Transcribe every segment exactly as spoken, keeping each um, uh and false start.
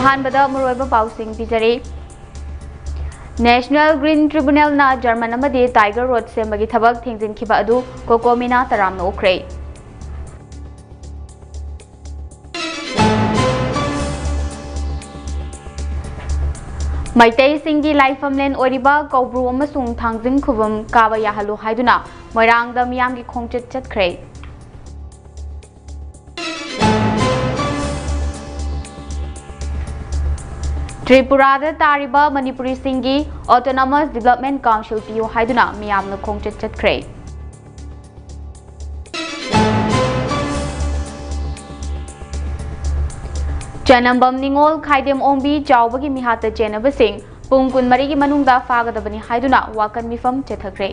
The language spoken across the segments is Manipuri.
ꯑꯍꯥꯟꯕꯗ ꯃꯔꯨꯑꯣꯏꯕ ꯄꯥꯎꯁꯤꯡ ꯄꯤꯖꯔꯤ꯫ National Green Tribunalꯅ ꯖꯔꯃꯟ ꯑꯃꯗꯤ Tiger Road ꯁꯦꯝꯕꯒꯤ ꯊꯕꯛ ꯊꯦꯡꯖꯤꯟꯈꯤꯕ ꯑꯗꯨ ꯀꯣꯀꯣꯃꯤꯅ ꯇꯔꯥꯝꯅ ꯑꯣꯛꯈ꯭ꯔꯦ꯫ ꯃꯩꯇꯩꯁꯤꯡꯒꯤ ꯂꯥꯏꯐꯝꯂꯦꯟ ꯑꯣꯏꯔꯤꯕ ꯀꯧꯕ꯭ꯔꯨ ꯑꯃꯁꯨꯡ ꯊꯥꯡꯖꯤꯡ ꯈꯨꯕꯝ ꯀꯥꯕ ꯌꯥꯍꯜꯂꯨ ꯍꯥꯏꯗꯨꯅ ꯃꯣꯏꯔꯥꯡꯗ ꯃꯤꯌꯥꯝꯒꯤ ꯈꯣꯡꯆꯠ ꯆꯠꯈ꯭ꯔꯦ꯫ ꯇ꯭ꯔꯤꯄꯨꯔꯥꯗ ꯇꯥꯔꯤꯕ ꯃꯅꯤꯄꯨꯔꯤꯁꯤꯡꯒꯤ Autonomous Development Council ꯄꯤꯌꯨ ꯍꯥꯏꯗꯨꯅ ꯃꯤꯌꯥꯝꯅ ꯈꯣꯡꯆꯠ ꯆꯠꯈ꯭ꯔꯦ꯫ ꯆꯅꯝꯕꯝ ꯅꯤꯉꯣꯜ ꯈꯥꯏꯗꯦꯝ ꯑꯣꯡꯕꯤ ꯆꯥꯎꯕꯒꯤ ꯃꯤꯍꯥꯠꯇ ꯆꯦꯟꯅꯕꯁꯤꯡ ꯄꯨꯡ ꯀꯨꯟꯃꯔꯤꯒꯤ ꯃꯅꯨꯡꯗ ꯐꯥꯒꯗꯕꯅꯤ ꯍꯥꯏꯗꯨꯅ ꯋꯥꯀꯟ ꯃꯤꯐꯝ ꯆꯠꯊꯈ꯭ꯔꯦ꯫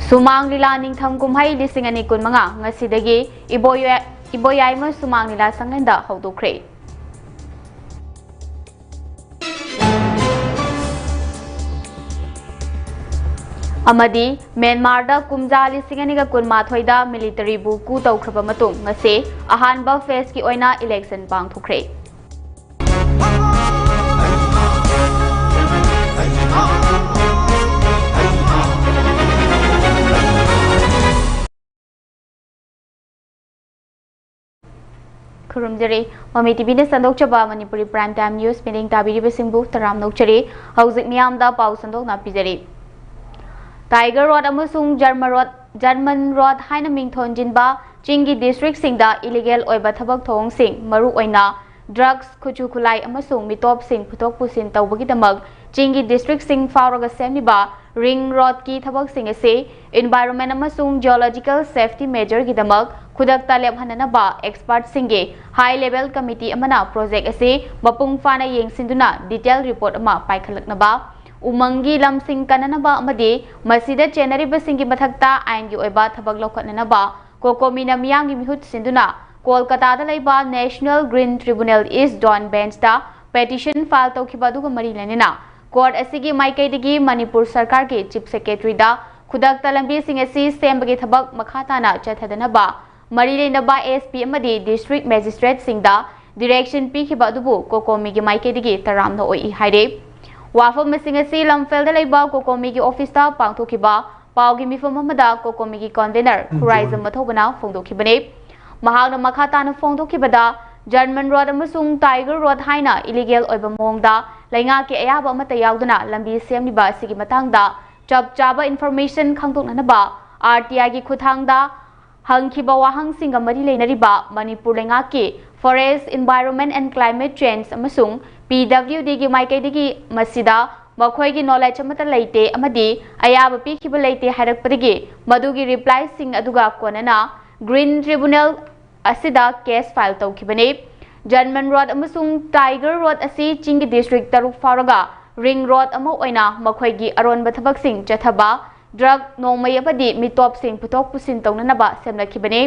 ꯁꯨꯃꯥꯡ ꯂꯤꯂꯥ ꯅꯤꯡꯊꯝ ꯀꯨꯝꯍꯩ ꯂꯤꯁꯤꯡ ꯑꯅꯤ ꯀꯨꯟꯃꯉꯥ ꯉꯁꯤꯗꯒꯤ ꯏꯕꯣꯌꯥ-, ꯏꯕꯣꯌꯥꯏꯃ ꯁꯨꯃꯥꯡ ꯂꯤꯂꯥ ꯁꯪꯂꯦꯟꯗ ꯍꯧꯗꯣꯛꯈ꯭ꯔꯦ꯫ ꯑꯃꯗꯤ ꯃ꯭ꯌꯥꯟꯃꯥꯔꯗ ꯀꯨꯝꯖꯥ ꯂꯤꯁꯤꯡ ꯑꯅꯤꯒ ꯀꯨꯟꯃꯥꯊꯣꯏꯗ ꯃꯤꯂꯤꯇꯔꯤꯕꯨ coup ꯇꯧꯈ꯭ꯔꯕ ꯃꯇꯨꯡ ꯉꯁꯤ ꯑꯍꯥꯟꯕ phaseꯀꯤ ꯑꯣꯏꯅ election ꯄꯥꯡꯊꯣꯛꯈ꯭ꯔꯦ꯫ ꯈꯨꯔꯨꯝꯖꯔꯤ꯫ ꯃꯃꯤ ꯇꯤꯚꯤꯅ ꯁꯟꯗꯣꯛꯆꯕ ꯃꯅꯤꯄꯨꯔꯤ Prime Time News ꯃꯤꯠꯌꯦꯡ ꯇꯥꯕꯤꯔꯤꯕꯁꯤꯡꯕꯨ ꯇꯔꯥꯝꯅ ꯑꯣꯛꯆꯔꯤ꯫ ꯍꯧꯖꯤꯛ ꯃꯤꯌꯥꯝꯗ ꯄꯥꯎ ꯁꯟꯗꯣꯛꯅ ꯄꯤꯖꯔꯤ꯫ Tiger Road ꯑꯃꯁꯨꯡ ꯖꯔꯃ ꯔꯣꯗ, ꯖꯔꯃꯟ ꯔꯣꯗ ꯍꯥꯏꯅ ꯃꯤꯡ ꯊꯣꯟꯖꯤꯟꯕ ꯆꯤꯡꯒꯤ districtꯁꯤꯡꯗ illegal ꯑꯣꯏꯕ ꯊꯕꯛ ꯊꯧꯑꯣꯡꯁꯤꯡ, ꯃꯔꯨꯑꯣꯏꯅ drugs, ꯈꯨꯠꯁꯨ ꯈꯨꯠꯂꯥꯏ ꯑꯃꯁꯨꯡ ꯃꯤꯇꯣꯞꯁꯤꯡ ꯄꯨꯊꯣꯛ ꯄꯨꯁꯤꯟ ꯇꯧꯕꯒꯤꯗꯃꯛ ꯆꯤꯡꯒꯤ districtꯁꯤꯡ ꯐꯥꯎꯔꯒ ꯁꯦꯝꯂꯤꯕ ring roadꯀꯤ ꯊꯕꯛꯁꯤꯡ ꯑꯁꯤ environment ꯑꯃꯁꯨꯡ geological safety measureꯒꯤꯗꯃꯛ ꯈꯨꯗꯛꯇ ꯂꯦꯞꯍꯟꯅꯅꯕ expertꯁꯤꯡꯒꯤ high level committee ꯑꯃꯅ project ꯑꯁꯤ ꯃꯄꯨꯡ ꯐꯥꯅ ꯌꯦꯡꯁꯤꯟꯗꯨꯅ detail report ꯑꯃ ꯄꯥꯏꯈꯠꯂꯛꯅꯕ, ꯎꯃꯪꯒꯤ ꯂꯝꯁꯤꯡ ꯀꯟꯅꯅꯕ ꯑꯃꯗꯤ ꯃꯁꯤꯗ ꯆꯦꯟꯅꯔꯤꯕꯁꯤꯡꯒꯤ ꯃꯊꯛꯇ ꯑꯥꯏꯟꯒꯤ ꯑꯣꯏꯕ ꯊꯕꯛ ꯂꯧꯈꯠꯅꯅꯕ ꯀꯣꯀꯣꯃꯤꯅ ꯃꯤꯌꯥꯝꯒꯤ ꯃꯤꯍꯨꯠ ꯁꯤꯟꯗꯨꯅ ꯀꯣꯜꯀꯇꯥꯗ ꯂꯩꯕ National Green Tribunal East Zone benchꯇ petition file ꯇꯧꯈꯤꯕ ꯑꯗꯨꯒ ꯃꯔꯤ ꯂꯩꯅꯅ court ꯑꯁꯤꯒꯤ ꯃꯥꯏꯀꯩꯗꯒꯤ ꯃꯅꯤꯄꯨꯔ ꯁꯔꯀꯥꯔꯒꯤ Chief Secretaryꯗ ꯈꯨꯗꯛꯇ ꯂꯝꯕꯤꯁꯤꯡ ꯑꯁꯤ ꯁꯦꯝꯕꯒꯤ ꯊꯕꯛ ꯃꯈꯥ ꯇꯥꯅ ꯆꯠꯊꯗꯅꯕ ꯃꯔꯤ ꯂꯩꯅꯕ S P ꯑꯃꯗꯤ district magistrate ꯁꯤꯡꯗ direction ꯄꯤꯈꯤꯕ ꯑꯗꯨꯕꯨ COCOMI ꯒꯤ ꯃꯥꯏꯀꯩꯗꯒꯤ ꯇꯔꯥꯝꯅ ꯑꯣꯛꯏ ꯍꯥꯏꯔꯤ꯫ ꯋꯥꯐꯝꯁꯤꯡ ꯑꯁꯤ ꯂꯝꯐꯦꯜꯗ ꯂꯩꯕ COCOMI ꯒꯤ office ꯇ ꯄꯥꯡꯊꯣꯛꯈꯤꯕ ꯄꯥꯎꯒꯤ ꯃꯤꯐꯝ ꯑꯃꯗ COCOMI ꯒꯤ convener ꯈꯨꯔꯥꯏꯖꯝ ꯃꯊꯧꯕꯅ ꯐꯣꯡꯗꯣꯛꯈꯤꯕꯅꯤ꯫ ꯃꯍꯥꯛꯅ ꯃꯈꯥ ꯇꯥꯅ ꯐꯣꯡꯗꯣꯛꯈꯤꯕꯗ, German road ꯑꯃꯁꯨꯡ Tiger road ꯍꯥꯏꯅ illegal ꯑꯣꯏꯕ ꯃꯑꯣꯡꯗ ꯂꯩꯉꯥꯛꯀꯤ ꯑꯌꯥꯕ ꯑꯃꯠꯇ ꯌꯥꯎꯗꯅ ꯂꯝꯕꯤ ꯁꯦꯝꯂꯤꯕ ꯑꯁꯤꯒꯤ ꯃꯇꯥꯡꯗ ꯆꯞ ꯆꯥꯕ information ꯈꯪꯗꯣꯛꯅꯅꯕ R T I ꯒꯤ ꯈꯨꯠꯊꯥꯡꯗ ꯍꯪꯈꯤꯕ ꯋꯥꯍꯪꯁꯤꯡꯒ ꯃꯔꯤ ꯂꯩꯅꯔꯤꯕ ꯃꯅꯤꯄꯨꯔ ꯂꯩꯉꯥꯛꯀꯤ Forest, Environment and Climate Change ꯑꯃꯁꯨꯡ P W D ꯒꯤ ꯃꯥꯏꯀꯩꯗꯒꯤ ꯃꯁꯤꯗ ꯃꯈꯣꯏꯒꯤ knowledge ꯑꯃꯠꯇ ꯂꯩꯇꯦ ꯑꯃꯗꯤ ꯑꯌꯥꯕ ꯄꯤꯈꯤꯕ ꯂꯩꯇꯦ ꯍꯥꯏꯔꯛꯄꯗꯒꯤ ꯃꯗꯨꯒꯤ reply ꯁꯤꯡ ꯑꯗꯨꯒ ꯀꯣꯟꯅꯅ Green Tribunal ꯑꯁꯤꯗ case file ꯇꯧꯈꯤꯕꯅꯤ꯫ German road ꯑꯃꯁꯨꯡ Tiger road ꯑꯁꯤ ꯆꯤꯡꯒꯤ district ꯇꯔꯨꯛ ꯐꯥꯎꯔꯒ ring road ꯑꯃ ꯑꯣꯏꯅ ꯃꯈꯣꯏꯒꯤ ꯑꯔꯣꯟꯕ ꯊꯕꯛꯁꯤꯡ ꯆꯠꯊꯕ, drug, ꯅꯣꯡꯃꯩ ꯑꯃꯗꯤ ꯃꯤꯇꯣꯞꯁꯤꯡ ꯄꯨꯊꯣꯛ ꯄꯨꯁꯤꯟ ꯇꯧꯅꯅꯕ ꯁꯦꯝꯂꯛꯈꯤꯕꯅꯤ꯫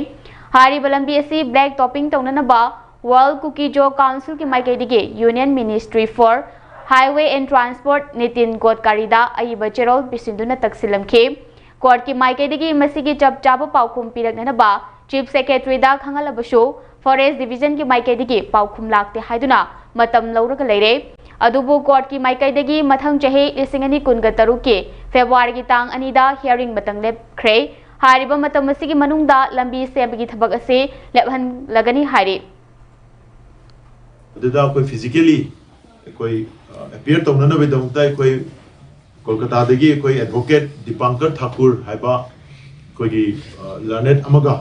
ꯍꯥꯏꯔꯤꯕ ꯂꯝꯕꯤ ꯑꯁꯤ black topping ꯇꯧꯅꯅꯕ World Kuki-Zo Council ꯒꯤ ꯃꯥꯏꯀꯩꯗꯒꯤ Union Ministry for Highway and Transport Nitin ꯒꯣꯗꯀꯥꯔꯤꯗ ꯑꯏꯕ ꯆꯦꯔꯣꯜ ꯄꯤꯁꯤꯟꯗꯨꯅ ꯇꯛꯁꯤꯜꯂꯝꯈꯤ꯫ Court ꯀꯤ ꯃꯥꯏꯀꯩꯗꯒꯤ ꯃꯁꯤꯒꯤ ꯆꯞ ꯆꯥꯕ ꯄꯥꯎꯈꯨꯝ ꯄꯤꯔꯛꯅꯅꯕ Chief Secretary ꯗ ꯈꯪꯍꯜꯂꯕꯁꯨ Forest Division ꯒꯤ ꯃꯥꯏꯀꯩꯗꯒꯤ ꯄꯥꯎꯈꯨꯝ ꯂꯥꯛꯇꯦ ꯍꯥꯏꯗꯨꯅ ꯃꯇꯝ ꯂꯧꯔꯒ ꯂꯩꯔꯦ꯫ ꯑꯗꯨꯕꯨ court ꯀꯤ ꯃꯥꯏꯀꯩꯗꯒꯤ ꯃꯊꯪ ꯆꯍꯤ ꯂꯤꯁꯤꯡ ꯑꯅꯤ ꯀꯨꯟꯒ ꯇꯔꯨꯛ ꯀꯤ February ꯒꯤ ꯇꯥꯡ ꯑꯅꯤꯗ hearing ꯃꯇꯝ ꯂꯦꯞꯈ꯭ꯔꯦ꯫ ꯍꯥꯏꯔꯤꯕ ꯃꯇꯝ ꯑꯁꯤꯒꯤ ꯃꯅꯨꯡꯗ ꯂꯝꯕꯤ ꯁꯦꯝꯕꯒꯤ ꯊꯕꯛ ꯑꯁꯤ ꯂꯦꯞꯍꯜꯂꯒꯅꯤ ꯍꯥꯏꯔꯤ꯫ ꯑꯗꯨꯗ ꯑꯩꯈꯣꯏ physically ꯑꯩꯈꯣꯏ, ꯑ, appear ꯇꯧꯅꯅꯕꯒꯤꯗꯃꯛꯇ ꯑꯩꯈꯣꯏ ꯀꯣꯜꯀꯇꯥꯗꯒꯤ ꯑꯩꯈꯣꯏ advocate ꯗꯤꯄꯥꯡꯀꯔ ꯊꯥꯀꯨꯔ ꯍꯥꯏꯕ ꯑꯩꯈꯣꯏꯒꯤ, ꯑ, learned ꯑꯃꯒ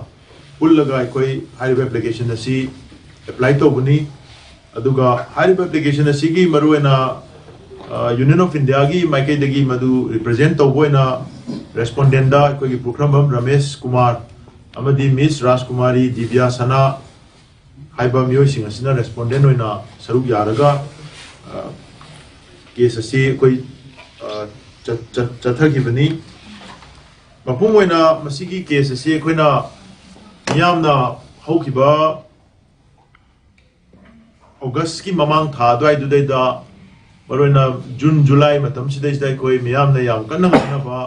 ꯄꯨꯜꯂꯒ ꯑꯩꯈꯣꯏ ꯍꯥꯏꯔꯤꯕ application ꯑꯁꯤ apply ꯇꯧꯕꯅꯤ꯫ ꯑꯗꯨꯒ ꯍꯥꯏꯔꯤꯕ application ꯑꯁꯤꯒꯤ ꯃꯔꯨꯑꯣꯏꯅ, ꯑ, Union of India ꯒꯤ ꯃꯥꯏꯀꯩꯗꯒꯤ ꯃꯗꯨ represent ꯇꯧꯕ ꯑꯣꯏꯅ respondent ꯗ ꯑꯩꯈꯣꯏꯒꯤ ꯄꯨꯈ꯭ꯔꯝꯕꯝ ꯔꯃꯦꯁ ꯀꯨꯃꯥꯔ ꯑꯃꯗꯤ Miss ꯔꯥꯖꯀꯨꯃꯥꯔꯤ ꯗꯤꯕ꯭ꯌꯥ ꯁꯅꯥ ꯍꯥꯏꯕ ꯃꯤꯑꯣꯏꯁꯤꯡ ꯑꯁꯤꯅ respondent ꯑꯣꯏꯅ ꯁꯔꯨꯛ ꯌꯥꯔꯒ, ꯑ, case ꯑꯁꯤ ꯑꯩꯈꯣꯏ, ꯑ, ꯆꯠ-, ꯆꯠ-, ꯆꯠꯊꯈꯤꯕꯅꯤ꯫ ꯃꯄꯨꯡ ꯑꯣꯏꯅ ꯃꯁꯤꯒꯤ case ꯑꯁꯤ ꯑꯩꯈꯣꯏꯅ ꯃꯤꯌꯥꯝꯅ ꯍꯧꯈꯤꯕ August ꯀꯤ ꯃꯃꯥꯡ ꯊꯥ ꯑꯗꯨꯋꯥꯏꯗꯨꯗꯩꯗ, ꯃꯔꯨꯑꯣꯏꯅ June, July ꯃꯇꯝꯁꯤꯗꯩꯁꯤꯗ ꯑꯩꯈꯣꯏ ꯃꯤꯌꯥꯝꯅ ꯌꯥꯝ ꯀꯟꯅ ꯉꯥꯡꯅꯕ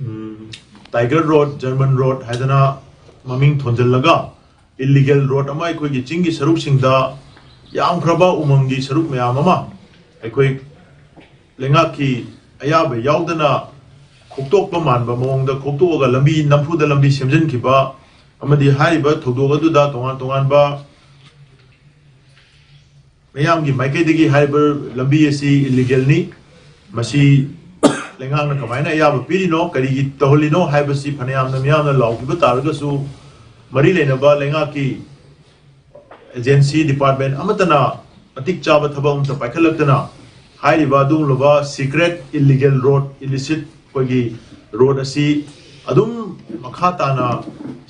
ꯎꯝ, Tiger Road, German Road ꯍꯥꯏꯗꯅ ꯃꯃꯤꯡ ꯊꯣꯟꯖꯜꯂꯒ ꯏꯂꯤꯒꯦꯜ ꯔꯣꯗ ꯑꯃ ꯑꯩꯈꯣꯏꯒꯤ ꯆꯤꯡꯒꯤ ꯁꯔꯨꯛꯁꯤꯡꯗ ꯌꯥꯝꯈ꯭ꯔꯕ ꯎꯃꯪꯒꯤ ꯁꯔꯨꯛ ꯃꯌꯥꯝ ꯑꯃ ꯑꯩꯈꯣꯏ ꯂꯩꯉꯥꯛꯀꯤ ꯑꯌꯥꯕ ꯌꯥꯎꯗꯅ ꯈꯣꯛꯇꯣꯛꯄ ꯃꯥꯟꯕ ꯃꯑꯣꯡꯗ ꯈꯣꯛꯇꯣꯛꯑꯒ ꯂꯝꯕꯤ ꯅꯝꯐꯨꯗ ꯂꯝꯕꯤ ꯁꯦꯝꯖꯤꯟꯈꯤꯕ ꯑꯃꯗꯤ ꯍꯥꯏꯔꯤꯕ ꯊꯧꯗꯣꯛ ꯑꯗꯨꯗ ꯇꯣꯉꯥꯟ ꯇꯣꯉꯥꯟꯕ ꯃꯤꯌꯥꯝꯒꯤ ꯃꯥꯏꯀꯩꯗꯒꯤ ꯍꯥꯏꯔꯤꯕ ꯂꯝꯕꯤ ꯑꯁꯤ ꯏꯂꯤꯒꯦꯜꯅꯤ, ꯃꯁꯤ ꯂꯩꯉꯥꯛꯅ ꯀꯃꯥꯏꯅ ꯑꯌꯥꯕ ꯄꯤꯔꯤꯅꯣ, ꯀꯔꯤꯒꯤ ꯇꯧꯍꯜꯂꯤꯅꯣ ꯍꯥꯏꯕꯁꯤ ꯐꯅꯌꯥꯝꯅ ꯃꯤꯌꯥꯝꯅ ꯂꯥꯎꯈꯤꯕ ꯇꯥꯔꯒꯁꯨ, ꯃꯔꯤ ꯂꯩꯅꯕ ꯂꯩꯉꯥꯛꯀꯤ ꯑꯦꯖꯦꯟꯁꯤ ꯗꯤꯄꯥꯔꯠꯃꯦꯟ ꯑꯃꯠꯇꯅ ꯃꯇꯤꯛ ꯆꯥꯕ ꯊꯕꯛ ꯑꯃꯠꯇ ꯄꯥꯏꯈꯠꯂꯛꯇꯅ ꯍꯥꯏꯔꯤꯕ ꯑꯗꯨꯒꯨꯝꯂꯕ ꯁꯤꯀ꯭ꯔꯦꯠ ꯏꯂꯤꯒꯦꯜ ꯔꯣꯗ, ꯏꯂꯤꯁꯤꯠ ꯑꯩꯈꯣꯏꯒꯤ ꯔꯣꯗ ꯑꯁꯤ ꯑꯗꯨꯝ ꯃꯈꯥ ꯇꯥꯅ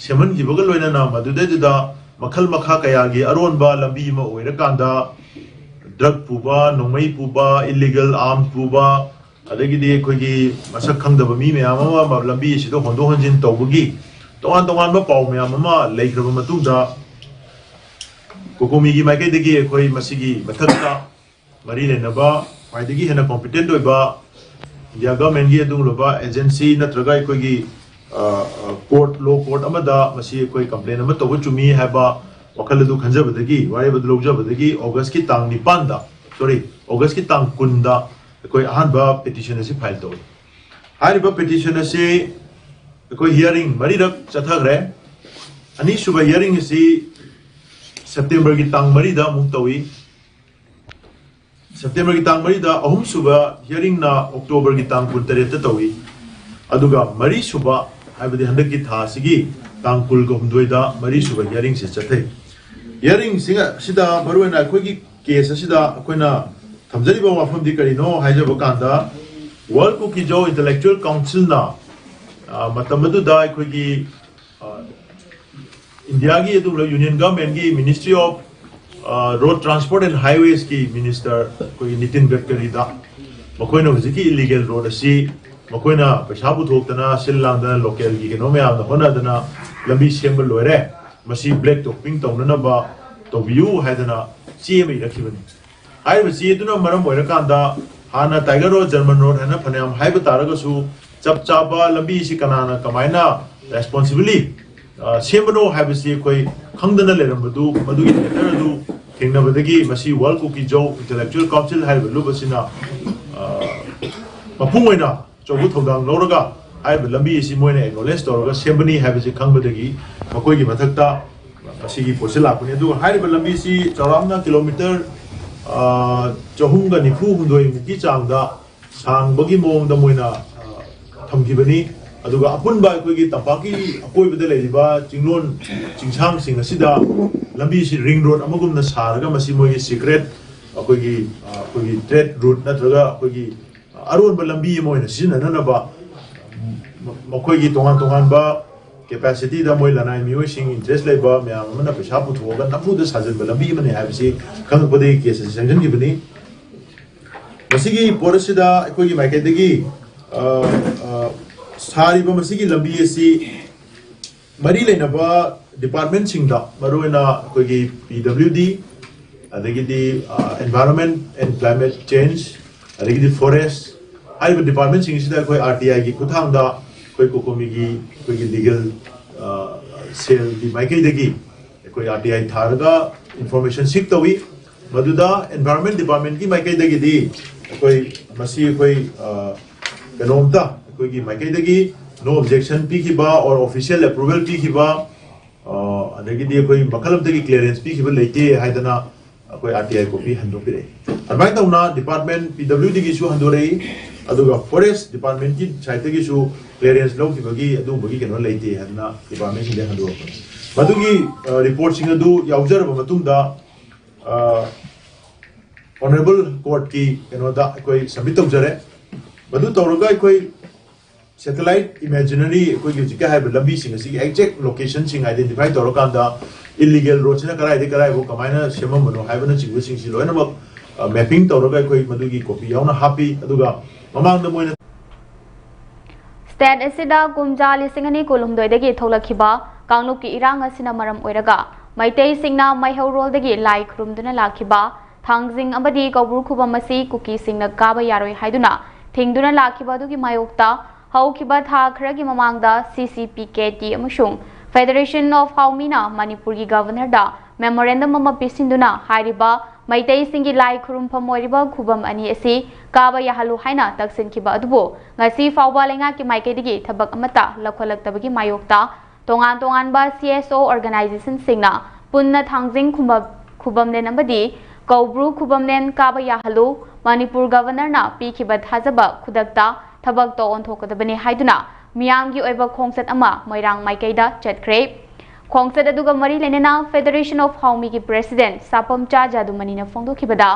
ꯁꯦꯝꯍꯟꯈꯤꯕꯒ ꯂꯣꯏꯅꯅ ꯃꯗꯨꯗꯩꯗꯨꯗ ꯃꯈꯜ ꯃꯈꯥ ꯀꯌꯥꯒꯤ ꯑꯔꯣꯟꯕ ꯂꯝꯕꯤ ꯑꯃ ꯑꯣꯏꯔꯀꯥꯟꯗ ꯗ꯭ꯔꯒ ꯄꯨꯕ, ꯅꯣꯡꯃꯩ ꯄꯨꯕ, ꯏꯂꯤꯒꯦꯜ ꯑꯥꯔꯝꯁ ꯄꯨꯕ, ꯑꯗꯒꯤꯗꯤ ꯑꯩꯈꯣꯏꯒꯤ ꯃꯁꯛ ꯈꯪꯗꯕ ꯃꯤ ꯃꯌꯥꯝ ꯑꯃ ꯂꯝꯕꯤ ꯑꯁꯤꯗ ꯍꯣꯟꯗꯣꯛ ꯍꯣꯟꯖꯤꯟ ꯇꯧꯕꯒꯤ ꯇꯣꯉꯥꯟ ꯇꯣꯉꯥꯟꯕ ꯄꯥꯎ ꯃꯌꯥꯝ ꯑꯃ ꯂꯩꯈ꯭ꯔꯕ ꯃꯇꯨꯡꯗ, ꯀꯣꯀꯣꯃꯤꯒꯤ ꯃꯥꯏꯀꯩꯗꯒꯤ ꯑꯩꯈꯣꯏ ꯃꯁꯤꯒꯤ ꯃꯊꯛꯇ ꯃꯔꯤ ꯂꯩꯅꯕ ꯈ꯭ꯋꯥꯏꯗꯒꯤ ꯍꯦꯟꯅ ꯀꯣꯝꯄꯤꯇꯦꯟ ꯑꯣꯏꯕ ꯏꯟꯗꯤꯌꯥ ꯒꯚꯔꯟꯃꯦꯟꯒꯤ ꯑꯗꯨꯒꯨꯝꯂꯕ ꯑꯦꯖꯦꯟꯁꯤ ꯅꯠꯇ꯭ꯔꯒ ꯑꯩꯈꯣꯏꯒꯤ ꯀꯣꯔꯠ, ꯂꯣ ꯀꯣꯔꯠ ꯑꯃꯗ ꯃꯁꯤ ꯑꯩꯈꯣꯏ ꯀꯝꯄ꯭ꯂꯦꯟ ꯑꯃ ꯇꯧꯕ ꯆꯨꯝꯃꯤ ꯍꯥꯏꯕ ꯋꯥꯈꯜ ꯑꯗꯨ ꯈꯟꯖꯕꯗꯒꯤ, ꯋꯥꯔꯦꯞ ꯑꯗꯨ ꯂꯧꯖꯕꯗꯒꯤ ꯑꯣꯒꯁꯀꯤ ꯇꯥꯡ ꯅꯤꯄꯥꯟꯗ, ꯁꯣꯔꯤ, ꯑꯣꯒꯁꯀꯤ ꯇꯥꯡ ꯀꯨꯟꯗ ꯑꯩꯈꯣꯏ ꯑꯍꯥꯟꯕ ꯄꯤꯇꯤꯁꯟ ꯑꯁꯤ ꯐꯥꯏꯜ ꯇꯧꯏ꯫ ꯍꯥꯏꯔꯤꯕ ꯄꯤꯇꯤꯁꯟ ꯑꯁꯤ ꯑꯩꯈꯣꯏ ꯍꯤꯌꯥꯔꯤꯡ ꯃꯔꯤꯔꯛ ꯆꯠꯊꯈ꯭ꯔꯦ꯫ ꯑꯅꯤꯁꯨꯕ ꯍꯤꯌꯥꯔꯤꯡ ꯑꯁꯤ ꯁꯦꯞꯇꯦꯝꯕꯔꯒꯤ ꯇꯥꯡ ꯃꯔꯤꯗ ꯑꯃꯨꯛ ꯇꯧꯏ꯫ ꯁꯦꯞꯇꯦꯝꯕꯔꯒꯤ ꯇꯥꯡ ꯃꯔꯤꯗ, ꯑꯍꯨꯝꯁꯨꯕ ꯍꯤꯌꯥꯔꯤꯡꯅ ꯑꯣꯛꯇꯣꯕꯔꯒꯤ ꯇꯥꯡ ꯀꯨꯟꯇꯔꯦꯠꯇ ꯇꯧꯏ꯫ ꯑꯗꯨꯒ ꯃꯔꯤꯁꯨꯕ, ꯍꯥꯏꯕꯗꯤ ꯍꯟꯗꯛꯀꯤ ꯊꯥ ꯑꯁꯤꯒꯤ ꯇꯥꯡ ꯀꯨꯟꯒ ꯍꯨꯝꯗꯣꯏꯗ ꯃꯔꯤꯁꯨꯕ ꯍꯤꯌꯥꯔꯤꯡꯁꯦ ꯆꯠꯊꯩ꯫ ꯍꯤꯌꯥꯔꯤꯡꯁꯤꯡ ꯑꯁꯤꯗ ꯃꯔꯨꯑꯣꯏꯅ ꯑꯩꯈꯣꯏꯒꯤ ꯀꯦꯁ ꯑꯁꯤꯗ ꯑꯩꯈꯣꯏꯅ ꯊꯝꯖꯔꯤꯕ ꯋꯥꯐꯝꯗꯤ ꯀꯔꯤꯅꯣ ꯍꯥꯏꯖꯕ ꯀꯥꯟꯗ, ꯋꯥꯔꯜ ꯀꯨꯀꯤꯖꯣ ꯏꯟꯇꯦꯂꯦꯛꯆꯨꯋꯦꯜ ꯀꯥꯎꯟꯁꯤꯜꯅ, ꯑ, ꯃꯇꯝ ꯑꯗꯨꯗ ꯑꯩꯈꯣꯏꯒꯤ, ꯑ, ꯏꯟꯗꯤꯌꯥꯒꯤ ꯑꯗꯨꯒꯨꯝꯂꯕ ꯌꯨꯅꯤꯌꯟ ꯒꯚꯔꯟꯃꯦꯟꯒꯤ ꯃꯤꯅꯤꯁꯇ꯭ꯔꯤ ꯑꯣꯐ, ꯑ, ꯔꯣꯗ ꯇ꯭ꯔꯥꯟꯁꯄꯣꯔꯠ ꯑꯦꯟ ꯍꯥꯏꯋꯦꯁꯀꯤ ꯃꯤꯅꯤꯁꯇꯔ ꯑꯩꯈꯣꯏꯒꯤ ꯅꯤꯇꯤꯟ ꯒꯗꯀꯔꯤꯗ ꯃꯈꯣꯏꯅ ꯍꯧꯖꯤꯛꯀꯤ ꯏꯂꯤꯒꯦꯜ ꯔꯣꯗ ꯑꯁꯤ ꯃꯈꯣꯏꯅ ꯄꯩꯁꯥ ꯄꯨꯊꯣꯛꯇꯅ, ꯁꯤꯜ ꯂꯥꯡꯗꯅ, ꯂꯣꯀꯦꯜꯒꯤ ꯀꯩꯅꯣ ꯃꯌꯥꯝꯅ ꯍꯣꯠꯅꯗꯅ ꯂꯝꯕꯤ ꯁꯦꯝꯕ ꯂꯣꯏꯔꯦ, ꯃꯁꯤ ꯕ꯭ꯂꯦꯛ ꯇꯣꯞꯄꯤꯡ ꯇꯧꯅꯅꯕ ꯇꯧꯕꯤꯌꯨ ꯍꯥꯏꯗꯅ ꯆꯦ ꯑꯃ ꯏꯔꯛꯈꯤꯕꯅꯤ꯫ ꯍꯥꯏꯔꯤꯕ ꯆꯦ ꯑꯗꯨꯅ ꯃꯔꯝ ꯑꯣꯏꯔꯀꯥꯟꯗ ꯍꯥꯟꯅ ꯇꯥꯏꯒꯔ ꯔꯣꯗ, ꯖꯔꯃꯟ ꯔꯣꯗ ꯍꯥꯏꯅ ꯐꯅꯌꯥꯝ ꯍꯥꯏꯕ ꯇꯥꯔꯒꯁꯨ, ꯆꯞ ꯆꯥꯕ ꯂꯝꯕꯤ ꯑꯁꯤ ꯀꯅꯥꯅ ꯀꯃꯥꯏꯅ ꯔꯦꯁꯄꯣꯟꯁꯤꯕꯤꯂꯤ ꯁꯦꯝꯕꯅꯣ ꯍꯥꯏꯕꯁꯤ ꯑꯩꯈꯣꯏ ꯈꯪꯗꯅ ꯂꯩꯔꯝꯕꯗꯨ, ꯃꯗꯨꯒꯤ ꯃꯦꯇꯔ ꯑꯗꯨ ꯊꯦꯡꯅꯕꯗꯒꯤ ꯃꯁꯤ ꯋꯥꯔꯜ ꯀꯨꯀꯤ ꯖꯧ ꯏꯟꯇꯦꯂꯦꯛꯆꯨꯋꯦꯜ ꯀꯥꯎꯟꯁꯤꯜ ꯍꯥꯏꯔꯤꯕ ꯂꯨꯞ ꯑꯁꯤꯅ, ꯑ, ꯃꯄꯨꯡ ꯑꯣꯏꯅ ꯑꯆꯧꯕ ꯊꯧꯗꯥꯡ ꯂꯧꯔꯒ ꯍꯥꯏꯔꯤꯕ ꯂꯝꯕꯤ ꯑꯁꯤ ꯃꯣꯏꯅ ꯑꯦꯛꯅꯣꯂꯦꯖ ꯇꯧꯔꯒ ꯁꯦꯝꯕꯅꯤ ꯍꯥꯏꯕꯁꯤ ꯈꯪꯕꯗꯒꯤ ꯃꯈꯣꯏꯒꯤ ꯃꯊꯛꯇ ꯃꯁꯤꯒꯤ ꯄꯣꯠꯁꯤ ꯂꯥꯛꯄꯅꯤ꯫ ꯑꯗꯨꯒ ꯍꯥꯏꯔꯤꯕ ꯂꯝꯕꯤꯁꯤ ꯆꯥꯎꯔꯥꯛꯅ ꯀꯤꯂꯣꯃꯤꯇꯔ, ꯑ, ꯆꯍꯨꯝꯒ ꯅꯤꯐꯨ ꯍꯨꯝꯗꯣꯏꯃꯨꯛꯀꯤ ꯆꯥꯡꯗ ꯁꯥꯡꯕꯒꯤ ꯃꯑꯣꯡꯗ ꯃꯣꯏꯅ, ꯑ, ꯊꯝꯈꯤꯕꯅꯤ꯫ ꯑꯗꯨꯒ ꯑꯄꯨꯟꯕ ꯑꯩꯈꯣꯏꯒꯤ ꯇꯝꯄꯥꯛꯀꯤ ꯑꯀꯣꯏꯕꯗ ꯂꯩꯔꯤꯕ ꯆꯤꯡꯂꯣꯟ ꯆꯤꯡꯁꯥꯡꯁꯤꯡ ꯑꯁꯤꯗ ꯂꯝꯕꯤꯁꯤ ꯔꯤꯡ ꯔꯣꯗ ꯑꯃꯒꯨꯝꯅ ꯁꯥꯔꯒ ꯃꯁꯤ ꯃꯣꯏꯒꯤ ꯁꯤꯀ꯭ꯔꯦꯠ, ꯑꯩꯈꯣꯏꯒꯤ, ꯑ, ꯑꯩꯈꯣꯏꯒꯤ ꯇ꯭ꯔꯦꯗ ꯔꯨꯠ ꯅꯠꯇ꯭ꯔꯒ ꯑꯩꯈꯣꯏꯒꯤ ꯑꯔꯣꯟꯕ ꯂꯝꯕꯤ ꯑꯃ ꯑꯣꯏꯅ ꯁꯤꯖꯤꯟꯅꯅꯅꯕ ꯃ-, ꯃꯈꯣꯏꯒꯤ ꯇꯣꯉꯥꯟ ꯇꯣꯉꯥꯟꯕ ꯀꯦꯄꯥꯁꯤꯇꯤꯗ ꯃꯣꯏ ꯂꯅꯥꯏ ꯃꯤꯑꯣꯏꯁꯤꯡ, ꯏꯟꯇꯔꯦꯁ ꯂꯩꯕ ꯃꯌꯥꯝ ꯑꯃꯅ ꯄꯩꯁꯥ ꯄꯨꯊꯣꯛꯑꯒ ꯅꯝꯐꯨꯗ ꯁꯥꯖꯤꯟꯕ ꯂꯝꯕꯤ ꯑꯃꯅꯤ ꯍꯥꯏꯕꯁꯤ ꯈꯪꯉꯛꯄꯗꯒꯤ ꯀꯦꯁ ꯑꯁꯤ ꯆꯪꯁꯤꯟꯈꯤꯕꯅꯤ꯫ ꯃꯁꯤꯒꯤ ꯄꯣꯠ ꯑꯁꯤꯗ ꯑꯩꯈꯣꯏꯒꯤ ꯃꯥꯏꯀꯩꯗꯒꯤ, ꯑ, ꯑ, ꯁꯥꯔꯤꯕ ꯃꯁꯤꯒꯤ ꯂꯝꯕꯤ ꯑꯁꯤ ꯃꯔꯤ ꯂꯩꯅꯕ ꯗꯤꯄꯥꯔꯠꯃꯦꯟꯁꯤꯡꯗ, ꯃꯔꯨꯑꯣꯏꯅ ꯑꯩꯈꯣꯏꯒꯤ ꯄꯤ ꯗꯕ꯭ꯂꯤꯎ ꯗꯤ, ꯑꯗꯒꯤꯗꯤ, ꯑ, Environment and Climate Change, ꯑꯗꯒꯤꯗꯤ Forest, ꯍꯥꯏꯔꯤꯕ ꯗꯤꯄꯥꯔꯠꯃꯦꯟꯁꯤꯡꯁꯤꯗ ꯑꯩꯈꯣꯏ ꯑꯥꯔ ꯇꯤ ꯑꯥꯏꯒꯤ ꯈꯨꯠꯊꯥꯡꯗ ꯑꯩꯈꯣꯏ ꯀꯣꯀꯣꯃꯤꯒꯤ ꯑꯩꯈꯣꯏꯒꯤ ꯂꯤꯒꯦꯜ, ꯑ, ꯁꯦꯜꯒꯤ ꯃꯥꯏꯀꯩꯗꯒꯤ ꯑꯩꯈꯣꯏ ꯑꯥꯔ ꯇꯤ ꯑꯥꯏ ꯊꯥꯔꯒ ꯏꯟꯐꯣꯔꯃꯦꯁꯟ ꯁꯤꯛ ꯇꯧꯏ꯫ ꯃꯗꯨꯗ ꯏꯟꯚꯥꯏꯔꯣꯟꯃꯦꯟ ꯗꯤꯄꯥꯔꯠꯃꯦꯟꯒꯤ ꯃꯥꯏꯀꯩꯗꯒꯤꯗꯤ ꯑꯩꯈꯣꯏ ꯃꯁꯤ ꯑꯩꯈꯣꯏ, ꯑ, ꯀꯩꯅꯣꯝꯇ ꯑꯩꯈꯣꯏꯒꯤ ꯃꯥꯏꯀꯩꯗꯒꯤ no objection ꯄꯤꯈꯤꯕ or official approval ꯄꯤꯈꯤꯕ, ꯑ, ꯑꯗꯒꯤꯗꯤ ꯑꯩꯈꯣꯏ ꯃꯈꯜ ꯑꯃꯠꯇꯒꯤ ꯀ꯭ꯂꯤꯌꯥꯔꯦꯟꯁ ꯄꯤꯈꯤꯕ ꯂꯩꯇꯦ ꯍꯥꯏꯗꯅ ꯑꯩꯈꯣꯏ ꯑꯥꯔ ꯇꯤ ꯑꯥꯏ ꯀꯣꯄꯤ ꯍꯟꯗꯣꯛꯄꯤꯔꯛꯏ꯫ ꯑꯗꯨꯃꯥꯏꯅ ꯇꯧꯅ ꯗꯤꯄꯥꯔꯠꯃꯦꯟ ꯄꯤ ꯗꯕ꯭ꯂꯤꯎ ꯗꯤꯒꯤꯁꯨ ꯍꯟꯗꯣꯔꯛꯏ, ꯑꯗꯨꯒ ꯐꯣꯔꯦꯁ ꯗꯤꯄꯥꯔꯠꯃꯦꯟꯒꯤ ꯁꯥꯏꯠꯇꯒꯤꯁꯨ ꯀ꯭ꯂꯤꯌꯥꯔꯦꯟꯁ ꯂꯧꯈꯤꯕꯒꯤ ꯑꯗꯨꯒꯨꯝꯕꯒꯤ ꯀꯩꯅꯣ ꯂꯩꯇꯦ ꯍꯥꯏꯗꯅ ꯗꯤꯄꯥꯔꯠꯃꯦꯟꯁꯤꯡꯗꯒꯤ ꯍꯟꯗꯣꯔꯛꯄꯅꯤ꯫ ꯃꯗꯨꯒꯤ, ꯑ, ꯔꯤꯄꯣꯔꯠꯁꯤꯡ ꯑꯗꯨ ꯌꯥꯎꯖꯔꯕ ꯃꯇꯨꯡꯗ, ꯑ, ꯑꯣꯅꯔꯦꯕꯜ ꯀꯣꯔꯠꯀꯤ ꯀꯩꯅꯣꯗ ꯑꯩꯈꯣꯏ ꯁꯕꯃꯤꯠ ꯇꯧꯖꯔꯦ꯫ ꯃꯗꯨ ꯇꯧꯔꯒ ꯑꯩꯈꯣꯏ ꯁꯦꯇꯦꯂꯥꯏꯠ ꯏꯃꯦꯖꯤꯅꯔꯤ ꯑꯩꯈꯣꯏꯒꯤ ꯍꯧꯖꯤꯛꯀꯤ ꯍꯥꯏꯔꯤꯕ ꯂꯝꯕꯤꯁꯤꯡ ꯑꯁꯤꯒꯤ ꯑꯦꯛꯖꯦꯛ ꯂꯣꯀꯦꯁꯟꯁꯤꯡ ꯑꯥꯏꯗꯦꯟꯇꯤꯐꯥꯏ ꯇꯧꯔꯀꯥꯟꯗ ꯏꯜꯂꯤꯒꯦꯜ ꯔꯣꯗꯁꯤꯅ ꯀꯗꯥꯏꯗꯒꯤ ꯀꯗꯥꯏꯐꯥꯎ ꯀꯃꯥꯏꯅ ꯁꯦꯝꯃꯝꯕꯅꯣ ꯍꯥꯏꯕꯅꯆꯤꯡꯕꯁꯤꯡꯁꯤ ꯂꯣꯏꯅꯃꯛ, ꯑ, ꯃꯦꯄꯤꯡ ꯇꯧꯔꯒ ꯑꯩꯈꯣꯏ ꯃꯗꯨꯒꯤ ꯀꯣꯄꯤ ꯌꯥꯎꯅ ꯍꯥꯞꯄꯤ꯫ ꯑꯗꯨꯒ ꯃꯃꯥꯡꯗ ꯃꯣꯏꯅ ꯁ꯭ꯇꯦꯠ ꯑꯁꯤꯗ ꯀꯨꯝꯖꯥ ꯂꯤꯁꯤꯡ ꯑꯅꯤ ꯀꯨꯟꯍꯨꯝꯗꯣꯏꯗꯒꯤ ꯊꯣꯛꯂꯛꯈꯤꯕ ꯀꯥꯡꯂꯨꯞꯀꯤ ꯏꯔꯥꯡ ꯑꯁꯤꯅ ꯃꯔꯝ ꯑꯣꯏꯔꯒ ꯃꯩꯇꯩꯁꯤꯡꯅ ꯃꯩꯍꯧꯔꯣꯜꯗꯒꯤ ꯂꯥꯏ ꯈꯨꯔꯨꯝꯗꯨꯅ ꯂꯥꯛꯈꯤꯕ ꯊꯥꯡꯖꯤꯡ ꯑꯃꯗꯤ ꯀꯧꯕ꯭ꯔꯨ ꯈꯨꯕꯝ ꯑꯁꯤ ꯀꯨꯀꯤꯁꯤꯡꯅ ꯀꯥꯕ ꯌꯥꯔꯣꯏ ꯍꯥꯏꯗꯨꯅ ꯊꯤꯡꯗꯨꯅ ꯂꯥꯛꯈꯤꯕ ꯑꯗꯨꯒꯤ ꯃꯥꯌꯣꯛꯇ ꯍꯧꯈꯤꯕ ꯊꯥ ꯈꯔꯒꯤ ꯃꯃꯥꯡꯗ C C P K T ꯑꯃꯁꯨꯡ Federation of Haomina ꯃꯅꯤꯄꯨꯔꯒꯤ Governorꯗ memorandum ꯑꯃ ꯄꯤꯁꯤꯟꯗꯨꯅ ꯍꯥꯏꯔꯤꯕ ꯃꯩꯇꯩꯁꯤꯡꯒꯤ ꯂꯥꯏ ꯈꯨꯔꯨꯝꯐꯝ ꯑꯣꯏꯔꯤꯕ ꯈꯨꯕꯝ ꯑꯅꯤ ꯑꯁꯤ ꯀꯥꯕ ꯌꯥꯍꯜꯂꯨ ꯍꯥꯏꯅ ꯇꯛꯁꯤꯟꯈꯤꯕ ꯑꯗꯨꯕꯨ ꯉꯁꯤ ꯐꯥꯎꯕ ꯂꯩꯉꯥꯛꯀꯤ ꯃꯥꯏꯀꯩꯗꯒꯤ ꯊꯕꯛ ꯑꯃꯠꯇ ꯂꯧꯈꯠꯂꯛꯇꯕꯒꯤ ꯃꯥꯌꯣꯛꯇ ꯇꯣꯉꯥꯟ ꯇꯣꯉꯥꯟꯕ C S O organizationꯁꯤꯡꯅ ꯄꯨꯟꯅ ꯊꯥꯡꯖꯤꯡ ꯈꯨꯕꯝ- ꯈꯨꯕꯝꯂꯦꯟ ꯑꯃꯗꯤ ꯀꯧꯕ꯭ꯔꯨ ꯈꯨꯕꯝꯂꯦꯟ ꯀꯥꯕ ꯌꯥꯍꯜꯂꯨ, ꯃꯅꯤꯄꯨꯔ Governorꯅ ꯄꯤꯈꯤꯕ ꯊꯥꯖꯕ ꯈꯨꯗꯛꯇ ꯊꯕꯛꯇ ꯑꯣꯟꯊꯣꯛꯀꯗꯕꯅꯤ ꯍꯥꯏꯗꯨꯅ ꯃꯤꯌꯥꯝꯒꯤ ꯑꯣꯏꯕ ꯈꯣꯡꯆꯠ ꯑꯃ ꯃꯣꯏꯔꯥꯡ ꯃꯥꯏꯀꯩꯗ ꯆꯠꯈ꯭ꯔꯦ꯫ ꯈꯣꯡꯆꯠ ꯑꯗꯨꯒ ꯃꯔꯤ ꯂꯩꯅꯅ Federation of Haomiꯒꯤ President ꯁꯥꯄꯝꯆꯥ ꯖꯥꯗꯨꯃꯅꯤꯅ ꯐꯣꯡꯗꯣꯛꯈꯤꯕꯗ,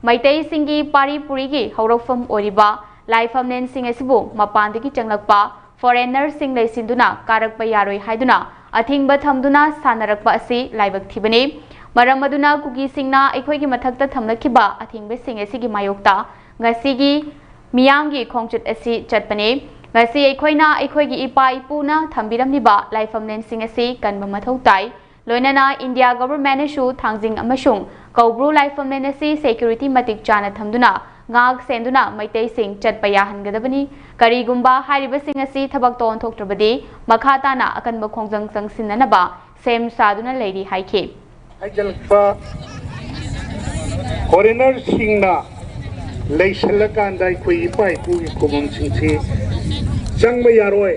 ꯃꯩꯇꯩꯁꯤꯡꯒꯤ ꯄꯥꯔꯤ ꯄꯨꯔꯤꯒꯤ ꯍꯧꯔꯛꯐꯝ ꯑꯣꯏꯔꯤꯕ ꯂꯥꯏꯐꯝꯂꯦꯟꯁꯤꯡ ꯑꯁꯤꯕꯨ ꯃꯄꯥꯟꯗꯒꯤ ꯆꯪꯂꯛꯄ foreignerꯁꯤꯡ ꯂꯩꯁꯤꯟꯗꯨꯅ ꯀꯥꯔꯛꯄ ꯌꯥꯔꯣꯏ ꯍꯥꯏꯗꯨꯅ ꯑꯊꯤꯡꯕ ꯊꯝꯗꯨꯅ ꯁꯥꯟꯅꯔꯛꯄ ꯑꯁꯤ ꯂꯥꯏꯕꯛ ꯊꯤꯕꯅꯤ꯫ ꯃꯔꯝ ꯑꯗꯨꯅ ꯀꯨꯀꯤꯁꯤꯡꯅ ꯑꯩꯈꯣꯏꯒꯤ ꯃꯊꯛꯇ ꯊꯝꯂꯛꯈꯤꯕ ꯑꯊꯤꯡꯕꯁꯤꯡ ꯑꯁꯤꯒꯤ ꯃꯥꯌꯣꯛꯇ ꯉꯁꯤꯒꯤ ꯃꯤꯌꯥꯝꯒꯤ ꯈꯣꯡꯆꯠ ꯑꯁꯤ ꯆꯠꯄꯅꯤ꯫ ꯉꯁꯤ ꯑꯩꯈꯣꯏꯅ ꯑꯩꯈꯣꯏꯒꯤ ꯏꯄꯥ ꯏꯄꯨꯅ ꯊꯝꯕꯤꯔꯝꯂꯤꯕ ꯂꯥꯏꯐꯝꯂꯦꯟꯁꯤꯡ ꯑꯁꯤ ꯀꯟꯕ ꯃꯊꯧ ꯇꯥꯏ꯫ ꯂꯣꯏꯅꯅ India Governmentꯅꯁꯨ ꯊꯥꯡꯖꯤꯡ ꯑꯃꯁꯨꯡ ꯀꯧꯕ꯭ꯔꯨ ꯂꯥꯏꯐꯝꯂꯦꯟ ꯑꯁꯤ security ꯃꯇꯤꯛ ꯆꯥꯅ ꯊꯝꯗꯨꯅ ꯉꯥꯛ ꯁꯦꯟꯗꯨꯅ ꯃꯩꯇꯩꯁꯤꯡ ꯆꯠꯄ ꯌꯥꯍꯟꯒꯗꯕꯅꯤ꯫ ꯀꯔꯤꯒꯨꯝꯕ ꯍꯥꯏꯔꯤꯕꯁꯤꯡ ꯑꯁꯤ ꯊꯕꯛꯇ ꯑꯣꯟꯊꯣꯛꯇ꯭ꯔꯕꯗꯤ ꯃꯈꯥ ꯇꯥꯅ ꯑꯀꯟꯕ ꯈꯣꯡꯖꯪ ꯆꯪꯁꯤꯟꯅꯅꯕ ꯁꯦꯝ ꯁꯥꯗꯨꯅ ꯂꯩꯔꯤ ꯍꯥꯏꯈꯤ꯫ ꯍꯥꯏꯖꯤꯜꯂꯛꯄ foreignerꯁꯤꯡꯅ ꯂꯩꯁꯜꯂꯀꯥꯟꯗ ꯑꯩꯈꯣꯏ ꯏꯄꯥ ꯏꯄꯨꯒꯤ ꯈꯨꯕꯝꯁꯤꯡꯁꯤ ꯆꯪꯕ ꯌꯥꯔꯣꯏ,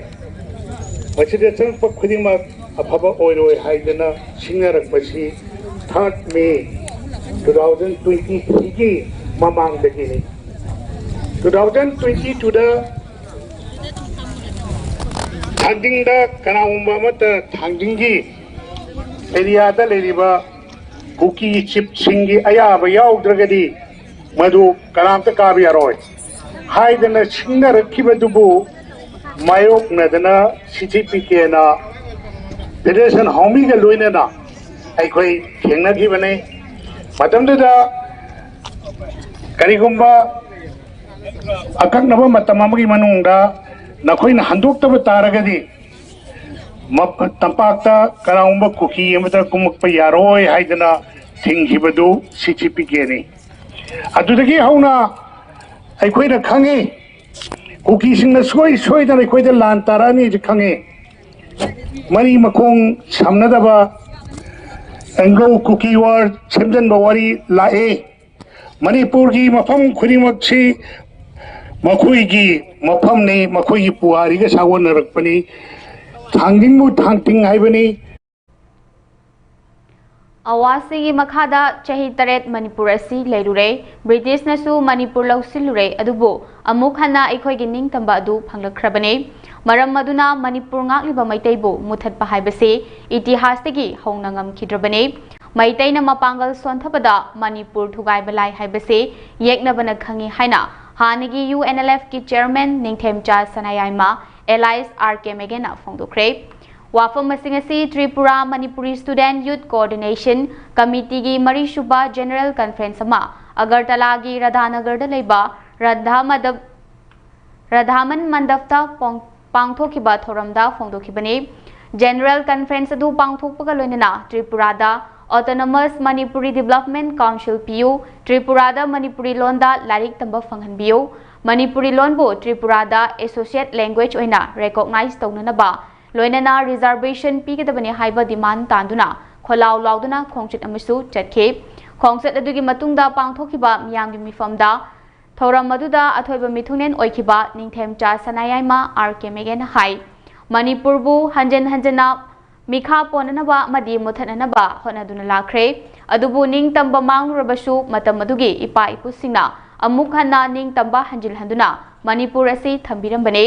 ꯃꯁꯤꯗ ꯆꯪꯉꯛꯄ ꯈꯨꯗꯤꯡꯃꯛ ꯑꯐꯕ ꯑꯣꯏꯔꯣꯏ ꯍꯥꯏꯗꯅ ꯁꯤꯡꯅꯔꯛꯄꯁꯤ third May two thousand twenty threeꯒꯤ ꯃꯃꯥꯡꯗꯒꯤꯅꯤ꯫ Two thousand twenty twoꯗ ꯊꯥꯡꯖꯤꯡꯗ ꯀꯅꯥꯒꯨꯝꯕ ꯑꯃꯠꯇ ꯊꯥꯡꯖꯤꯡꯒꯤ areaꯗ ꯂꯩꯔꯤꯕ ꯀꯨꯀꯤ chiefꯁꯤꯡꯒꯤ ꯑꯌꯥꯕ ꯌꯥꯎꯗ꯭ꯔꯒꯗꯤ ꯃꯗꯨ ꯀꯅꯥꯝꯇ ꯀꯥꯕ ꯌꯥꯔꯣꯏ ꯍꯥꯏꯗꯅ ꯁꯤꯡꯅꯔꯛꯈꯤꯕꯗꯨꯕꯨ ꯃꯥꯌꯣꯛꯅꯗꯅ C C P Kꯅ Federation Haomiꯒ ꯂꯣꯏꯅꯅ ꯑꯩꯈꯣꯏ ꯊꯦꯡꯅꯈꯤꯕꯅꯤ꯫ ꯃꯇꯝꯗꯨꯗ ꯀꯔꯤꯒꯨꯝꯕ ꯑꯀꯛꯅꯕ ꯃꯇꯝ ꯑꯃꯒꯤ ꯃꯅꯨꯡꯗ ꯅꯈꯣꯏꯅ ꯍꯟꯗꯣꯛꯇꯕ ꯇꯥꯔꯒꯗꯤ ꯃ- ꯇꯝꯄꯥꯛꯇ ꯀꯅꯥꯒꯨꯝꯕ ꯀꯨꯀꯤ ꯑꯃꯠꯇ ꯀꯨꯝꯃꯛꯄ ꯌꯥꯔꯣꯏ ꯍꯥꯏꯗꯅ ꯊꯤꯡꯈꯤꯕꯗꯨ C C P Kꯅꯤ꯫ ꯑꯗꯨꯗꯒꯤ ꯍꯧꯅ ꯑꯩꯈꯣꯏꯅ ꯈꯪꯉꯤ, ꯀꯨꯀꯤꯁꯤꯡꯅ ꯁꯨꯡꯁꯣꯏ ꯁꯣꯏꯗꯅ ꯑꯩꯈꯣꯏꯗ ꯂꯥꯟ ꯇꯥꯔꯛꯑꯅꯤꯁꯦ ꯈꯪꯉꯦ꯫ ꯃꯔꯤ ꯃꯈꯣꯡ ꯁꯝꯅꯗꯕ ꯑꯦꯡꯒ꯭ꯂꯣ ꯀꯨꯀꯤ ꯋꯥꯔ ꯁꯦꯝꯖꯤꯟꯕ ꯋꯥꯔꯤ ꯂꯥꯛꯑꯦ꯫ ꯃꯅꯤꯄꯨꯔꯒꯤ ꯃꯐꯝ ꯈꯨꯗꯤꯡꯃꯛꯁꯤ ꯃꯈꯣꯏꯒꯤ ꯃꯐꯝꯅꯤ, ꯃꯈꯣꯏꯒꯤ ꯄꯨꯋꯥꯔꯤꯒ ꯁꯥꯒꯣꯟꯅꯔꯛꯄꯅꯤ꯫ ꯊꯥꯡꯖꯤꯡꯕꯨ ꯊꯥꯡꯇꯤꯡ ꯍꯥꯏꯕꯅꯤ꯫ ꯑꯋꯥꯁꯤꯒꯤ ꯃꯈꯥꯗ ꯆꯍꯤ ꯇꯔꯦꯠ ꯃꯅꯤꯄꯨꯔ ꯑꯁꯤ ꯂꯩꯔꯨꯔꯦ꯫ ꯕ꯭ꯔꯤꯇꯤꯁꯅꯁꯨ ꯃꯅꯤꯄꯨꯔ ꯂꯧꯁꯤꯜꯂꯨꯔꯦ, ꯑꯗꯨꯕꯨ ꯑꯃꯨꯛ ꯍꯟꯅ ꯑꯩꯈꯣꯏꯒꯤ ꯅꯤꯡꯇꯝꯕ ꯑꯗꯨ ꯐꯪꯂꯛꯈ꯭ꯔꯕꯅꯤ꯫ ꯃꯔꯝ ꯑꯗꯨꯅ ꯃꯅꯤꯄꯨꯔ ꯉꯥꯛꯂꯤꯕ ꯃꯩꯇꯩꯕꯨ ꯃꯨꯊꯠꯄ ꯍꯥꯏꯕꯁꯤ ꯏꯇꯤꯍꯥꯁꯇꯒꯤ ꯍꯧꯅ ꯉꯝꯈꯤꯗ꯭ꯔꯕꯅꯤ꯫ ꯃꯩꯇꯩꯅ ꯃꯄꯥꯡꯒꯜ ꯁꯣꯟꯊꯕꯗ ꯃꯅꯤꯄꯨꯔ ꯊꯨꯒꯥꯏꯕ ꯂꯥꯏ ꯍꯥꯏꯕꯁꯤ ꯌꯦꯛꯅꯕꯅ ꯈꯪꯏ ꯍꯥꯏꯅ ꯍꯥꯟꯅꯒꯤ ꯌꯨ ꯑꯦꯟ ꯑꯦꯜ ꯑꯦꯐꯀꯤ chairman Ningthemcha Sanayaima alias R K ꯃꯦꯒꯦꯅ ꯐꯣꯡꯗꯣꯛꯈ꯭ꯔꯦ꯫ ꯋꯥꯐꯝꯁꯤꯡ ꯑꯁꯤ Tripura Manipuri student youth coordination ꯀꯃꯤꯇꯤꯒꯤ ꯃꯔꯤꯁꯨꯕ ꯖꯦꯅꯔꯦꯜ ꯀꯟꯐꯔꯦꯟꯁ ꯑꯃ ꯑꯒꯔꯇꯂꯥꯒꯤ ꯔꯥꯙꯥꯅꯒꯔꯗ ꯂꯩꯕ ꯔꯥꯙꯥ ꯃꯟꯗꯞ ꯔꯥꯙꯥꯃꯟ ꯃꯟꯗꯞꯇ ꯄꯣꯡ- ꯄꯥꯡꯊꯣꯛꯈꯤꯕ ꯊꯧꯔꯝꯗ ꯐꯣꯡꯗꯣꯛꯈꯤꯕꯅꯤ꯫ ꯖꯦꯅꯔꯦꯜ ꯀꯟꯐꯔꯦꯟꯁ ꯑꯗꯨ ꯄꯥꯡꯊꯣꯛꯄꯒ ꯂꯣꯏꯅꯅ ꯇ꯭ꯔꯤꯄꯨꯔꯥꯗ ꯑꯣꯇꯣꯅꯣꯃꯁ ꯃꯅꯤꯄꯨꯔꯤ ꯗꯤꯕ꯭ꯂꯞꯃꯦꯟꯠ ꯀꯥꯎꯟꯁꯤꯜ ꯄꯤꯌꯨ, ꯇ꯭ꯔꯤꯄꯨꯔꯥꯗ ꯃꯅꯤꯄꯨꯔꯤ ꯂꯣꯟꯗ ꯂꯥꯏꯔꯤꯛ ꯇꯝꯕ ꯐꯪꯍꯟꯕꯤꯌꯨ, ꯃꯅꯤꯄꯨꯔꯤ ꯂꯣꯟꯕꯨ ꯇ꯭ꯔꯤꯄꯨꯔꯥꯗ ꯑꯦꯁꯣꯁꯤꯌꯦꯠ ꯂꯦꯡꯒ꯭ꯋꯦꯖ ꯑꯣꯏꯅ ꯔꯦꯀꯣꯒꯅꯥꯏꯖ ꯇꯧꯅꯅꯕ, ꯂꯣꯏꯅꯅ ꯔꯤꯖꯥꯔꯕꯦꯁꯟ ꯄꯤꯒꯗꯕꯅꯤ ꯍꯥꯏꯕ ꯗꯤꯃꯥꯟ ꯇꯥꯟꯗꯨꯅ ꯈꯣꯜꯂꯥꯎ ꯂꯥꯎꯗꯨꯅ ꯈꯣꯡꯆꯠ ꯑꯃꯁꯨ ꯆꯠꯈꯤ꯫ ꯈꯣꯡꯆꯠ ꯑꯗꯨꯒꯤ ꯃꯇꯨꯡꯗ ꯄꯥꯡꯊꯣꯛꯈꯤꯕ ꯃꯤꯌꯥꯝꯒꯤ ꯃꯤꯐꯝꯗ ꯊꯧꯔꯝ ꯑꯗꯨꯗ ꯑꯊꯣꯏꯕ ꯃꯤꯊꯨꯡꯂꯦꯟ ꯑꯣꯏꯈꯤꯕ ꯅꯤꯡꯊꯦꯝꯆꯥ ꯁꯅꯥꯌꯥꯏꯃ ꯑꯥꯔ ꯀꯦ ꯃꯦꯒꯦꯅ ꯍꯥꯏ, ꯃꯅꯤꯄꯨꯔꯕꯨ ꯍꯟꯖꯤꯟ ꯍꯟꯖꯤꯟꯅ ꯃꯤꯈꯥ ꯄꯣꯟꯅꯅꯕ ꯑꯃꯗꯤ ꯃꯨꯊꯠꯅꯅꯕ ꯍꯣꯠꯅꯗꯨꯅ ꯂꯥꯛꯈ꯭ꯔꯦ꯫ ꯑꯗꯨꯕꯨ ꯅꯤꯡꯇꯝꯕ ꯃꯥꯡꯂꯨꯔꯕꯁꯨ ꯃꯇꯝ ꯑꯗꯨꯒꯤ ꯏꯄꯥ ꯏꯄꯨꯁꯤꯡꯅ ꯑꯃꯨꯛ ꯍꯟꯅ ꯅꯤꯡꯇꯝꯕ ꯍꯟꯖꯤꯜꯍꯟꯗꯨꯅ ꯃꯅꯤꯄꯨꯔ ꯑꯁꯤ ꯊꯝꯕꯤꯔꯝꯕꯅꯤ꯫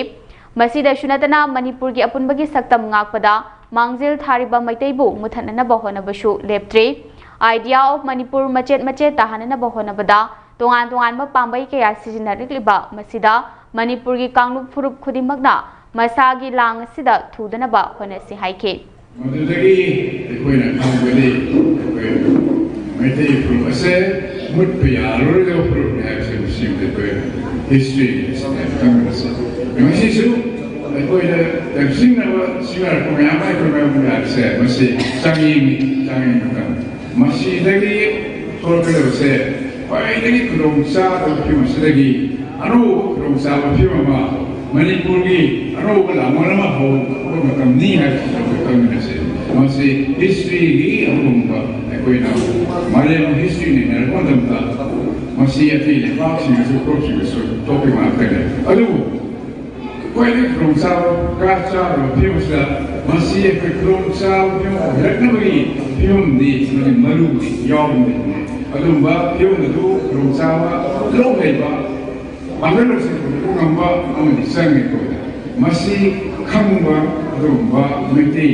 ꯃꯁꯤꯗꯁꯨ ꯅꯠꯇꯅ ꯃꯅꯤꯄꯨꯔꯒꯤ ꯑꯄꯨꯟꯕꯒꯤ ꯁꯛꯇꯝ ꯉꯥꯛꯄꯗ ꯃꯥꯡꯖꯤꯜ ꯊꯥꯔꯤꯕ ꯃꯩꯇꯩꯕꯨ ꯃꯨꯊꯠꯅꯅꯕ ꯍꯣꯠꯅꯕꯁꯨ ꯂꯦꯞꯇ꯭ꯔꯤ꯫ Idea of ꯃꯅꯤꯄꯨꯔ ꯃꯆꯦꯠ ꯃꯆꯦꯠ ꯇꯥꯍꯟꯅꯅꯕ ꯍꯣꯠꯅꯕꯗ ꯇꯣꯉꯥꯟ ꯇꯣꯉꯥꯟꯕ ꯄꯥꯝꯕꯩ ꯀꯌꯥ ꯁꯤꯖꯤꯟꯅꯔꯛꯂꯤꯕ ꯃꯁꯤꯗ ꯃꯅꯤꯄꯨꯔꯒꯤ ꯀꯥꯡꯂꯨꯞ ꯐꯨꯔꯨꯞ ꯈꯨꯗꯤꯡꯃꯛꯅ ꯃꯁꯥꯒꯤ ꯂꯥꯡ ꯑꯁꯤꯗ ꯊꯨꯗꯅꯕ ꯍꯣꯠꯅꯁꯤ ꯍꯥꯏꯈꯤ꯫ ꯃꯗꯨꯗꯒꯤ ꯑꯩꯈꯣꯏꯅ ꯈꯪꯕꯗꯤ ꯑꯩꯈꯣꯏ ꯃꯩꯇꯩ ꯐꯨꯔꯨꯞ ꯑꯁꯦ ꯃꯨꯠꯄ ꯌꯥꯔꯔꯣꯏꯗꯕ ꯐꯨꯔꯨꯞꯅꯤ ꯍꯥꯏꯕꯁꯤ ꯃꯁꯤꯃꯗꯤ ꯑꯩꯈꯣꯏ ꯍꯤꯁꯇ꯭ꯔꯤꯅ ꯈꯪꯕꯅꯤ꯫ ꯉꯁꯤꯁꯨ ꯑꯩꯈꯣꯏꯅ ꯇꯦꯝꯁꯤꯡꯅꯕ ꯁꯤꯡꯅꯔꯛꯄ ꯃꯌꯥꯝ ꯑꯃ ꯑꯩꯈꯣꯏ ꯃꯥꯌꯣꯛꯅꯔꯤꯕꯁꯦ ꯃꯁꯤ ꯆꯥꯡꯌꯦꯡꯅꯤ, ꯆꯥꯡꯌꯦꯡ ꯃꯇꯝ꯫ ꯃꯁꯤꯗꯒꯤ ꯊꯣꯛꯂꯛꯀꯗꯕꯁꯦ ꯈ꯭ꯋꯥꯏꯗꯒꯤ ꯈꯨꯗꯣꯡ ꯆꯥꯗꯕ ꯐꯤꯕꯝ ꯑꯁꯤꯗꯒꯤ ꯑꯅꯧꯕ ꯈꯨꯗꯣꯡꯆꯥꯕ ꯐꯤꯕꯝ ꯑꯃ, ꯃꯅꯤꯄꯨꯔꯒꯤ ꯑꯅꯧꯕ ꯂꯥꯡꯕꯟ ꯑꯃ ꯍꯧꯕ ꯃꯇꯝꯅꯤ ꯍꯥꯏꯕꯁꯤ ꯑꯩꯈꯣꯏ ꯈꯪꯃꯤꯟꯅꯁꯤ꯫ ꯃꯁꯤ ꯍꯤꯁꯇ꯭ꯔꯤꯒꯤ ꯑꯗꯨꯒꯨꯝꯕ ꯑꯩꯈꯣꯏꯅ ꯃꯥꯂꯦꯝ ꯍꯤꯁꯇ꯭ꯔꯤ ꯅꯩꯅꯔꯛꯄ ꯃꯇꯝꯗ ꯃꯁꯤ ꯑꯇꯩ ꯂꯩꯕꯥꯛꯁꯤꯡꯗꯁꯨ, ꯐꯨꯔꯨꯞꯁꯤꯡꯗꯁꯨ ꯊꯣꯛꯄ ꯉꯥꯛꯇꯅꯤ꯫ ꯑꯗꯨꯕꯨ ꯈ꯭ꯋꯥꯏꯗꯒꯤ ꯈꯨꯗꯣꯡꯆꯥꯕ, ꯀꯥ ꯆꯥꯗꯕ ꯐꯤꯕꯝꯁꯤꯗ ꯃꯁꯤ ꯑꯩꯈꯣꯏ ꯈꯨꯗꯣꯡꯆꯥꯕ ꯐꯤꯕꯝ ꯑꯣꯏꯔꯛꯅꯕꯒꯤ ꯐꯤꯕꯝꯗꯤ ꯃꯗꯨ ꯃꯔꯨꯗꯤ ꯌꯥꯎꯔꯤꯕꯅꯤ꯫ ꯑꯗꯨꯒꯨꯝꯕ ꯐꯤꯕꯝ ꯑꯗꯨ ꯈꯨꯗꯣꯡꯆꯥꯕ ꯂꯧ ꯂꯩꯕ ꯄꯥꯡꯒꯜ ꯂꯧꯁꯤꯡ ꯄꯨꯊꯣꯛꯄ ꯉꯝꯕ ꯑꯃꯗꯤ ꯆꯪꯉꯦ꯫ ꯑꯩꯈꯣꯏꯗ ꯃꯁꯤ ꯈꯪꯕ ꯑꯗꯨꯒꯨꯝꯕ ꯃꯩꯇꯩ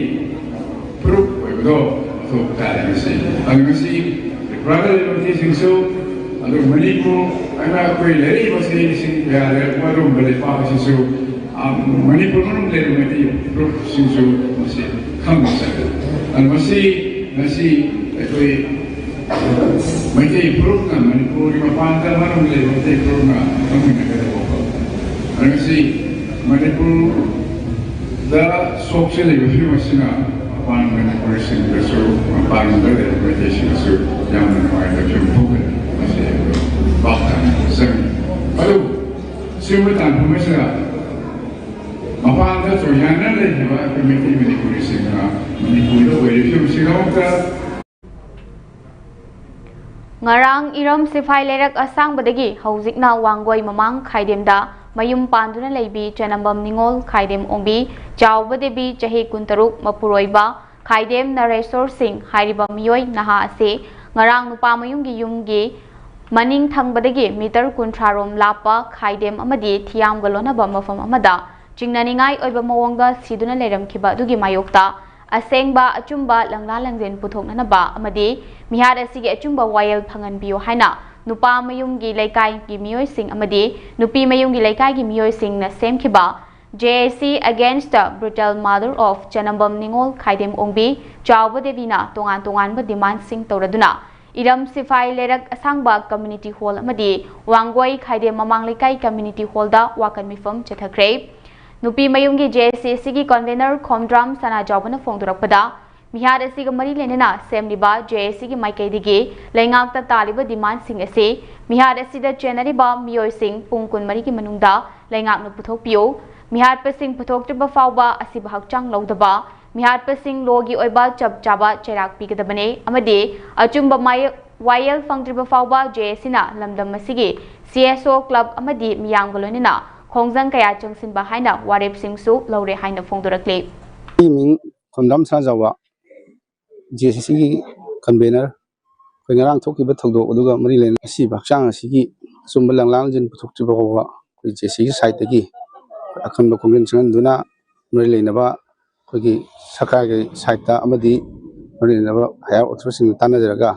ꯐꯨꯔꯨꯞ ꯑꯣꯏꯕꯗꯣ ꯃꯊꯧ ꯇꯥꯏ ꯉꯁꯤ꯫ ꯑꯗꯨ ꯉꯁꯤ ꯇ꯭ꯔꯤꯄꯨꯔꯥꯗ ꯂꯩꯔꯤꯕ ꯃꯩꯇꯩꯁꯤꯡꯁꯨ, ꯑꯗꯨ ꯃꯅꯤꯄꯨꯔ ꯍꯥꯏꯅ ꯑꯩꯈꯣꯏ ꯂꯩꯔꯛꯏꯕ ꯆꯍꯤ ꯂꯤꯁꯤꯡ ꯀꯌꯥ ꯂꯩꯔꯛꯄ ꯑꯗꯨꯒꯨꯝꯕ ꯂꯩꯄꯥꯛ ꯑꯁꯤꯁꯨ, ꯑ, ꯃꯅꯤꯄꯨꯔ ꯃꯅꯨꯡꯗ ꯂꯩꯔꯤꯕ ꯃꯩꯇꯩ ꯐꯨꯔꯨꯞꯁꯤꯡꯁꯨ ꯃꯁꯤ ꯈꯪꯕ ꯆꯪꯉꯤ꯫ ꯑꯗꯨ ꯃꯁꯤ ꯉꯁꯤ ꯑꯩꯈꯣꯏ ꯃꯩꯇꯩ ꯐꯨꯔꯨꯞꯅ, ꯃꯅꯤꯄꯨꯔꯒꯤ ꯃꯄꯥꯟꯗ ꯃꯅꯨꯡꯗ ꯂꯩꯕ ꯃꯩꯇꯩ ꯐꯨꯔꯨꯞꯅ ꯈꯪꯃꯤꯟꯅꯒꯗꯕ ꯋꯥꯐꯝ꯫ ꯑꯗꯨ ꯉꯁꯤ ꯃꯅꯤꯄꯨꯔꯗ ꯁꯣꯛꯆꯜꯂꯤꯕ ꯐꯤꯕꯝ ꯑꯁꯤꯅ ꯃꯄꯥꯟ ꯃꯅꯤꯄꯨꯔꯤꯁꯤꯡꯗꯁꯨ, ꯃꯄꯥꯟꯗ ꯂꯩꯕ ꯃꯩꯇꯩꯁꯤꯡꯗꯁꯨ ꯌꯥꯝꯅ ꯅꯨꯡꯉꯥꯏꯇꯕ ꯐꯤꯕꯝ ꯊꯣꯛꯀꯅꯤ꯫ ꯃꯁꯤ ꯑꯩꯈꯣꯏ ꯚꯥꯞ ꯇꯥꯅ ꯆꯪꯉꯤ꯫ ꯑꯗꯨꯕꯨ ꯁꯤꯒꯨꯝꯕ ꯇꯥꯟꯐꯝ ꯑꯁꯤꯗ ꯃꯄꯥꯟꯗ ꯆꯣꯏꯅꯅ ꯂꯩꯈꯤꯕ ꯑꯩꯈꯣꯏ ꯃꯩꯇꯩ ꯃꯅꯤꯄꯨꯔꯤꯁꯤꯡꯅ ꯃꯅꯤꯄꯨꯔꯗ ꯑꯣꯏꯔꯤꯕ ꯐꯤꯕꯝꯁꯤꯗꯃꯛꯇ ꯉꯔꯥꯡ ꯏꯔꯝ ꯁꯤꯐꯥꯏ ꯂꯩꯔꯛ ꯑꯁꯥꯡꯕꯗꯒꯤ ꯍꯧꯖꯤꯛꯅ ꯋꯥꯡꯒꯣꯏ ꯃꯃꯥꯡ ꯈꯥꯏꯗꯦꯝꯗ ꯃꯌꯨꯝ ꯄꯥꯟꯗꯨꯅ ꯂꯩꯕꯤ ꯆꯅꯝꯕꯝ ꯅꯤꯉꯣꯜ ꯈꯥꯏꯗꯦꯝ ꯑꯣꯡꯕꯤ ꯆꯥꯎꯕ ꯗꯦꯕꯤ ꯆꯍꯤ ꯀꯨꯟꯇꯔꯨꯛ ꯃꯄꯨꯔꯣꯏꯕ ꯈꯥꯏꯗꯦꯝ ꯅꯔꯦꯁꯣꯔ ꯁꯤꯡ ꯍꯥꯏꯔꯤꯕ ꯃꯤꯑꯣꯏ ꯅꯍꯥ ꯑꯁꯤ ꯉꯔꯥꯡ ꯅꯨꯄꯥ ꯃꯌꯨꯝꯒꯤ ꯌꯨꯝꯒꯤ ꯃꯅꯤꯡ ꯊꯪꯕꯗꯒꯤ ꯃꯤꯇꯔ ꯀꯨꯟꯊ꯭ꯔꯥ ꯔꯣꯝ ꯂꯥꯞꯄ ꯈꯥꯏꯗꯦꯝ ꯑꯃꯗꯤ ꯊꯤꯌꯥꯝꯒ ꯂꯣꯟꯅꯕ ꯃꯐꯝ ꯑꯃꯗ ꯆꯤꯡꯅꯅꯤꯡꯉꯥꯏ ꯑꯣꯏꯕ ꯃꯑꯣꯡꯗ ꯁꯤꯗꯨꯅ ꯂꯩꯔꯝꯈꯤꯕ ꯑꯗꯨꯒꯤ ꯃꯥꯌꯣꯛꯇ ꯑꯁꯦꯡꯕ ꯑꯆꯨꯝꯕ ꯂꯪꯂꯥ ꯂꯪꯖꯦꯟ ꯄꯨꯊꯣꯛꯅꯅꯕ ꯑꯃꯗꯤ ꯃꯤꯍꯥꯠ ꯑꯁꯤꯒꯤ ꯑꯆꯨꯝꯕ ꯋꯥꯌꯦꯜ ꯐꯪꯍꯟꯕꯤꯌꯨ ꯍꯥꯏꯅ ꯅꯨꯄꯥ ꯃꯌꯨꯝꯒꯤ ꯂꯩꯀꯥꯏꯒꯤ ꯃꯤꯑꯣꯏꯁꯤꯡ ꯑꯃꯗꯤ ꯅꯨꯄꯤ ꯃꯌꯨꯝꯒꯤ ꯂꯩꯀꯥꯏꯒꯤ ꯃꯤꯑꯣꯏꯁꯤꯡꯅ ꯁꯦꯝꯈꯤꯕ J A C Against the Brutal Murder of ꯆꯅꯝꯕꯝ ꯅꯤꯉꯣꯜ ꯈꯥꯏꯗꯦꯝ ꯑꯣꯡꯕꯤ ꯆꯥꯎꯕ ꯗꯦꯕꯤꯅ ꯇꯣꯉꯥꯟ ꯇꯣꯉꯥꯟꯕ ꯗꯤꯃꯥꯟꯁꯤꯡ ꯇꯧꯔꯗꯨꯅ ꯏꯔꯝ ꯁꯤꯐꯥꯏ ꯂꯩꯔꯛ ꯑꯁꯥꯡꯕ ꯀꯝꯃ꯭ꯌꯨꯅꯤꯇꯤ ꯍꯣꯜ ꯑꯃꯗꯤ ꯋꯥꯡꯒꯣꯏ ꯈꯥꯏꯗꯦꯝ ꯃꯃꯥꯡ ꯂꯩꯀꯥꯏ ꯀꯝꯃ꯭ꯌꯨꯅꯤꯇꯤ ꯍꯣꯜꯗ ꯋꯥꯀꯠ ꯃꯤꯐꯝ ꯆꯠꯊꯈ꯭ꯔꯦ꯫ ꯅꯨꯄꯤ ꯃꯌꯨꯝꯒꯤ J A C ꯁꯤꯒꯤ ꯀꯟꯚꯦꯅꯔ ꯈꯣꯝꯗ꯭ꯔꯥꯝ ꯁꯅꯥꯖꯥꯎꯕꯅ ꯐꯣꯡꯗꯣꯔꯛꯄꯗ, ꯃꯤꯍꯥꯠ ꯑꯁꯤꯒ ꯃꯔꯤ ꯂꯩꯅꯅ ꯁꯦꯝꯂꯤꯕ ꯖꯦ ꯑꯦ ꯁꯤꯒꯤ ꯃꯥꯏꯀꯩꯗꯒꯤ ꯂꯩꯉꯥꯛꯇ ꯇꯥꯜꯂꯤꯕ ꯗꯤꯃꯥꯟꯁꯤꯡ ꯑꯁꯤ ꯃꯤꯍꯥꯠ ꯑꯁꯤꯗ ꯆꯦꯟꯅꯔꯤꯕ ꯃꯤꯑꯣꯏꯁꯤꯡ ꯄꯨꯡ ꯀꯨꯟꯃꯔꯤꯒꯤ ꯃꯅꯨꯡꯗ ꯂꯩꯉꯥꯛꯅ ꯄꯨꯊꯣꯛꯄꯤꯌꯨ꯫ ꯃꯤꯍꯥꯠꯄꯁꯤꯡ ꯄꯨꯊꯣꯛꯇ꯭ꯔꯤꯕ ꯐꯥꯎꯕ ꯑꯁꯤꯕ ꯍꯛꯆꯥꯡ ꯂꯧꯗꯕ, ꯃꯤꯍꯥꯠꯄꯁꯤꯡ ꯂꯣꯒꯤ ꯑꯣꯏꯕ ꯆꯞ ꯆꯥꯕ ꯆꯩꯔꯥꯛ ꯄꯤꯒꯗꯕꯅꯤ ꯑꯃꯗꯤ ꯑꯆꯨꯝꯕ ꯃꯥꯌ-, ꯋꯥꯌꯦꯜ ꯐꯪꯗ꯭ꯔꯤꯕ ꯐꯥꯎꯕ ꯖꯦ ꯑꯦ ꯁꯤꯅ ꯂꯝꯗꯝ ꯑꯁꯤꯒꯤ ꯁꯤ ꯑꯦꯁ ꯑꯣ ꯀ꯭ꯂꯕ ꯑꯃꯗꯤ ꯃꯤꯌꯥꯝꯒ ꯂꯣꯏꯅꯅ ꯈꯣꯡꯖꯪ ꯀꯌꯥ ꯆꯪꯁꯤꯟꯕ ꯍꯥꯏꯅ ꯋꯥꯔꯦꯞꯁꯤꯡꯁꯨ ꯂꯧꯔꯦ ꯍꯥꯏꯅ ꯐꯣꯡꯗꯣꯔꯛꯂꯤ꯫ ꯑꯩꯒꯤ ꯃꯤꯡ ꯈꯣꯟꯗ꯭ꯔꯝ ꯁꯅꯥꯖꯥꯎꯕ, ꯖꯦ ꯑꯦ ꯁꯤꯒꯤ ꯀꯟꯚꯦꯅꯔ꯫ ꯑꯩꯈꯣꯏ ꯉꯔꯥꯡ ꯊꯣꯛꯈꯤꯕ ꯊꯧꯗꯣꯛ ꯑꯗꯨꯒ ꯃꯔꯤ ꯂꯩꯅꯅ ꯑꯁꯤꯕ ꯍꯛꯆꯥꯡ ꯑꯁꯤꯒꯤ ꯑꯆꯨꯝꯕ ꯂꯪꯂꯥꯡꯁꯤꯡ ꯄꯨꯊꯣꯛꯇ꯭ꯔꯤꯕ ꯐꯥꯎꯕ ꯑꯩꯈꯣꯏ ꯖꯦ ꯑꯦ ꯁꯤꯒꯤ ꯁꯥꯏꯠꯇꯒꯤ ꯑꯀꯟꯕ ꯈꯣꯡꯖꯪ ꯆꯪꯍꯟꯗꯨꯅ ꯃꯔꯤ ꯂꯩꯅꯕ ꯑꯩꯈꯣꯏꯒꯤ ꯁꯔꯀꯥꯔꯒꯤ ꯁꯥꯏꯠꯇ ꯑꯃꯗꯤ ꯃꯔꯤ ꯂꯩꯅꯕ ꯍꯥꯌꯔ ꯑꯣꯊꯣꯔꯤꯇꯤꯁꯤꯡꯒ ꯇꯥꯟꯅꯖꯔꯒ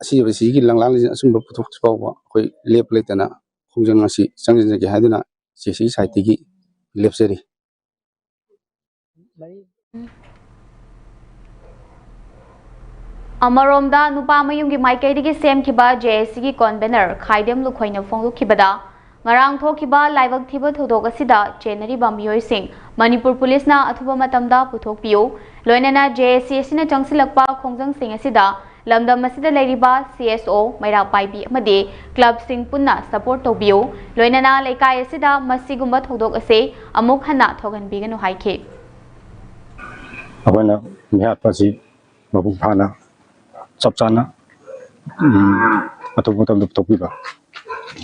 ꯑꯁꯤꯕꯁꯤꯒꯤ ꯂꯪꯂꯥꯡꯁꯤꯡ ꯑꯆꯨꯝꯕ ꯄꯨꯊꯣꯛꯇ꯭ꯔꯤ ꯐꯥꯎꯕ ꯑꯩꯈꯣꯏ ꯂꯦꯞꯄ ꯂꯩꯇꯅ ꯈꯣꯡꯖꯪ ꯑꯁꯤ ꯆꯪꯁꯤꯟꯖꯒꯦ ꯍꯥꯏꯗꯨꯅ ꯖꯦ ꯑꯦ ꯁꯤꯒꯤ ꯁꯥꯏꯠꯇꯒꯤ ꯂꯦꯞꯆꯔꯤ꯫ ꯑꯃꯔꯣꯝꯗ, ꯅꯨꯄꯥ ꯃꯌꯨꯝꯒꯤ ꯃꯥꯏꯀꯩꯗꯒꯤ ꯁꯦꯝꯈꯤꯕ ꯖꯦ ꯑꯦ ꯁꯤꯒꯤ ꯀꯣꯟꯚꯦꯅꯔ ꯈꯥꯏꯗꯦꯝ ꯂꯨꯈꯣꯏꯅ ꯐꯣꯡꯗꯣꯛꯈꯤꯕꯗ, ꯉꯔꯥꯡ ꯊꯣꯛꯈꯤꯕ ꯂꯥꯏꯕꯛ ꯊꯤꯕ ꯊꯧꯗꯣꯛ ꯑꯁꯤꯗ ꯆꯦꯟꯅꯔꯤꯕ ꯃꯤꯑꯣꯏꯁꯤꯡ ꯃꯅꯤꯄꯨꯔ ꯄꯨꯂꯤꯁꯅ ꯑꯊꯨꯕ ꯃꯇꯝꯗ ꯄꯨꯊꯣꯛꯄꯤꯌꯨ, ꯂꯣꯏꯅꯅ ꯖꯦ ꯑꯦ ꯁꯤ ꯑꯁꯤꯅ ꯆꯪꯁꯤꯜꯂꯛꯄ ꯈꯣꯡꯖꯪꯁꯤꯡ ꯑꯁꯤꯗ ꯂꯝꯗꯝ ꯑꯁꯤꯗ ꯂꯩꯔꯤꯕ ꯁꯤ ꯑꯦꯁ ꯑꯣ, ꯃꯩꯔꯥ ꯄꯥꯏꯕꯤ ꯑꯃꯗꯤ ꯀ꯭ꯂꯕꯁꯤꯡ ꯄꯨꯟꯅ ꯁꯄꯣꯔꯠ ꯇꯧꯕꯤꯌꯨ, ꯂꯣꯏꯅꯅ ꯂꯩꯀꯥꯏ ꯑꯁꯤꯗ ꯃꯁꯤꯒꯨꯝꯕ ꯊꯧꯗꯣꯛ ꯑꯁꯤ ꯑꯃꯨꯛ ꯍꯟꯅ ꯊꯣꯛꯍꯟꯕꯤꯒꯅꯨ ꯍꯥꯏꯈꯤ꯫ ꯑꯩꯈꯣꯏꯅ ꯃꯤꯍꯥꯠꯄ ꯑꯁꯤ ꯃꯄꯨꯡ ꯐꯥꯅ, ꯆꯞ ꯆꯥꯅ, ꯎꯝ, ꯑꯊꯨꯕ ꯃꯇꯝꯗ ꯄꯨꯊꯣꯛꯄꯤꯕ,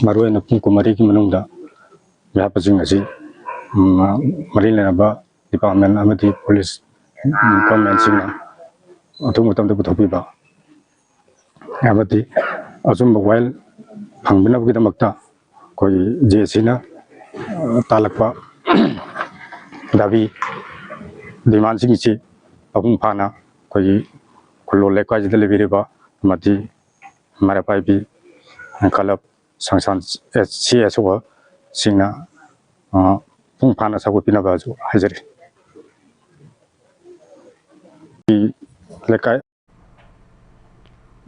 ꯃꯔꯨꯑꯣꯏꯅ ꯄꯨꯡ ꯀꯨꯟꯃꯔꯤꯒꯤ ꯃꯅꯨꯡꯗ ꯃꯤꯍꯥꯠꯄꯁꯤꯡ ꯑꯁꯤ, ꯎꯝ, ꯃꯔꯤ ꯂꯩꯅꯕ ꯗꯤꯄꯥꯔꯠꯃꯦꯟ ꯑꯃꯗꯤ ꯄꯨꯂꯤꯁ, ꯎꯝ, ꯒꯣꯔꯃꯦꯟꯁꯤꯡꯅ ꯑꯊꯨꯕ ꯃꯇꯝꯗ ꯄꯨꯊꯣꯛꯄꯤꯕ ꯑꯃꯗꯤ ꯑꯆꯨꯝꯕ ꯋꯥꯌꯦꯜ ꯐꯪꯕꯤꯅꯕꯒꯤꯗꯃꯛꯇ ꯑꯩꯈꯣꯏꯒꯤ ꯖꯦ ꯑꯦ ꯁꯤꯅ, ꯑ, ꯇꯥꯜꯂꯛꯄ ꯗꯥꯕꯤ, ꯗꯤꯃꯥꯟꯁꯤꯡ ꯑꯁꯤ ꯃꯄꯨꯡ ꯐꯥꯅ ꯑꯩꯈꯣꯏꯒꯤ ꯈꯨꯜꯂꯣꯜ ꯂꯩꯀꯥꯏꯁꯤꯗ ꯂꯩꯕꯤꯔꯤꯕ ꯑꯃꯗꯤ ꯃꯩꯔꯥ ꯄꯥꯏꯕꯤ ꯀ꯭ꯂꯕ, ꯁꯪꯁꯊꯥꯟ, ꯁꯤ ꯑꯦꯁ ꯑꯣꯁꯤꯡꯅ, ꯑ, ꯃꯄꯨꯡ ꯐꯥꯅ ꯁꯧꯒꯠꯄꯤꯅꯕꯁꯨ ꯍꯥꯏꯖꯔꯤ꯫ ꯂꯩꯀꯥꯏ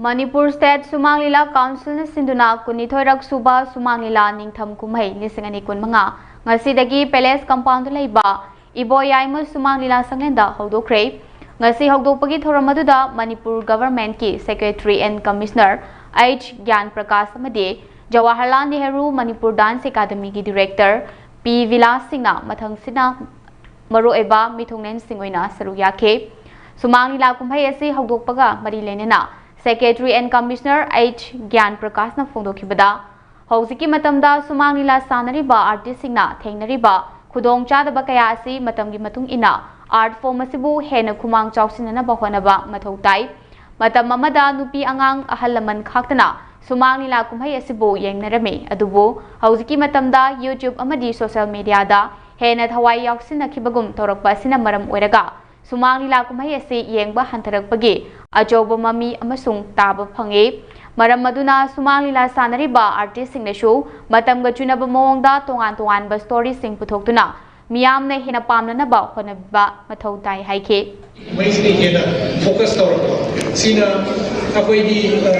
ꯃꯅꯤꯄꯨꯔ ꯁ꯭ꯇꯦꯠ ꯁꯨꯃꯥꯡ ꯂꯤꯂꯥ ꯀꯥꯎꯟꯁꯤꯜꯅ ꯁꯤꯟꯗꯨꯅ ꯀꯨꯟꯅꯤꯊꯣꯏꯔꯛ ꯁꯨꯕ ꯁꯨꯃꯥꯡ ꯂꯤꯂꯥ ꯅꯤꯡꯊꯝ ꯀꯨꯝꯍꯩ ꯂꯤꯁꯤꯡ ꯑꯅꯤ ꯀꯨꯟꯃꯉꯥ ꯉꯁꯤꯗꯒꯤ ꯄꯦꯂꯦꯁ ꯀꯝꯄꯥꯎꯟꯗ ꯂꯩꯕ ꯏꯕꯣ ꯌꯥꯏꯃ ꯁꯨꯃꯥꯡ ꯂꯤꯂꯥ ꯁꯪꯂꯦꯟꯗ ꯍꯧꯗꯣꯛꯈ꯭ꯔꯦ꯫ ꯉꯁꯤ ꯍꯧꯗꯣꯛꯄꯒꯤ ꯊꯧꯔꯝ ꯑꯗꯨꯗ ꯃꯅꯤꯄꯨꯔ ꯒꯚꯔꯟꯃꯦꯟꯠꯀꯤ secretary and commissioner H Gyan Prakash ꯑꯃꯗꯤ ꯖꯋꯥꯍꯔꯂꯥꯜ ꯅꯦꯍꯔꯨ ꯃꯅꯤꯄꯨꯔ ꯗꯥꯟꯁ ꯑꯦꯀꯥꯗꯃꯤꯒꯤ ꯗꯤꯔꯦꯛꯇꯔ ꯄꯤ ꯕꯤꯂꯥꯁ ꯁꯤꯡꯅ ꯃꯊꯪꯁꯤꯠꯅ ꯃꯔꯨꯑꯣꯏꯕ ꯃꯤꯊꯨꯡꯂꯦꯟꯁꯤꯡ ꯑꯣꯏꯅ ꯁꯔꯨꯛ ꯌꯥꯈꯤ꯫ ꯁꯨꯃꯥꯡ ꯂꯤꯂꯥ ꯀꯨꯝꯍꯩ ꯑꯁꯤ ꯍꯧꯗꯣꯛꯄꯒ ꯃꯔꯤ ꯂꯩꯅꯅ ꯁꯦꯀ꯭ꯔꯦꯇꯔꯤ ꯑꯦꯟ ꯀꯃꯤꯁꯅꯔ ꯑꯩꯆ ꯒ꯭ꯌꯥꯟ ꯄ꯭ꯔꯀꯥꯁꯅ ꯐꯣꯡꯗꯣꯛꯈꯤꯕꯗ, ꯍꯧꯖꯤꯛꯀꯤ ꯃꯇꯝꯗ ꯁꯨꯃꯥꯡ ꯂꯤꯂꯥ ꯁꯥꯟꯅꯔꯤꯕ ꯑꯥꯔꯇꯤꯁꯁꯤꯡꯅ ꯊꯦꯡꯅꯔꯤꯕ ꯈꯨꯗꯣꯡꯆꯥꯗꯕ ꯀꯌꯥ ꯑꯁꯤ ꯃꯇꯝꯒꯤ ꯃꯇꯨꯡ ꯏꯟꯅ ꯑꯥꯔꯠ ꯐꯣꯔꯝ ꯑꯁꯤꯕꯨ ꯍꯦꯟꯅ ꯈꯨꯃꯥꯡ ꯆꯥꯎꯁꯤꯟꯅꯅꯕ ꯍꯣꯠꯅꯕ ꯃꯊꯧ ꯇꯥꯏ꯫ ꯃꯇꯝ ꯑꯃꯗ ꯅꯨꯄꯤ, ꯑꯉꯥꯡ, ꯑꯍꯜ ꯂꯃꯟ ꯈꯥꯛꯇꯅ ꯁꯨꯃꯥꯡ ꯂꯤꯂꯥ ꯀꯨꯝꯍꯩ ꯑꯁꯤꯕꯨ ꯌꯦꯡꯅꯔꯝꯃꯤ, ꯑꯗꯨꯕꯨ ꯍꯧꯖꯤꯛꯀꯤ ꯃꯇꯝꯗ YouTube ꯑꯃꯗꯤ ꯁꯣꯁꯤꯌꯦꯜ ꯃꯤꯗꯤꯌꯥꯗ ꯍꯦꯟꯅ ꯊꯋꯥꯏ ꯌꯥꯎꯁꯤꯟꯅꯈꯤꯕꯒꯨꯝ ꯇꯧꯔꯛꯄ ꯑꯁꯤꯅ ꯃꯔꯝ ꯑꯣꯏꯔꯒ ꯁꯨꯃꯥꯡ ꯂꯤꯂꯥ ꯀꯨꯝꯍꯩ ꯑꯁꯤ ꯌꯦꯡꯕ ꯍꯟꯊꯔꯛꯄꯒꯤ ꯑꯆꯧꯕ ꯃꯃꯤ ꯑꯃꯁꯨꯡ ꯇꯥꯕ ꯐꯪꯉꯤ꯫ ꯃꯔꯝ ꯑꯗꯨꯅ ꯁꯨꯃꯥꯡ ꯂꯤꯂꯥ ꯁꯥꯟꯅꯔꯤꯕ ꯑꯥꯔꯇꯤꯁꯁꯤꯡꯅꯁꯨ ꯃꯇꯝꯒ ꯆꯨꯅꯕ ꯃꯑꯣꯡꯗ ꯇꯣꯉꯥꯟ ꯇꯣꯉꯥꯟꯕ ꯁ꯭ꯇꯣꯔꯤꯁꯤꯡ ꯄꯨꯊꯣꯛꯇꯨꯅ ꯃꯤꯌꯥꯝꯅ ꯍꯦꯟꯅ ꯄꯥꯝꯅꯅꯕ ꯍꯣꯠꯅꯕ ꯃꯊꯧ ꯇꯥꯏ ꯍꯥꯏꯈꯤ꯫ ꯃꯩꯁꯤꯅ ꯍꯦꯟꯅ ꯐꯣꯀꯁ ꯇꯧꯔꯛꯄ ꯁꯤꯅ ꯑꯩꯈꯣꯏꯒꯤ, ꯑ,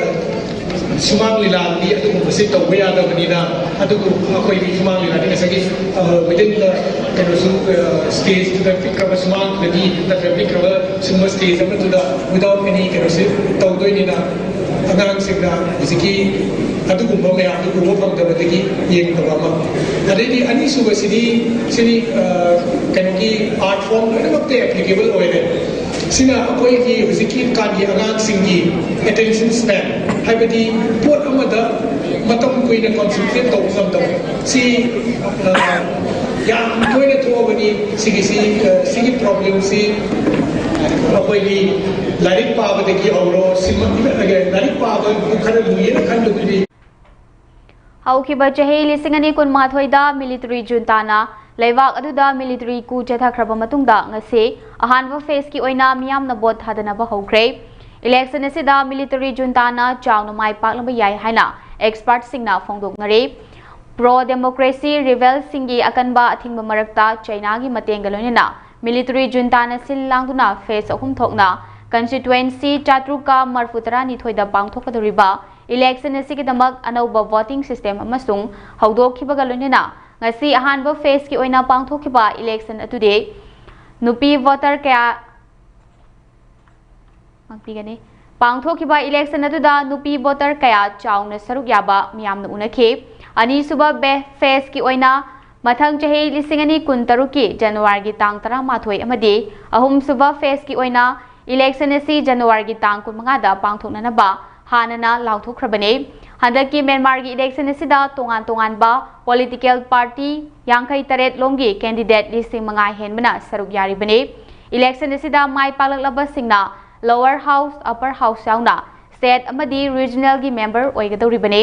ꯁꯨꯃꯥꯡ ꯂꯤꯂꯥꯗꯤ ꯑꯗꯨꯒꯨꯝꯕꯁꯤ ꯇꯧꯕ ꯌꯥꯗꯕꯅꯤꯅ, ꯑꯗꯨꯕꯨ ꯑꯩꯈꯣꯏꯒꯤ ꯁꯨꯃꯥꯡ ꯂꯤꯂꯥꯗꯤ ꯉꯁꯥꯏꯒꯤ, ꯑ, within the ꯀꯩꯅꯣꯁꯨ, ꯑ, ꯁ꯭ꯇꯦꯖꯇꯨꯗ ꯄꯤꯛꯈ꯭ꯔꯕ ꯁꯨꯃꯥꯡꯗꯨꯗꯗꯤ ꯅꯠꯇ꯭ꯔꯒ ꯄꯤꯛꯈ꯭ꯔꯕ ꯁꯨꯝꯕ ꯁ꯭ꯇꯦꯖ ꯑꯃꯗꯨꯗ without any ꯀꯩꯅꯣꯁꯤ ꯇꯧꯗꯣꯏꯅꯤꯅ ꯑꯉꯥꯡꯁꯤꯡꯅ ꯍꯧꯖꯤꯛꯀꯤ ꯑꯗꯨꯒꯨꯝꯕ ꯃꯌꯥꯝꯗꯨ ꯎꯕ ꯐꯪꯗꯕꯗꯒꯤ ꯌꯦꯡꯗꯕ ꯑꯃ꯫ ꯑꯗꯩꯗꯤ ꯑꯅꯤꯁꯨꯕꯁꯤꯗꯤ ꯁꯤꯗꯤ, ꯑ, ꯀꯩꯅꯣꯒꯤ ꯑꯥꯔꯠ ꯐꯣꯔꯝ ꯂꯣꯏꯅꯃꯛꯇ ꯑꯦꯄ꯭ꯂꯤꯀꯦꯕꯜ ꯑꯣꯏꯔꯦ꯫ ꯁꯤꯅ ꯑꯩꯈꯣꯏꯒꯤ ꯍꯧꯖꯤꯛꯀꯤ ꯀꯥꯟꯒꯤ ꯑꯉꯥꯡꯁꯤꯡꯒꯤ ꯑꯦꯇꯦꯟꯁꯟ ꯁ꯭ꯄꯦꯟ, ꯍꯥꯏꯕꯗꯤ ꯄꯣꯠ ꯑꯃꯗ ꯃꯇꯝ ꯀꯨꯏꯅ ꯀꯟꯁꯦꯟꯇ꯭ꯔꯦꯠ ꯇꯧꯕ ꯉꯝꯗꯕ, ꯁꯤ, ꯑ, ꯌꯥꯝ ꯇꯣꯏꯅ ꯊꯣꯛꯑꯕꯅꯤ꯫ ꯁꯤꯒꯤꯁꯤ, ꯑ, ꯁꯤꯒꯤ ꯄ꯭ꯔꯣꯕ꯭ꯂꯦꯝꯁꯤ ꯑꯩꯈꯣꯏꯒꯤ ꯂꯥꯏꯔꯤꯛ ꯄꯥꯕꯗꯒꯤ ꯍꯧꯔꯣ, ꯁꯤꯃ, ꯂꯥꯏꯔꯤꯛ ꯄꯥꯕ ꯈꯔ ꯂꯨꯏꯌꯦꯅ ꯈꯟꯕꯗꯨꯗꯤ꯫ ꯍꯧꯈꯤꯕ ꯆꯍꯤ ꯂꯤꯁꯤꯡ ꯑꯅꯤ ꯀꯨꯟꯃꯥꯊꯣꯏꯗ ꯃꯤꯂꯤꯇꯔꯤ ꯖꯨꯟꯇꯥꯅ ꯂꯩꯕꯥꯛ ꯑꯗꯨꯗ ꯃꯤꯂꯤꯇꯔꯤ ꯀꯨ ꯆꯠꯊꯈ꯭ꯔꯕ ꯃꯇꯨꯡꯗ ꯉꯁꯤ ꯑꯍꯥꯟꯕ ꯐꯦꯖꯀꯤ ꯑꯣꯏꯅ ꯃꯤꯌꯥꯝꯅ ꯚꯣꯠ ꯊꯥꯗꯅꯕ ꯍꯧꯈ꯭ꯔꯦ꯫ ꯏꯂꯦꯛꯁꯟ ꯑꯁꯤꯗ ꯃꯤꯂꯤꯇꯔꯤ ꯖꯨꯟꯇꯥꯅ ꯆꯥꯎꯅ ꯃꯥꯏ ꯄꯥꯛꯂꯕ ꯌꯥꯏ ꯍꯥꯏꯅ ꯑꯦꯛꯁꯄꯔꯠꯁꯤꯡꯅ ꯐꯣꯡꯗꯣꯛꯅꯔꯤ꯫ ꯄ꯭ꯔꯣ ꯗꯦꯃꯣꯀ꯭ꯔꯦꯁꯤ ꯔꯤꯕꯦꯜꯁꯤꯡꯒꯤ ꯑꯀꯟꯕ ꯑꯊꯤꯡꯕ ꯃꯔꯛꯇ ꯆꯩꯅꯥꯒꯤ ꯃꯇꯦꯡꯒ ꯂꯣꯏꯅꯅ ꯃꯤꯂꯤꯇꯔꯤ ꯖꯨꯟꯇꯥꯅ ꯁꯤꯜ ꯂꯥꯡꯗꯨꯅ ꯐꯦꯖ ꯑꯍꯨꯝ ꯊꯣꯛꯅ ꯀꯟꯁꯇꯤꯇ꯭ꯋꯦꯟꯁꯤ ꯆꯥꯇ꯭ꯔꯨꯛꯀ ꯃꯔꯐꯨ ꯇꯔꯥꯅꯤꯊꯣꯏꯗ ꯄꯥꯡꯊꯣꯛꯀꯗꯧꯔꯤꯕ ꯏꯂꯦꯛꯁꯟ ꯑꯁꯤꯒꯤꯗꯃꯛ ꯑꯅꯧꯕ ꯚꯣꯇꯤꯡ ꯁꯤꯁꯇꯦꯝ ꯑꯃꯁꯨꯡ ꯍꯧꯗꯣꯛꯈꯤꯕꯒ ꯂꯣꯏꯅꯅ ꯉꯁꯤ ꯑꯍꯥꯟꯕ ꯐꯦꯖꯀꯤ ꯑꯣꯏꯅ ꯄꯥꯡꯊꯣꯛꯈꯤꯕ ꯏꯂꯦꯛꯁꯟ ꯑꯗꯨꯗꯤ ꯅꯨꯄꯤ ꯚꯣꯇꯔ ꯀꯌꯥ ꯉꯥꯛꯄꯤꯒꯅꯤ꯫ ꯄꯥꯡꯊꯣꯛꯈꯤꯕ election ꯑꯗꯨꯗ ꯅꯨꯄꯤ voter ꯀꯌꯥ ꯆꯥꯎꯅ ꯁꯔꯨꯛ ꯌꯥꯕ ꯃꯤꯌꯥꯝꯅ ꯎꯅꯈꯤ꯫ ꯑꯅꯤꯁꯨꯕ ꯕꯦ-, phase ꯀꯤ ꯑꯣꯏꯅ ꯃꯊꯪ ꯆꯍꯤ ꯂꯤꯁꯤꯡ ꯑꯅꯤ ꯀꯨꯟ ꯇꯔꯨꯛꯀꯤ January ꯒꯤ ꯇꯥꯡ ꯇꯔꯥꯃꯥꯊꯣꯏ ꯑꯃꯗꯤ ꯑꯍꯨꯝꯁꯨꯕ phase ꯀꯤ ꯑꯣꯏꯅ election ꯑꯁꯤ January ꯒꯤ ꯇꯥꯡ ꯀꯨꯟꯃꯉꯥꯗ ꯄꯥꯡꯊꯣꯛꯅꯅꯕ ꯍꯥꯟꯅꯅ ꯂꯥꯎꯊꯣꯛꯈ꯭ꯔꯕꯅꯤ꯫ ꯍꯟꯗꯛꯀꯤ Myanmar ꯒꯤ election ꯑꯁꯤꯗ ꯇꯣꯉꯥꯟ ꯇꯣꯉꯥꯟꯕ political party ꯌꯥꯡꯈꯩ ꯇꯔꯦꯠ ꯂꯣꯝꯒꯤ candidate ꯂꯤꯁꯤꯡ ꯃꯉꯥ ꯍꯦꯟꯕꯅ ꯁꯔꯨꯛ ꯌꯥꯔꯤꯕꯅꯤ꯫ Election ꯑꯁꯤꯗ ꯃꯥꯏ ꯄꯥꯛꯂꯛꯂꯕꯁꯤꯡꯅ lower house, upper house ꯌꯥꯎꯅ state ꯑꯃꯗꯤ regional ꯒꯤ member ꯑꯣꯏꯒꯗꯧꯔꯤꯕꯅꯤ꯫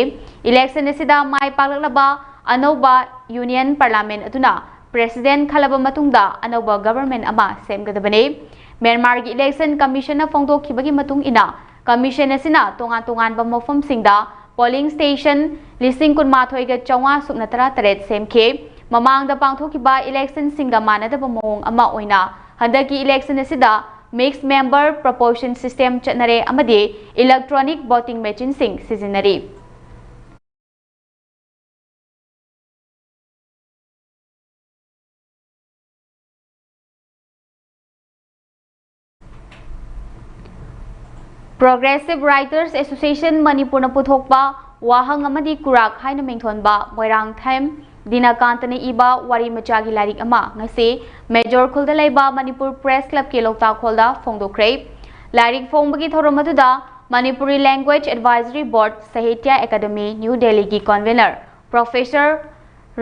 Election ꯑꯁꯤꯗ ꯃꯥꯏ ꯄꯥꯛꯂꯛꯂꯕ ꯑꯅꯧꯕ union parliament ꯑꯗꯨꯅ president ꯈꯜꯂꯕ ꯃꯇꯨꯡꯗ ꯑꯅꯧꯕ government ꯑꯃ ꯁꯦꯝꯒꯗꯕꯅꯤ꯫ Myanmar ꯒꯤ election commission ꯅ ꯐꯣꯡꯗꯣꯛꯈꯤꯕꯒꯤ ꯃꯇꯨꯡ ꯏꯟꯅ, commission ꯑꯁꯤꯅ ꯇꯣꯉꯥꯟ ꯇꯣꯉꯥꯟꯕ ꯃꯐꯝꯁꯤꯡꯗ polling station ꯂꯤꯁꯤꯡ ꯀꯨꯟꯃꯥꯊꯣꯏꯒ ꯆꯥꯝꯃꯉꯥ ꯁꯨꯞꯅ ꯇꯔꯥꯇꯔꯦꯠ ꯁꯦꯝꯈꯤ꯫ ꯃꯃꯥꯡꯗ ꯄꯥꯡꯊꯣꯛꯈꯤꯕ election ꯁꯤꯡꯒ ꯃꯥꯟꯅꯗꯕ ꯃꯑꯣꯡ ꯑꯃ ꯑꯣꯏꯅ, ꯍꯟꯗꯛꯀꯤ election ꯑꯁꯤꯗ mixed member proportion system ꯆꯠꯅꯔꯦ ꯑꯃꯗꯤ electronic voting machine ꯁꯤꯡ ꯁꯤꯖꯤꯟꯅꯔꯤ꯫ Progressive Writers Association ꯃꯅꯤꯄꯨꯔꯅ ꯄꯨꯊꯣꯛꯄ ꯋꯥꯍꯪ ꯑꯃꯗꯤ ꯀꯨꯔꯥꯛ ꯍꯥꯏꯅ ꯃꯤꯡꯊꯣꯟꯕ ꯃꯣꯏꯔꯥꯡꯊꯦꯝ ꯗꯤꯅꯀꯥꯟꯇꯅ ꯏꯕ ꯋꯥꯔꯤ ꯃꯆꯥꯒꯤ ꯂꯥꯏꯔꯤꯛ ꯑꯃ ꯉꯁꯤ ꯃꯦꯖꯣꯔ ꯈꯨꯜꯗ ꯂꯩꯕ ꯃꯅꯤꯄꯨꯔ Press Club ꯀꯤ ꯂꯣꯛꯇꯥꯛ ꯍꯣꯜꯗ ꯐꯣꯡꯗꯣꯛꯈ꯭ꯔꯦ꯫ ꯂꯥꯏꯔꯤꯛ ꯐꯣꯡꯕꯒꯤ ꯊꯧꯔꯝ ꯑꯗꯨꯗ Manipuri Language Advisory Board, Sahitya Academy, New Delhi ꯒꯤ convener Professor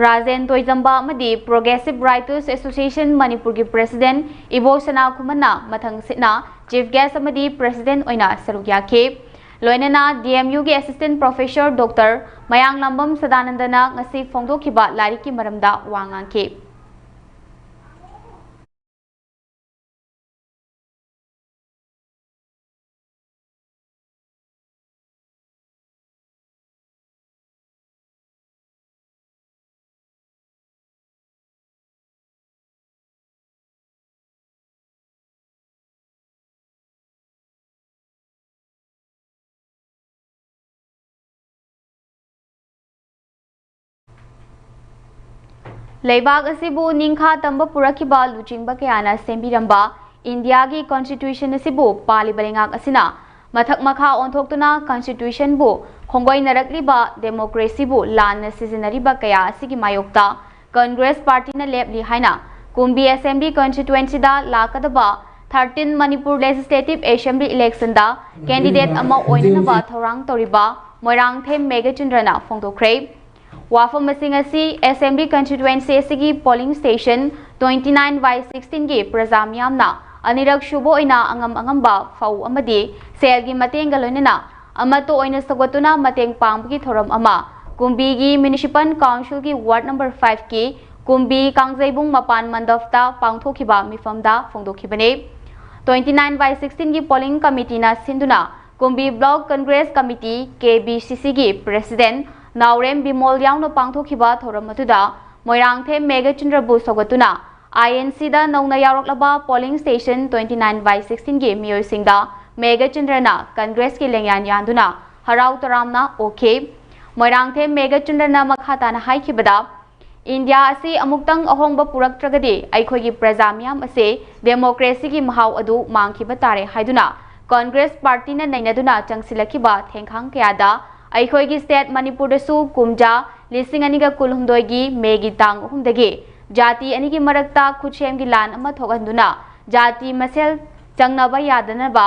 ꯔꯥꯖꯦꯟ ꯇꯣꯏꯖꯝꯕ ꯑꯃꯗꯤ Progressive Writers Association ꯃꯅꯤꯄꯨꯔꯒꯤ president ꯏꯕꯣ ꯁꯅꯥꯈꯨꯃꯟꯅ ꯃꯊꯪꯁꯤꯠꯅ chief guest ꯑꯃꯗꯤ president ꯑꯣꯏꯅ ꯁꯔꯨꯛ ꯌꯥꯈꯤ꯫ ꯂꯣꯏꯅꯅ D M U ꯒꯤ assistant professor Doctor ꯃꯌꯥꯡꯂꯥꯝꯕꯝ ꯁꯗꯥꯅꯟꯗꯅ ꯉꯁꯤ ꯐꯣꯡꯗꯣꯛꯈꯤꯕ ꯂꯥꯏꯔꯤꯛꯀꯤ ꯃꯔꯝꯗ ꯋꯥ ꯉꯥꯡꯈꯤ꯫ ꯂꯩꯕꯥꯛ ꯑꯁꯤꯕꯨ ꯅꯤꯡꯈꯥ ꯇꯝꯕ ꯄꯨꯔꯛꯈꯤꯕ ꯂꯨꯆꯤꯡꯕ ꯀꯌꯥꯅ ꯁꯦꯝꯕꯤꯔꯝꯕ ꯏꯟꯗꯤꯌꯥꯒꯤ ꯀꯟꯁꯇꯤꯇ꯭ꯌꯨꯁꯟ ꯑꯁꯤꯕꯨ ꯄꯥꯜꯂꯤꯕ ꯂꯩꯉꯥꯛ ꯑꯁꯤꯅ ꯃꯊꯛ ꯃꯈꯥ ꯑꯣꯟꯊꯣꯛꯇꯨꯅ ꯀꯟꯁꯇꯤꯇ꯭ꯌꯨꯁꯟꯕꯨ ꯈꯣꯡꯒꯣꯏꯅꯔꯛꯂꯤꯕ ꯗꯦꯃꯣꯀ꯭ꯔꯦꯁꯤꯕꯨ ꯂꯥꯟꯅ ꯁꯤꯖꯤꯟꯅꯔꯤꯕ ꯀꯌꯥ ꯑꯁꯤꯒꯤ ꯃꯥꯌꯣꯛꯇ ꯀꯪꯒ꯭ꯔꯦꯁ ꯄꯥꯔꯇꯤꯅ ꯂꯦꯞꯂꯤ ꯍꯥꯏꯅ ꯀꯨꯝꯕꯤ ꯑꯦꯁꯦꯝꯕ꯭ꯂꯤ ꯀꯟꯁꯇꯤꯇ꯭ꯌꯨꯑꯦꯟꯁꯤꯗ ꯂꯥꯛꯀꯗꯕ ꯊꯥꯔꯇꯤꯟ ꯃꯅꯤꯄꯨꯔ ꯂꯦꯖꯤꯁꯂꯦꯇꯤꯚ ꯑꯦꯁꯦꯝꯕ꯭ꯂꯤ ꯏꯂꯦꯛꯁꯟꯗ ꯀꯦꯟꯗꯤꯗꯦꯠ ꯑꯃ ꯑꯣꯏꯅꯅꯕ ꯊꯧꯔꯥꯡ ꯇꯧꯔꯤꯕ ꯃꯣꯏꯔꯥꯡꯊꯦꯝ ꯃꯦꯘꯆꯟꯗ꯭ꯔꯅ ꯐꯣꯡꯗꯣꯛꯈ꯭ꯔꯦ꯫ ꯋꯥꯐꯝꯁꯤꯡ ꯑꯁꯤ ꯑꯦꯁꯦꯝꯕ꯭ꯂꯤ ꯀꯟꯁꯇꯤꯇ꯭ꯌꯨꯑꯦꯟꯁꯤ ꯑꯁꯤꯒꯤ ꯄꯣꯂꯤꯡ ꯁ꯭ꯇꯦꯁꯟ ꯇ꯭ꯋꯦꯟꯇꯤ ꯅꯥꯏꯟ ꯕꯥꯏ ꯁꯤꯛꯁꯇꯤꯟꯒꯤ ꯄ꯭ꯔꯖꯥ ꯃꯤꯌꯥꯝꯅ ꯑꯅꯤꯔꯛ ꯁꯨꯕ ꯑꯣꯏꯅ ꯑꯉꯝ ꯑꯉꯝꯕ ꯐꯧ ꯑꯃꯗꯤ ꯁꯦꯜꯒꯤ ꯃꯇꯦꯡꯒ ꯂꯣꯏꯅꯅ ꯑꯃꯠꯇ ꯑꯣꯏꯅ ꯁꯧꯒꯠꯇꯨꯅ ꯃꯇꯦꯡ ꯄꯥꯡꯕꯒꯤ ꯊꯧꯔꯝ ꯑꯃ ꯀꯨꯝꯕꯤꯒꯤ ꯃ꯭ꯌꯨꯅꯤꯁꯤꯄꯥꯜ ꯀꯥꯎꯟꯁꯤꯜꯒꯤ ꯋꯥꯔꯗ ꯅꯝꯕꯔ ꯐꯥꯏꯚꯀꯤ ꯀꯨꯝꯕꯤ ꯀꯥꯡꯖꯩꯕꯨꯡ ꯃꯄꯥꯟ ꯃꯟꯗꯞꯇ ꯄꯥꯡꯊꯣꯛꯈꯤꯕ ꯃꯤꯐꯝꯗ ꯐꯣꯡꯗꯣꯛꯈꯤꯕꯅꯤ꯫ ꯇ꯭ꯋꯦꯟꯇꯤ ꯅꯥꯏꯟ ꯕꯥꯏ ꯁꯤꯛꯁꯇꯤꯟꯒꯤ ꯄꯣꯂꯤꯡ ꯀꯃꯤꯇꯤꯅ ꯁꯤꯟꯗꯨꯅ ꯀꯨꯝꯕꯤ ꯕ꯭ꯂꯣꯛ ꯀꯪꯒ꯭ꯔꯦꯁ ꯀꯃꯤꯇꯤ, ꯀꯦ ꯕꯤ ꯁꯤ ꯁꯤꯒꯤ ꯄ꯭ꯔꯦꯁꯤꯗꯦꯟꯠ ꯅꯥꯎꯔꯦꯝ ꯕꯤꯃꯣꯜ ꯌꯥꯎꯅ ꯄꯥꯡꯊꯣꯛꯈꯤꯕ ꯊꯧꯔꯝ ꯑꯗꯨꯗ ꯃꯣꯏꯔꯥꯡꯊꯦꯝ ꯃꯦꯘꯆꯟꯗ꯭ꯔꯕꯨ ꯁꯧꯒꯠꯇꯨꯅ ꯑꯥꯏ ꯑꯦꯟ ꯁꯤꯗ ꯅꯧꯅ ꯌꯥꯎꯔꯛꯂꯕ ꯄꯣꯂꯤꯡ ꯁ꯭ꯇꯦꯁꯟ ꯇ꯭ꯋꯦꯟꯇꯤ ꯅꯥꯏꯟ ꯕꯥꯏ ꯁꯤꯛꯁꯇꯤꯟꯒꯤ ꯃꯤꯑꯣꯏꯁꯤꯡꯗ ꯃꯦꯘꯆꯟꯗ꯭ꯔꯅ ꯀꯪꯒ꯭ꯔꯦꯁꯀꯤ ꯂꯦꯡꯌꯥꯟ ꯌꯥꯟꯗꯨꯅ ꯍꯔꯥꯎ ꯇꯔꯥꯝꯅ ꯑꯣꯛꯈꯤ꯫ ꯃꯣꯏꯔꯥꯡꯊꯦꯝ ꯃꯦꯘꯆꯟꯗ꯭ꯔꯅ ꯃꯈꯥ ꯇꯥꯅ ꯍꯥꯏꯈꯤꯕꯗ, ꯏꯟꯗꯤꯌꯥ ꯑꯁꯤ ꯑꯃꯨꯛꯇꯪ ꯑꯍꯣꯡꯕ ꯄꯨꯔꯛꯇ꯭ꯔꯒꯗꯤ ꯑꯩꯈꯣꯏꯒꯤ ꯄ꯭ꯔꯖꯥ ꯃꯤꯌꯥꯝ ꯑꯁꯤ ꯗꯦꯃꯣꯀ꯭ꯔꯦꯁꯤꯒꯤ ꯃꯍꯥꯎ ꯑꯗꯨ ꯃꯥꯡꯈꯤꯕ ꯇꯥꯔꯦ ꯍꯥꯏꯗꯨꯅ ꯀꯪꯒ꯭ꯔꯦꯁ ꯄꯥꯔꯇꯤꯅ ꯅꯩꯅꯗꯨꯅ ꯆꯪꯁꯤꯜꯂꯛꯈꯤꯕ ꯊꯦꯡꯈꯥꯡ ꯀꯌꯥꯗ ꯑꯩꯈꯣꯏꯒꯤ ꯁ꯭ꯇꯦꯠ ꯃꯅꯤꯄꯨꯔꯗꯁꯨ ꯀꯨꯝꯖꯥ ꯂꯤꯁꯤꯡ ꯑꯅꯤꯒ ꯀꯨꯟꯍꯨꯝꯗꯣꯏꯒꯤ ꯃꯦꯒꯤ ꯇꯥꯡ ꯑꯍꯨꯝꯗꯒꯤ ꯖꯥꯇꯤ ꯑꯅꯤꯒꯤ ꯃꯔꯛꯇ ꯈꯨꯠꯁꯦꯝꯒꯤ ꯂꯥꯟ ꯑꯃ ꯊꯣꯛꯍꯟꯗꯨꯅ ꯖꯥꯇꯤ ꯃꯁꯦꯜ ꯆꯪꯅꯕ ꯌꯥꯗꯅꯕ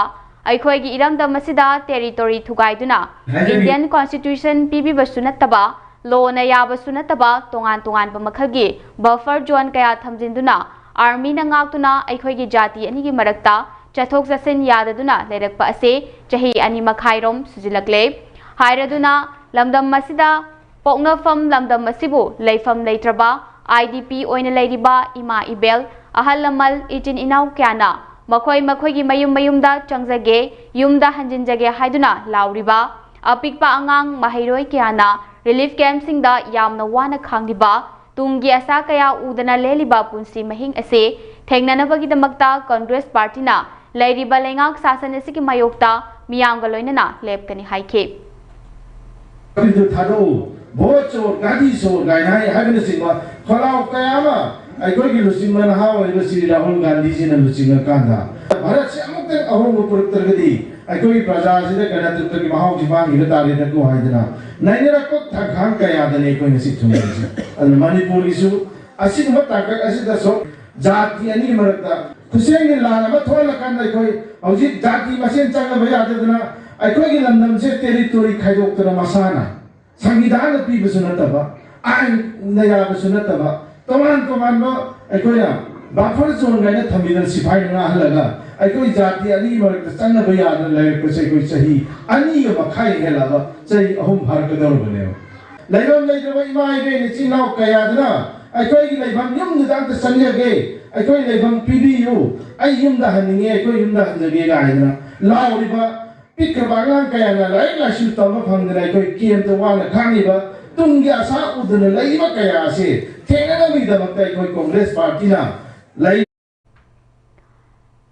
ꯑꯩꯈꯣꯏꯒꯤ ꯏꯔꯝꯗꯝ ꯑꯁꯤꯗ ꯇꯦꯔꯤꯇꯣꯔꯤ ꯊꯨꯒꯥꯏꯗꯨꯅ ꯍꯥꯏꯖꯔꯤ꯫ ꯏꯟꯗꯤꯌꯟ ꯀꯣꯟꯁꯇꯤꯇ꯭ꯌꯨꯁꯟ ꯄꯤꯕꯤꯕꯁꯨ ꯅꯠꯇꯕ, ꯂꯣꯅ ꯌꯥꯕꯁꯨ ꯅꯠꯇꯕ ꯇꯣꯉꯥꯟ ꯇꯣꯉꯥꯟꯕ ꯃꯈꯜꯒꯤ ꯕꯐꯔ ꯖꯣꯟ ꯀꯌꯥ ꯊꯝꯖꯤꯟꯗꯨꯅ ꯑꯥꯔꯃꯤꯅ ꯉꯥꯛꯇꯨꯅ ꯑꯩꯈꯣꯏꯒꯤ ꯖꯥꯇꯤ ꯑꯅꯤꯒꯤ ꯃꯔꯛꯇ ꯆꯠꯊꯣꯛ ꯆꯠꯁꯤꯟ ꯌꯥꯗꯗꯨꯅ ꯂꯩꯔꯛꯄ ꯑꯁꯤ ꯆꯍꯤ ꯑꯅꯤ ꯃꯈꯥꯏꯔꯣꯝ ꯁꯨꯖꯤꯜꯂꯛꯂꯦ꯫ ꯍꯥꯏꯔꯗꯨꯅ ꯂꯝꯗꯝ ꯑꯁꯤꯗ ꯄꯣꯛꯅꯐꯝ ꯂꯝꯗꯝ ꯑꯁꯤꯕꯨ ꯂꯩꯐꯝ ꯂꯩꯇ꯭ꯔꯕ ꯑꯥꯏ ꯗꯤ ꯄꯤ ꯑꯣꯏꯅ ꯂꯩꯔꯤꯕ ꯏꯃꯥ ꯏꯕꯦꯜ, ꯑꯍꯜ ꯂꯃꯟ, ꯏꯆꯤꯟ ꯏꯅꯥꯎ ꯀꯌꯥꯅ ꯃꯈꯣꯏ ꯃꯈꯣꯏꯒꯤ ꯃꯌꯨꯝ ꯃꯌꯨꯝꯗ ꯆꯪꯖꯒꯦ, ꯌꯨꯝꯗ ꯍꯟꯖꯤꯟꯖꯒꯦ ꯍꯥꯏꯗꯨꯅ ꯂꯥꯎꯔꯤꯕ ꯑꯄꯤꯛꯄ ꯑꯉꯥꯡ ꯃꯍꯩꯔꯣꯏ ꯀꯌꯥꯅ ꯔꯤꯂꯤꯐ ꯀꯦꯝꯞꯁꯤꯡꯗ ꯌꯥꯝꯅ ꯋꯥꯅ ꯈꯥꯡꯂꯤꯕ, ꯇꯨꯡꯒꯤ ꯑꯁꯥ ꯀꯌꯥ ꯎꯗꯅ ꯂꯦꯜꯂꯤꯕ ꯄꯨꯟꯁꯤ ꯃꯍꯤꯡ ꯑꯁꯤ ꯊꯦꯡꯅꯅꯕꯒꯤꯗꯃꯛꯇ ꯀꯪꯒ꯭ꯔꯦꯁ ꯄꯥꯔꯇꯤꯅ ꯂꯩꯔꯤꯕ ꯂꯩꯉꯥꯛ ꯁꯥꯁꯟ ꯑꯁꯤꯒꯤ ꯃꯥꯌꯣꯛꯇ ꯃꯤꯌꯥꯝꯒ ꯂꯣꯏꯅꯅ ꯂꯦꯞꯀꯅꯤ ꯍꯥꯏꯈꯤ꯫ ꯒꯥꯔꯤꯗꯨ ꯊꯥꯗꯣꯛꯎ, ꯚꯣꯠ ꯆꯣꯔ, ꯒꯥꯔꯤ ꯆꯣꯔ ꯀꯥꯏꯅ ꯍꯥꯏ ꯍꯥꯏꯕꯅꯆꯤꯡꯕ ꯈꯣꯜꯂꯥꯎ ꯀꯌꯥ ꯑꯃ ꯑꯩꯈꯣꯏꯒꯤ ꯂꯨꯆꯤꯡꯕ ꯅꯍꯥ ꯑꯣꯏꯔꯤꯕ ꯁ꯭ꯔꯤ ꯔꯥꯍꯨꯜ ꯒꯥꯟꯙꯤꯖꯤꯅ ꯂꯨꯆꯤꯡꯉꯀꯥꯟꯗ ꯚꯥꯔꯠꯁꯤ ꯑꯃꯨꯛꯇꯪ ꯑꯍꯣꯡꯕ ꯄꯨꯔꯛꯇ꯭ꯔꯒꯗꯤ ꯑꯩꯈꯣꯏꯒꯤ ꯄ꯭ꯔꯖꯥꯁꯤꯗ ꯒꯅꯇꯟꯇ꯭ꯔꯒꯤ ꯃꯍꯥꯎꯁꯤ ꯃꯥꯡꯈꯤꯕ ꯇꯥꯔꯦꯗꯀꯣ ꯍꯥꯏꯗꯅ ꯅꯩꯅꯔꯛꯄ ꯊꯛꯈꯥꯡ ꯀꯌꯥꯗꯅꯤ ꯑꯩꯈꯣꯏ ꯉꯁꯤ ꯊꯨꯡꯂꯔꯤꯁꯦ꯫ ꯑꯗꯨꯅ ꯃꯅꯤꯄꯨꯔꯒꯤꯁꯨ ꯑꯁꯤꯒꯨꯝꯕ ꯇꯥꯡꯀꯛ ꯑꯁꯤꯗꯁꯨ ꯖꯥꯇꯤ ꯑꯅꯤꯒꯤ ꯃꯔꯛꯇ ꯈꯨꯠꯁꯦꯝꯒꯤ ꯂꯥꯟ ꯑꯃ ꯊꯣꯛꯍꯜꯂꯀꯥꯟꯗ ꯑꯩꯈꯣꯏ ꯍꯧꯖꯤꯛ ꯖꯥꯇꯤ ꯃꯁꯦꯟ ꯆꯪꯅꯕ ꯌꯥꯗꯗꯅ ꯑꯩꯈꯣꯏꯒꯤ ꯂꯝꯗꯝꯁꯦ ꯇꯦꯔꯤꯇꯣꯔꯤ ꯈꯥꯏꯗꯣꯛꯇꯅ ꯃꯁꯥꯅ ꯁꯪꯕꯤꯙꯥꯟꯅ ꯄꯤꯕꯁꯨ ꯅꯠꯇꯕ, ꯑꯥꯏꯟꯅ ꯌꯥꯕꯁꯨ ꯅꯠꯇꯕ, ꯇꯣꯉꯥꯟ ꯇꯣꯉꯥꯟꯕ ꯑꯩꯈꯣꯏꯅ ꯕꯐꯔ ꯖꯣꯟ ꯀꯥꯏꯅ ꯊꯝꯕꯤꯗꯅ ꯁꯤꯐꯥꯏ ꯉꯥꯛꯍꯜꯂꯒ ꯑꯩꯈꯣꯏ ꯖꯥꯇꯤ ꯑꯅꯤꯒꯤ ꯃꯔꯛꯇ ꯆꯪꯅꯕ ꯌꯥꯗꯅ ꯂꯩꯔꯛꯄꯁꯦ ꯑꯩꯈꯣꯏ ꯆꯍꯤ ꯑꯅꯤꯒ ꯃꯈꯥꯏ ꯍꯦꯜꯂꯕ, ꯆꯍꯤ ꯑꯍꯨꯝ ꯐꯥꯔꯛꯀꯗꯧꯔꯕꯅꯦꯕ꯫ ꯂꯩꯐꯝ ꯂꯩꯇ꯭ꯔꯕ ꯏꯃꯥ ꯏꯕꯦꯟ ꯏꯆꯤꯟ ꯏꯅꯥꯎ ꯀꯌꯥꯗꯨꯅ ꯑꯩꯈꯣꯏꯒꯤ ꯂꯩꯐꯝ ꯌꯨꯝꯗꯨꯗ ꯑꯝꯇ ꯆꯪꯖꯒꯦ, ꯑꯩꯈꯣꯏ ꯂꯩꯐꯝ ꯄꯤꯕꯤꯌꯨ, ꯑꯩ ꯌꯨꯝꯗ ꯍꯟꯅꯤꯡꯉꯦ, ꯑꯩꯈꯣꯏ ꯌꯨꯝꯗ ꯍꯟꯖꯒꯦ ꯀꯥꯏꯗꯅ ꯂꯥꯎꯔꯤꯕ ꯄꯤꯛꯈ꯭ꯔꯕ ꯑꯉꯥꯡ ꯀꯌꯥꯅ ꯂꯥꯏꯔꯤꯛ ꯂꯥꯏꯁꯨ ꯇꯝꯕ ꯐꯪꯗꯅ ꯑꯩꯈꯣꯏ ꯀꯦꯝꯇ ꯋꯥꯅ ꯈꯥꯡꯉꯤꯕ ꯇꯨꯡꯒꯤ ꯑꯁꯥ ꯎꯗꯅ ꯂꯩꯔꯤꯕ ꯀꯌꯥ ꯑꯁꯤ ꯊꯦꯡꯅꯅꯕꯒꯤꯗꯃꯛꯇ ꯑꯩꯈꯣꯏ ꯀꯣꯡꯒ꯭ꯔꯦꯁ ꯄꯥꯔꯇꯤꯅ ꯂꯩ꯫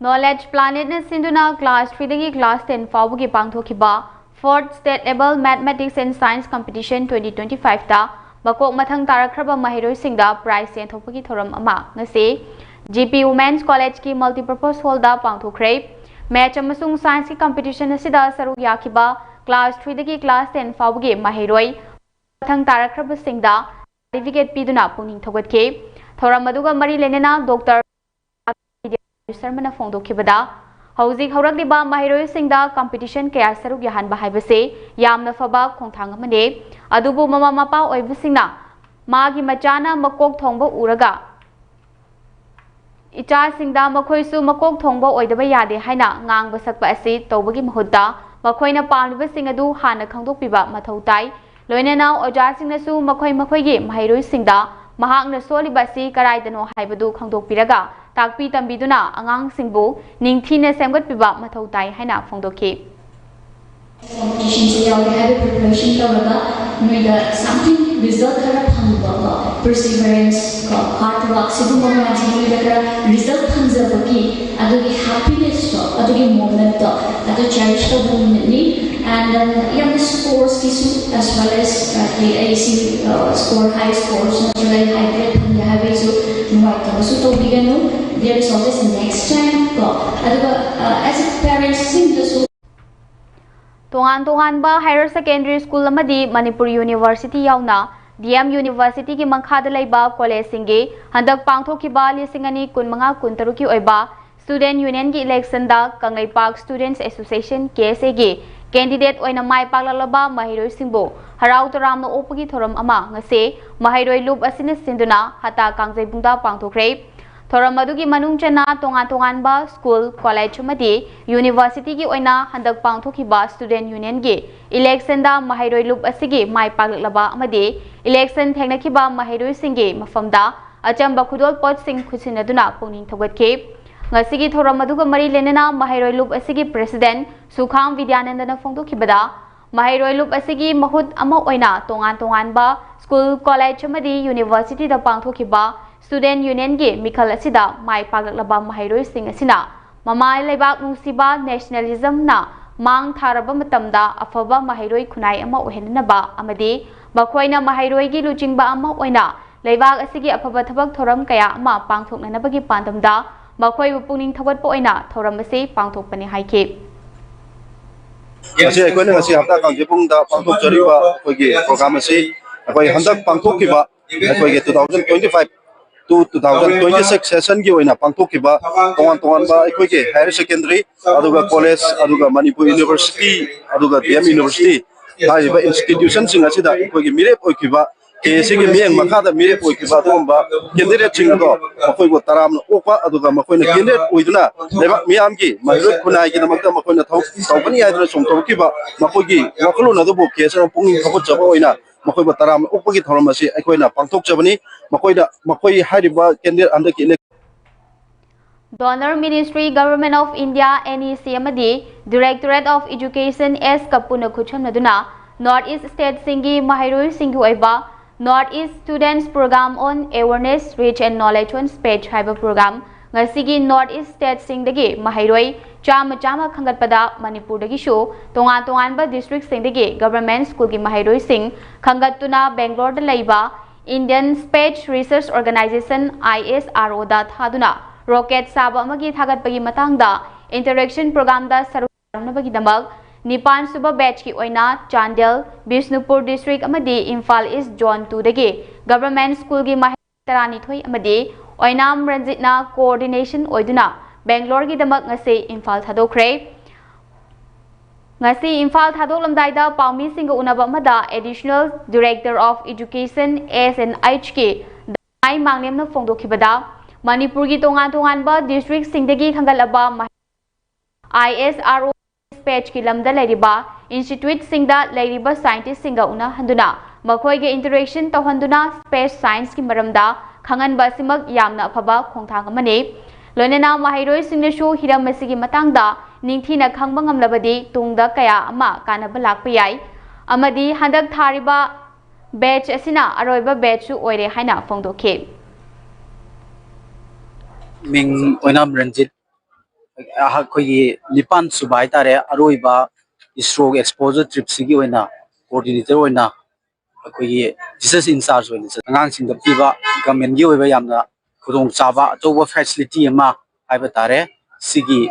Knowledge Planetꯅ ꯁꯤꯟꯗꯨꯅ class threeꯗꯒꯤ class ten ꯐꯥꯎꯕꯒꯤ ꯄꯥꯡꯊꯣꯛꯈꯤꯕ Fourth State Level Mathematics and Science Competition twenty twenty-fiveꯇ ꯃꯀꯣꯛ ꯃꯊꯪ ꯇꯥꯔꯛꯈ꯭ꯔꯕ ꯃꯍꯩꯔꯣꯏꯁꯤꯡꯗ prize ꯌꯦꯟꯊꯣꯛꯄꯒꯤ ꯊꯧꯔꯝ ꯑꯃ ꯉꯁꯤ GP Women's Collegeꯀꯤ Multipurpose Hallꯗ ꯄꯥꯡꯊꯣꯛꯈ꯭ꯔꯦ꯫ Maths ꯑꯃꯁꯨꯡ Scienceꯀꯤ competition ꯑꯁꯤꯗ ꯁꯔꯨꯛ ꯌꯥꯈꯤꯕ class threeꯗꯒꯤ class ten ꯐꯥꯎꯕꯒꯤ ꯃꯍꯩꯔꯣꯏ ꯃꯊꯪ ꯇꯥꯔꯛꯈ꯭ꯔꯕꯁꯤꯡꯗ certificate ꯄꯤꯗꯨꯅ ꯄꯨꯛꯅꯤꯡ ꯊꯧꯒꯠꯈꯤ꯫ ꯊꯧꯔꯝ ꯑꯗꯨꯒ ꯃꯔꯤ ꯂꯩꯅꯅ Doctor ꯁꯔꯃꯅ ꯐꯣꯡꯗꯣꯛꯈꯤꯕꯗ, ꯍꯧꯖꯤꯛ ꯍꯧꯔꯛꯂꯤꯕ ꯃꯍꯩꯔꯣꯏꯁꯤꯡꯗ competition ꯀꯌꯥ ꯁꯔꯨꯛ ꯌꯥꯍꯟꯕ ꯍꯥꯏꯕꯁꯤ ꯌꯥꯝꯅ ꯐꯕ ꯈꯣꯡꯊꯥꯡ ꯑꯃꯅꯤ꯫ ꯑꯗꯨꯕꯨ ꯃꯃꯥ ꯃꯄꯥ ꯑꯣꯏꯕꯁꯤꯡꯅ ꯃꯥꯒꯤ ꯃꯆꯥꯅ ꯃꯀꯣꯛ ꯊꯣꯡꯕ ꯎꯔꯒ ꯏꯆꯥꯁꯤꯡꯗ ꯃꯈꯣꯏꯁꯨ ꯃꯀꯣꯛ ꯊꯣꯡꯕ ꯑꯣꯏꯗꯕ ꯌꯥꯗꯦ ꯍꯥꯏꯅ ꯉꯥꯡꯕ ꯁꯛꯄ ꯑꯁꯤ ꯇꯧꯕꯒꯤ ꯃꯍꯨꯠꯇ ꯃꯈꯣꯏꯅ ꯄꯥꯝꯂꯤꯕꯁꯤꯡ ꯑꯗꯨ ꯍꯥꯟꯅ ꯈꯪꯗꯣꯛꯄꯤꯕ ꯃꯊꯧ ꯇꯥꯏ꯫ ꯂꯣꯏꯅꯅ ꯑꯣꯖꯥꯁꯤꯡꯅꯁꯨ ꯃꯈꯣꯏ ꯃꯈꯣꯏꯒꯤ ꯃꯍꯩꯔꯣꯏꯁꯤꯡꯗ ꯃꯍꯥꯛꯅ ꯁꯣꯜꯂꯤꯕ ꯑꯁꯤ ꯀꯔꯥꯏꯗꯅꯣ ꯍꯥꯏꯕꯗꯨ ꯈꯪꯗꯣꯛꯄꯤꯔꯒ ꯇꯥꯛꯄꯤ ꯇꯝꯕꯤꯗꯨꯅ ꯑꯉꯥꯡꯁꯤꯡꯕꯨ ꯅꯤꯡꯊꯤꯅ ꯁꯦꯝꯒꯠꯄꯤꯕ ꯃꯊꯧ ꯇꯥꯏ ꯍꯥꯏꯅ ꯐꯣꯡꯗꯣꯛꯈꯤ꯫ Competitionꯁꯦ ꯌꯥꯎꯒꯦ ꯍꯥꯏꯕꯒꯤ preparation ꯇꯧꯔꯒ ꯅꯣꯏꯗ something result ꯈꯔ ꯐꯪꯕ ꯀꯣ, perseverance ꯀꯣ, hard work ꯁꯤꯒꯨꯝꯕ ꯃꯌꯥꯝꯁꯦ ꯅꯣꯏꯗ ꯈꯔ result ꯐꯪꯖꯕꯒꯤ ꯑꯗꯨꯒꯤ happinessꯇꯣ ꯑꯗꯨꯒꯤ momentꯇꯣ ꯑꯗꯨ cherish ꯇꯧꯕ ꯅꯨꯃꯤꯠꯅꯤ꯫ And then ꯌꯥꯝꯅ sportsꯀꯤꯁꯨ as well as ꯑꯩ ꯑꯩꯁꯤ score high scores ꯅꯠꯇ꯭ꯔꯒ ꯑꯩ high grade ꯐꯪꯒꯦ ꯍꯥꯏꯕꯒꯤꯁꯨ There is always a next time ꯀꯣ, ꯑꯗꯨꯒ ꯑꯦꯁ ꯑꯦ ꯄꯦꯔꯦꯟꯁꯁꯤꯡꯗꯁꯨ꯫ ꯇꯣꯉꯥꯟ ꯇꯣꯉꯥꯟꯕ ꯍꯥꯌꯔ ꯁꯦꯀꯦꯟꯗꯔꯤ ꯁ꯭ꯀꯨꯜ ꯑꯃꯗꯤ ꯃꯅꯤꯄꯨꯔ ꯌꯨꯅꯤꯚꯔꯁꯤꯇꯤ ꯌꯥꯎꯅ ꯗꯤ ꯑꯦꯝ ꯌꯨꯅꯤꯚꯔꯁꯤꯇꯤꯒꯤ ꯃꯈꯥꯗ ꯂꯩꯕ ꯀꯣꯂꯦꯖꯁꯤꯡꯒꯤ ꯍꯟꯗꯛ ꯄꯥꯡꯊꯣꯛꯈꯤꯕ ꯂꯤꯁꯤꯡ ꯑꯅꯤ ꯀꯨꯟꯃꯉꯥ ꯀꯨꯟꯇꯔꯨꯛꯀꯤ ꯑꯣꯏꯕ ꯁ꯭ꯇꯨꯗꯦꯟꯠ ꯌꯨꯅꯤꯌꯟꯒꯤ ꯏꯂꯦꯛꯁꯟꯗ ꯀꯪꯂꯩꯄꯥꯛ ꯁ꯭ꯇꯨꯗꯦꯟꯠꯁ ꯑꯦꯁꯣꯁꯤꯌꯦꯁꯟ, ꯀꯦ ꯑꯦꯁ ꯑꯦꯒꯤ ꯀꯦꯟꯗꯤꯗꯦꯠ ꯑꯣꯏꯅ ꯃꯥꯏ ꯄꯥꯛꯂꯛꯂꯕ ꯃꯍꯩꯔꯣꯏꯁꯤꯡꯕꯨ ꯍꯔꯥꯎ ꯇꯔꯥꯝꯅ ꯑꯣꯛꯄꯒꯤ ꯊꯧꯔꯝ ꯑꯃ ꯉꯁꯤ ꯃꯍꯩꯔꯣꯏ ꯂꯨꯞ ꯑꯁꯤꯅ ꯁꯤꯟꯗꯨꯅ ꯍꯇꯥ ꯀꯥꯡꯖꯩꯕꯨꯡꯗ ꯄꯥꯡꯊꯣꯛꯈ꯭ꯔꯦ꯫ ꯊꯧꯔꯝ ꯑꯗꯨꯒꯤ ꯃꯅꯨꯡ ꯆꯟꯅ ꯇꯣꯉꯥꯟ ꯇꯣꯉꯥꯟꯕ ꯁ꯭ꯀꯨꯜ, ꯀꯣꯂꯦꯖ ꯑꯃꯗꯤ ꯌꯨꯅꯤꯚꯔꯁꯤꯇꯤꯒꯤ ꯑꯣꯏꯅ ꯍꯟꯗꯛ ꯄꯥꯡꯊꯣꯛꯈꯤꯕ ꯁ꯭ꯇꯨꯗꯦꯟꯠ ꯌꯨꯅꯤꯌꯟꯒꯤ ꯏꯂꯦꯛꯁꯟꯗ ꯃꯍꯩꯔꯣꯏ ꯂꯨꯞ ꯑꯁꯤꯒꯤ ꯃꯥꯏ ꯄꯥꯛꯂꯛꯂꯕ ꯑꯃꯗꯤ ꯏꯂꯦꯛꯁꯟ ꯊꯦꯡꯅꯈꯤꯕ ꯃꯍꯩꯔꯣꯏꯁꯤꯡꯒꯤ ꯃꯐꯝꯗ ꯑꯆꯝꯕ ꯈꯨꯗꯣꯜꯄꯣꯠꯁꯤꯡ ꯈꯨꯠꯁꯤꯟꯅꯗꯨꯅ ꯄꯨꯛꯅꯤꯡ ꯊꯧꯒꯠꯈꯤ꯫ ꯉꯁꯤꯒꯤ ꯊꯧꯔꯝ ꯑꯗꯨꯒ ꯃꯔꯤ ꯂꯩꯅꯅ ꯃꯍꯩꯔꯣꯏ ꯂꯨꯞ ꯑꯁꯤꯒꯤ ꯄ꯭ꯔꯦꯁꯤꯗꯦꯟꯠ ꯁꯨꯈꯥꯝ ꯕꯤꯗ꯭ꯌꯥꯅꯟꯗꯅ ꯐꯣꯡꯗꯣꯛꯈꯤꯕꯗ, ꯃꯍꯩꯔꯣꯏ ꯂꯨꯞ ꯑꯁꯤꯒꯤ ꯃꯍꯨꯠ ꯑꯃ ꯑꯣꯏꯅ ꯇꯣꯉꯥꯟ ꯇꯣꯉꯥꯟꯕ ꯁ꯭ꯀꯨꯜ, ꯀꯣꯂꯦꯖ ꯑꯃꯗꯤ ꯌꯨꯅꯤꯚꯔꯁꯤꯇꯤꯗ ꯄꯥꯡꯊꯣꯛꯈꯤꯕ ꯁ꯭ꯇꯨꯗꯦꯟꯠ ꯌꯨꯅꯤꯌꯟꯒꯤ ꯃꯤꯈꯜ ꯑꯁꯤꯗ ꯃꯥꯏ ꯄꯥꯛꯂꯛꯂꯕ ꯃꯍꯩꯔꯣꯏꯁꯤꯡ ꯑꯁꯤꯅ ꯃꯃꯥ ꯂꯩꯕꯥꯛ ꯅꯨꯡꯁꯤꯕ, ꯅꯦꯁꯅꯦꯂꯤꯖꯝꯅ ꯃꯥꯡ ꯊꯥꯔꯕ ꯃꯇꯝꯗ ꯑꯐꯕ ꯃꯍꯩꯔꯣꯏ ꯈꯨꯟꯅꯥꯏ ꯑꯃ ꯑꯣꯏꯍꯟꯅꯅꯕ ꯑꯃꯗꯤ ꯃꯈꯣꯏꯅ ꯃꯍꯩꯔꯣꯏꯒꯤ ꯂꯨꯆꯤꯡꯕ ꯑꯃ ꯑꯣꯏꯅ ꯂꯩꯕꯥꯛ ꯑꯁꯤꯒꯤ ꯑꯐꯕ ꯊꯕꯛ ꯊꯧꯔꯝ ꯀꯌꯥ ꯑꯃ ꯄꯥꯡꯊꯣꯛꯅꯅꯕꯒꯤ ꯄꯥꯟꯗꯝꯗ ꯃꯈꯣꯏꯕꯨ ꯄꯨꯛꯅꯤꯡ ꯊꯧꯒꯠꯄ ꯑꯣꯏꯅ ꯊꯧꯔꯝ ꯑꯁꯤ ꯄꯥꯡꯊꯣꯛꯄꯅꯤ ꯍꯥꯏꯈꯤ꯫ ꯉꯁꯤ ꯑꯩꯈꯣꯏꯅ ꯉꯁꯤ ꯍꯞꯇꯥ ꯀꯥꯡꯖꯩꯕꯨꯡꯗ ꯄꯥꯡꯊꯣꯛꯆꯔꯤꯕ ꯑꯩꯈꯣꯏꯒꯤ ꯄ꯭ꯔꯣꯒ꯭ꯔꯥꯝ ꯑꯁꯤ ꯑꯩꯈꯣꯏ ꯍꯟꯗꯛ ꯄꯥꯡꯊꯣꯛꯈꯤꯕ ꯑꯩꯈꯣꯏꯒꯤ two thousand twenty five to two thousand twenty six session ꯒꯤ ꯑꯣꯏꯅ ꯄꯥꯡꯊꯣꯛꯈꯤꯕ ꯇꯣꯉꯥꯟ ꯇꯣꯉꯥꯟꯕ ꯑꯩꯈꯣꯏꯒꯤ ꯍꯥꯌꯔ ꯁꯦꯀꯦꯟꯗꯔꯤ, ꯑꯗꯨꯒ ꯀꯣꯂꯦꯖ, ꯑꯗꯨꯒ ꯃꯅꯤꯄꯨꯔ ꯌꯨꯅꯤꯚꯔꯁꯤꯇꯤ, ꯑꯗꯨꯒ ꯗꯤ ꯑꯦꯝ ꯌꯨꯅꯤꯚꯔꯁꯤꯇꯤ ꯍꯥꯏꯔꯤꯕ ꯏꯟꯁꯇꯤꯇ꯭ꯌꯨꯁꯟꯁꯤꯡ ꯑꯁꯤꯗ ꯑꯩꯈꯣꯏꯒꯤ ꯃꯤꯔꯦꯞ ꯑꯣꯏꯈꯤꯕ, ꯀꯦ ꯑꯦꯁ ꯑꯦꯒꯤ ꯃꯤꯠꯌꯦꯡ ꯃꯈꯥꯗ ꯃꯤꯔꯦꯞ ꯑꯣꯏꯈꯤꯕ ꯑꯗꯨꯒꯨꯝꯕ ꯀꯦꯟꯗꯤꯗꯦꯠꯁꯤꯡ ꯑꯗꯣ ꯃꯈꯣꯏꯕꯨ ꯇꯔꯥꯝꯅ ꯑꯣꯛꯄ, ꯑꯗꯨꯒ ꯃꯈꯣꯏꯅ ꯀꯦꯟꯗꯤꯗꯦꯠ ꯑꯣꯏꯗꯨꯅ ꯂꯩꯕꯥꯛ ꯃꯤꯌꯥꯝꯒꯤ ꯃꯍꯩꯔꯣꯏ ꯈꯨꯟꯅꯥꯏꯒꯤꯗꯃꯛꯇ ꯃꯈꯣꯏꯅ ꯊꯕꯛ ꯇꯧꯒꯅꯤ ꯍꯥꯏꯗꯨꯅ ꯆꯣꯡꯊꯣꯔꯛꯈꯤꯕ ꯃꯈꯣꯏꯒꯤ ꯋꯥꯈꯜꯂꯣꯟ ꯑꯗꯨꯕꯨ ꯀꯦ ꯑꯦꯁ ꯑꯦꯅ ꯄꯨꯛꯅꯤꯡ ꯊꯧꯒꯠꯆꯕ ꯑꯣꯏꯅ ꯃꯈꯣꯏꯕꯨ ꯇꯔꯥꯝꯅ ꯑꯣꯛꯄꯒꯤ ꯊꯧꯔꯝ ꯑꯁꯤ ꯑꯩꯈꯣꯏꯅ ꯄꯥꯡꯊꯣꯛꯆꯕꯅꯤ꯫ ꯃꯈꯣꯏꯗ, ꯃꯈꯣꯏ ꯍꯥꯏꯔꯤꯕ ꯀꯦꯟꯗꯤꯗꯦꯠ ꯍꯟꯗꯛꯀꯤ elect Donor Ministry, Government of India, N E C ꯑꯃꯗꯤ Directorate of Education, ꯑꯦꯁ ꯀ ꯄꯨꯟꯅ ꯈꯨꯠꯁꯝꯅꯗꯨꯅ North East ꯁ꯭ꯇꯦꯠꯁꯤꯡꯒꯤ ꯃꯍꯩꯔꯣꯏꯁꯤꯡꯒꯤ ꯑꯣꯏꯕ North East Students Program on Awareness, Reach and Knowledge on Speech ꯍꯥꯏꯕ ꯄ꯭ꯔꯣꯒ꯭ꯔꯥꯝ ꯉꯁꯤꯒꯤ North East ꯁ꯭ꯇꯦꯠꯁꯤꯡꯗꯒꯤ ꯃꯍꯩꯔꯣꯏ ꯆꯥꯝꯃ ꯆꯥꯝꯃ ꯈꯟꯒꯠꯄꯗ ꯃꯅꯤꯄꯨꯔꯗꯒꯤꯁꯨ ꯇꯣꯉꯥꯟ ꯇꯣꯉꯥꯟꯕ ꯗꯤꯁꯇ꯭ꯔꯤꯛꯁꯤꯡꯗꯒꯤ ꯒꯚꯔꯟꯃꯦꯟꯠ ꯁ꯭ꯀꯨꯜꯒꯤ ꯃꯍꯩꯔꯣꯏꯁꯤꯡ ꯈꯟꯒꯠꯇꯨꯅ ꯕꯦꯡꯒ꯭ꯂꯣꯔꯗ ꯂꯩꯕ Indian Speech Research Organisation, I S R O ꯗ ꯊꯥꯗꯨꯅ ꯔꯣꯀꯦꯠ ꯁꯥꯕ ꯑꯃꯒꯤ ꯊꯥꯒꯠꯄꯒꯤ ꯃꯇꯥꯡꯗ interaction programꯗ ꯁꯔꯨꯛ ꯌꯥꯔꯝꯅꯕꯒꯤꯗꯃꯛ ꯅꯤꯄꯥꯟ ꯁꯨꯕ batchꯀꯤ ꯑꯣꯏꯅ ꯆꯥꯟꯗꯦꯜ, ꯕꯤꯁꯅꯨꯄꯨꯔ district ꯑꯃꯗꯤ ꯏꯝꯐꯥꯜ East Zone twoꯗꯒꯤ government schoolꯒꯤ ꯃꯍꯩ ꯇꯔꯥꯅꯤꯊꯣꯏ ꯑꯃꯗꯤ ꯑꯣꯏꯅꯥꯝ ꯔꯟꯖꯤꯠꯅ coordination ꯑꯣꯏꯗꯨꯅ ꯕꯦꯡꯒ꯭ꯂꯣꯔꯒꯤꯗꯃꯛ ꯉꯁꯤ ꯏꯝꯐꯥꯜ ꯊꯥꯗꯣꯛꯈ꯭ꯔꯦ꯫ ꯉꯁꯤ ꯏꯝꯐꯥꯜ ꯊꯥꯗꯣꯛꯂꯝꯗꯥꯏꯗ ꯄꯥꯎꯃꯤꯁꯤꯡꯒ ꯎꯅꯕ ꯑꯃꯗ Additional Director of Education S and Hꯀꯤ ꯗꯥꯏ ꯃꯥꯡꯂꯦꯝꯅ ꯐꯣꯡꯗꯣꯛꯈꯤꯕꯗ, ꯃꯅꯤꯄꯨꯔꯒꯤ ꯇꯣꯉꯥꯟ ꯇꯣꯉꯥꯟꯕ districtꯁꯤꯡꯗꯒꯤ ꯈꯟꯒꯠꯂꯕ ꯃꯍꯩ I S R O spaceꯀꯤ ꯂꯝꯗ ꯂꯩꯔꯤꯕ instituteꯁꯤꯡꯗ ꯂꯩꯔꯤꯕ scientistꯁꯤꯡꯒ ꯎꯅꯍꯟꯗꯨꯅ ꯃꯈꯣꯏꯒꯤ interaction ꯇꯧꯍꯟꯗꯨꯅ space scienceꯀꯤ ꯃꯔꯝꯗ ꯈꯪꯍꯟꯕ ꯑꯁꯤꯃꯛ ꯌꯥꯝꯅ ꯑꯐꯕ ꯈꯣꯡꯊꯥꯡ ꯑꯃꯅꯤ꯫ ꯂꯣꯏꯅꯅ ꯃꯍꯩꯔꯣꯏꯁꯤꯡꯅꯁꯨ ꯍꯤꯔꯝ ꯑꯁꯤꯒꯤ ꯃꯇꯥꯡꯗ ꯅꯤꯡꯊꯤꯅ ꯈꯪꯕ ꯉꯝꯂꯕꯗꯤ ꯇꯨꯡꯗ ꯀꯌꯥ ꯑꯃ ꯀꯥꯟꯅꯕ ꯂꯥꯛꯄ ꯌꯥꯏ ꯑꯃꯗꯤ ꯍꯟꯗꯛ ꯊꯥꯔꯤꯕ batch ꯑꯁꯤꯅ ꯑꯔꯣꯏꯕ batchꯁꯨ ꯑꯣꯏꯔꯦ ꯍꯥꯏꯅ ꯐꯣꯡꯗꯣꯛꯈꯤ꯫ ꯃꯤꯡ ꯑꯣꯏꯅꯥꯝ ꯔꯟꯖꯤꯠ, ꯑꯩꯈꯣꯏꯒꯤ ꯅꯤꯄꯥꯟ ꯁꯨꯕ ꯍꯥꯏꯇꯥꯔꯦ, ꯑꯔꯣꯏꯕ ISRO exposure tripꯁꯤꯒꯤ ꯑꯣꯏꯅ coordinator ꯑꯣꯏꯅ ꯑꯩꯈꯣꯏꯒꯤ teachers in charge ꯑꯣꯏꯅ ꯆꯠ-, ꯑꯉꯥꯡꯁꯤꯡꯗ ꯄꯤꯕ governmentꯀꯤ ꯑꯣꯏꯕ ꯌꯥꯝꯅ ꯈꯨꯗꯣꯡꯆꯥꯕ ꯑꯆꯧꯕ facility ꯑꯃ ꯍꯥꯏꯕ ꯇꯥꯔꯦ꯫ ꯁꯤꯒꯤ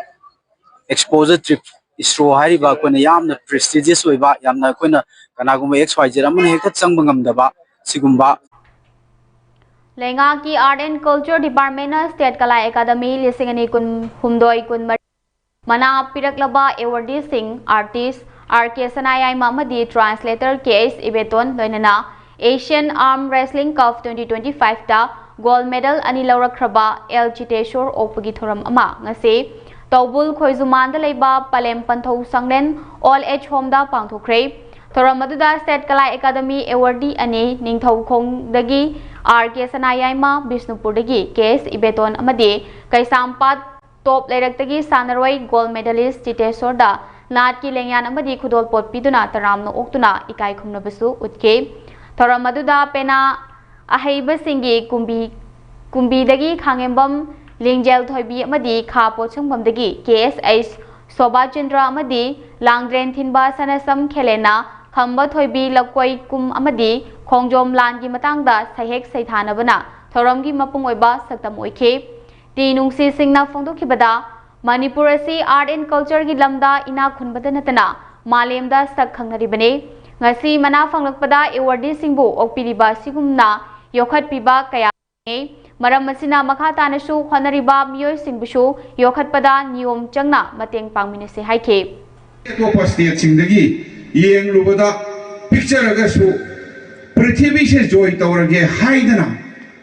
exposure trip, ISRO ꯍꯥꯏꯔꯤꯕ ꯑꯩꯈꯣꯏꯅ ꯌꯥꯝꯅ prestigious ꯑꯣꯏꯕ, ꯌꯥꯝꯅ ꯑꯩꯈꯣꯏꯅ ꯀꯅꯥꯒꯨꯝꯕ X Y Z ꯑꯃꯅ ꯍꯦꯛꯇ ꯆꯪꯕ ꯉꯝꯗꯕ ꯁꯤꯒꯨꯝꯕ ꯂꯩꯉꯥꯛꯀꯤ Art and Culture Departmentꯅ State ꯀꯂꯥ ꯑꯦꯀꯥꯗꯃꯤ ꯂꯤꯁꯤꯡ ꯑꯅꯤ ꯀꯨꯟꯍꯨꯝꯗꯣꯏ ꯀꯨꯟꯃꯔꯤ ꯃꯅꯥ ꯄꯤꯔꯛꯂꯕ awardeeꯁꯤꯡ artist R K ꯁꯅꯥꯌꯥꯏꯃ ꯑꯃꯗꯤ translator K S ꯏꯕꯦꯇꯣꯟ ꯂꯣꯏꯅꯅ Asian Arm Wrestling Cup twenty twenty-fiveꯇ gold medal ꯑꯅꯤ ꯂꯧꯔꯛꯈ꯭ꯔꯕ L ꯆꯤꯇꯦꯁꯣꯔ ꯑꯣꯛꯄꯒꯤ ꯊꯧꯔꯝ ꯑꯃ ꯉꯁꯤ ꯇꯧꯕꯨꯜ ꯈꯣꯏꯖꯨꯃꯥꯟꯗ ꯂꯩꯕ ꯄꯂꯦꯝ ꯄꯟꯊꯧ ꯁꯪꯂꯦꯟ Old Age Homeꯗ ꯄꯥꯡꯊꯣꯛꯈ꯭ꯔꯦ꯫ ꯊꯧꯔꯝ ꯑꯗꯨꯗ State ꯀꯂꯥ ꯑꯦꯀꯥꯗꯃꯤ awardee ꯑꯅꯤ, ꯅꯤꯡꯊꯧꯈꯣꯡꯗꯒꯤ R K ꯁꯅꯥꯌꯥꯏꯃ, ꯕꯤꯁꯅꯨꯄꯨꯔꯗꯒꯤ K S ꯏꯕꯦꯇꯣꯟ ꯑꯃꯗꯤ ꯀꯩꯁꯥꯝꯄꯥꯠ ꯇꯣꯞ ꯂꯩꯔꯛꯇꯒꯤ ꯁꯥꯟꯅꯔꯣꯏ gold medalist ꯆꯤꯇꯦꯁꯣꯔꯗ ꯅꯥꯠꯀꯤ ꯂꯦꯡꯌꯥꯟ ꯑꯃꯗꯤ ꯈꯨꯗꯣꯜꯄꯣꯠ ꯄꯤꯗꯨꯅ ꯇꯔꯥꯝꯅ ꯑꯣꯛꯇꯨꯅ ꯏꯀꯥꯏ ꯈꯨꯝꯅꯕꯁꯨ ꯎꯠꯈꯤ꯫ ꯊꯧꯔꯝ ꯑꯗꯨꯗ ꯄꯦꯅꯥ ꯑꯍꯩꯕꯁꯤꯡꯒꯤ ꯀꯨꯝꯕꯤ, ꯀꯨꯝꯕꯤꯗꯒꯤ ꯈꯥꯉꯦꯝꯕꯝ ꯂꯤꯡꯖꯦꯜ ꯊꯣꯏꯕꯤ ꯑꯃꯗꯤ ꯈꯥ ꯄꯣꯠꯁꯪꯐꯝꯗꯒꯤ K S H ꯁꯣꯚꯥꯆꯟꯗ꯭ꯔ ꯑꯃꯗꯤ ꯂꯥꯡꯗ꯭ꯔꯦꯟ ꯊꯤꯟꯕ ꯁꯅꯁꯝ ꯈꯦꯂꯦꯟꯅ ꯈꯝꯕ ꯊꯣꯏꯕꯤ ꯂꯀꯣꯏ ꯀꯨꯝ ꯑꯃꯗꯤ ꯈꯣꯡꯖꯣꯝ ꯂꯥꯟꯒꯤ ꯃꯇꯥꯡꯗ ꯁꯩꯍꯦꯛ ꯁꯩꯊꯥꯅꯕꯅ ꯊꯧꯔꯝꯒꯤ ꯃꯄꯨꯡ ꯑꯣꯏꯕ ꯁꯛꯇꯝ ꯑꯣꯏꯈꯤ꯫ ꯇꯤ ꯅꯨꯡꯁꯤ ꯁꯤꯡꯅ ꯐꯣꯡꯗꯣꯛꯈꯤꯕꯗ, ꯃꯅꯤꯄꯨꯔ ꯑꯁꯤ art and culture ꯒꯤ ꯂꯝꯗ ꯏꯅꯥꯛ ꯈꯨꯟꯕꯗ ꯅꯠꯇꯅ ꯃꯥꯂꯦꯝꯗ ꯁꯛ ꯈꯪꯅꯔꯤꯕꯅꯤ꯫ ꯉꯁꯤ ꯃꯅꯥ ꯐꯪꯂꯛꯄꯗ awardee ꯁꯤꯡꯕꯨ ꯑꯣꯛꯄꯤꯔꯤꯕ ꯑꯁꯤꯒꯨꯝꯅ ꯌꯣꯛꯈꯠꯄꯤꯕ ꯀꯌꯥ ꯂꯩ꯫ ꯃꯔꯝ ꯑꯁꯤꯅ ꯃꯈꯥ ꯇꯥꯅꯁꯨ ꯍꯣꯠꯅꯔꯤꯕ ꯃꯤꯑꯣꯏꯁꯤꯡꯕꯨꯁꯨ ꯌꯣꯛꯈꯠꯄꯗ ꯅꯤꯌꯣꯝ ꯆꯪꯅ ꯃꯇꯦꯡ ꯄꯥꯡꯃꯤꯟꯅꯁꯤ ꯍꯥꯏꯈꯤ꯫ ꯑꯇꯣꯞꯄ state ꯁꯤꯡꯗꯒꯤ ꯌꯦꯡꯂꯨꯕꯗ ꯄꯤꯛꯆꯔꯒꯁꯨ ꯄ꯭ꯔꯤꯊꯤꯕꯤꯁꯦ joy ꯇꯧꯔꯒꯦ ꯍꯥꯏꯗꯅ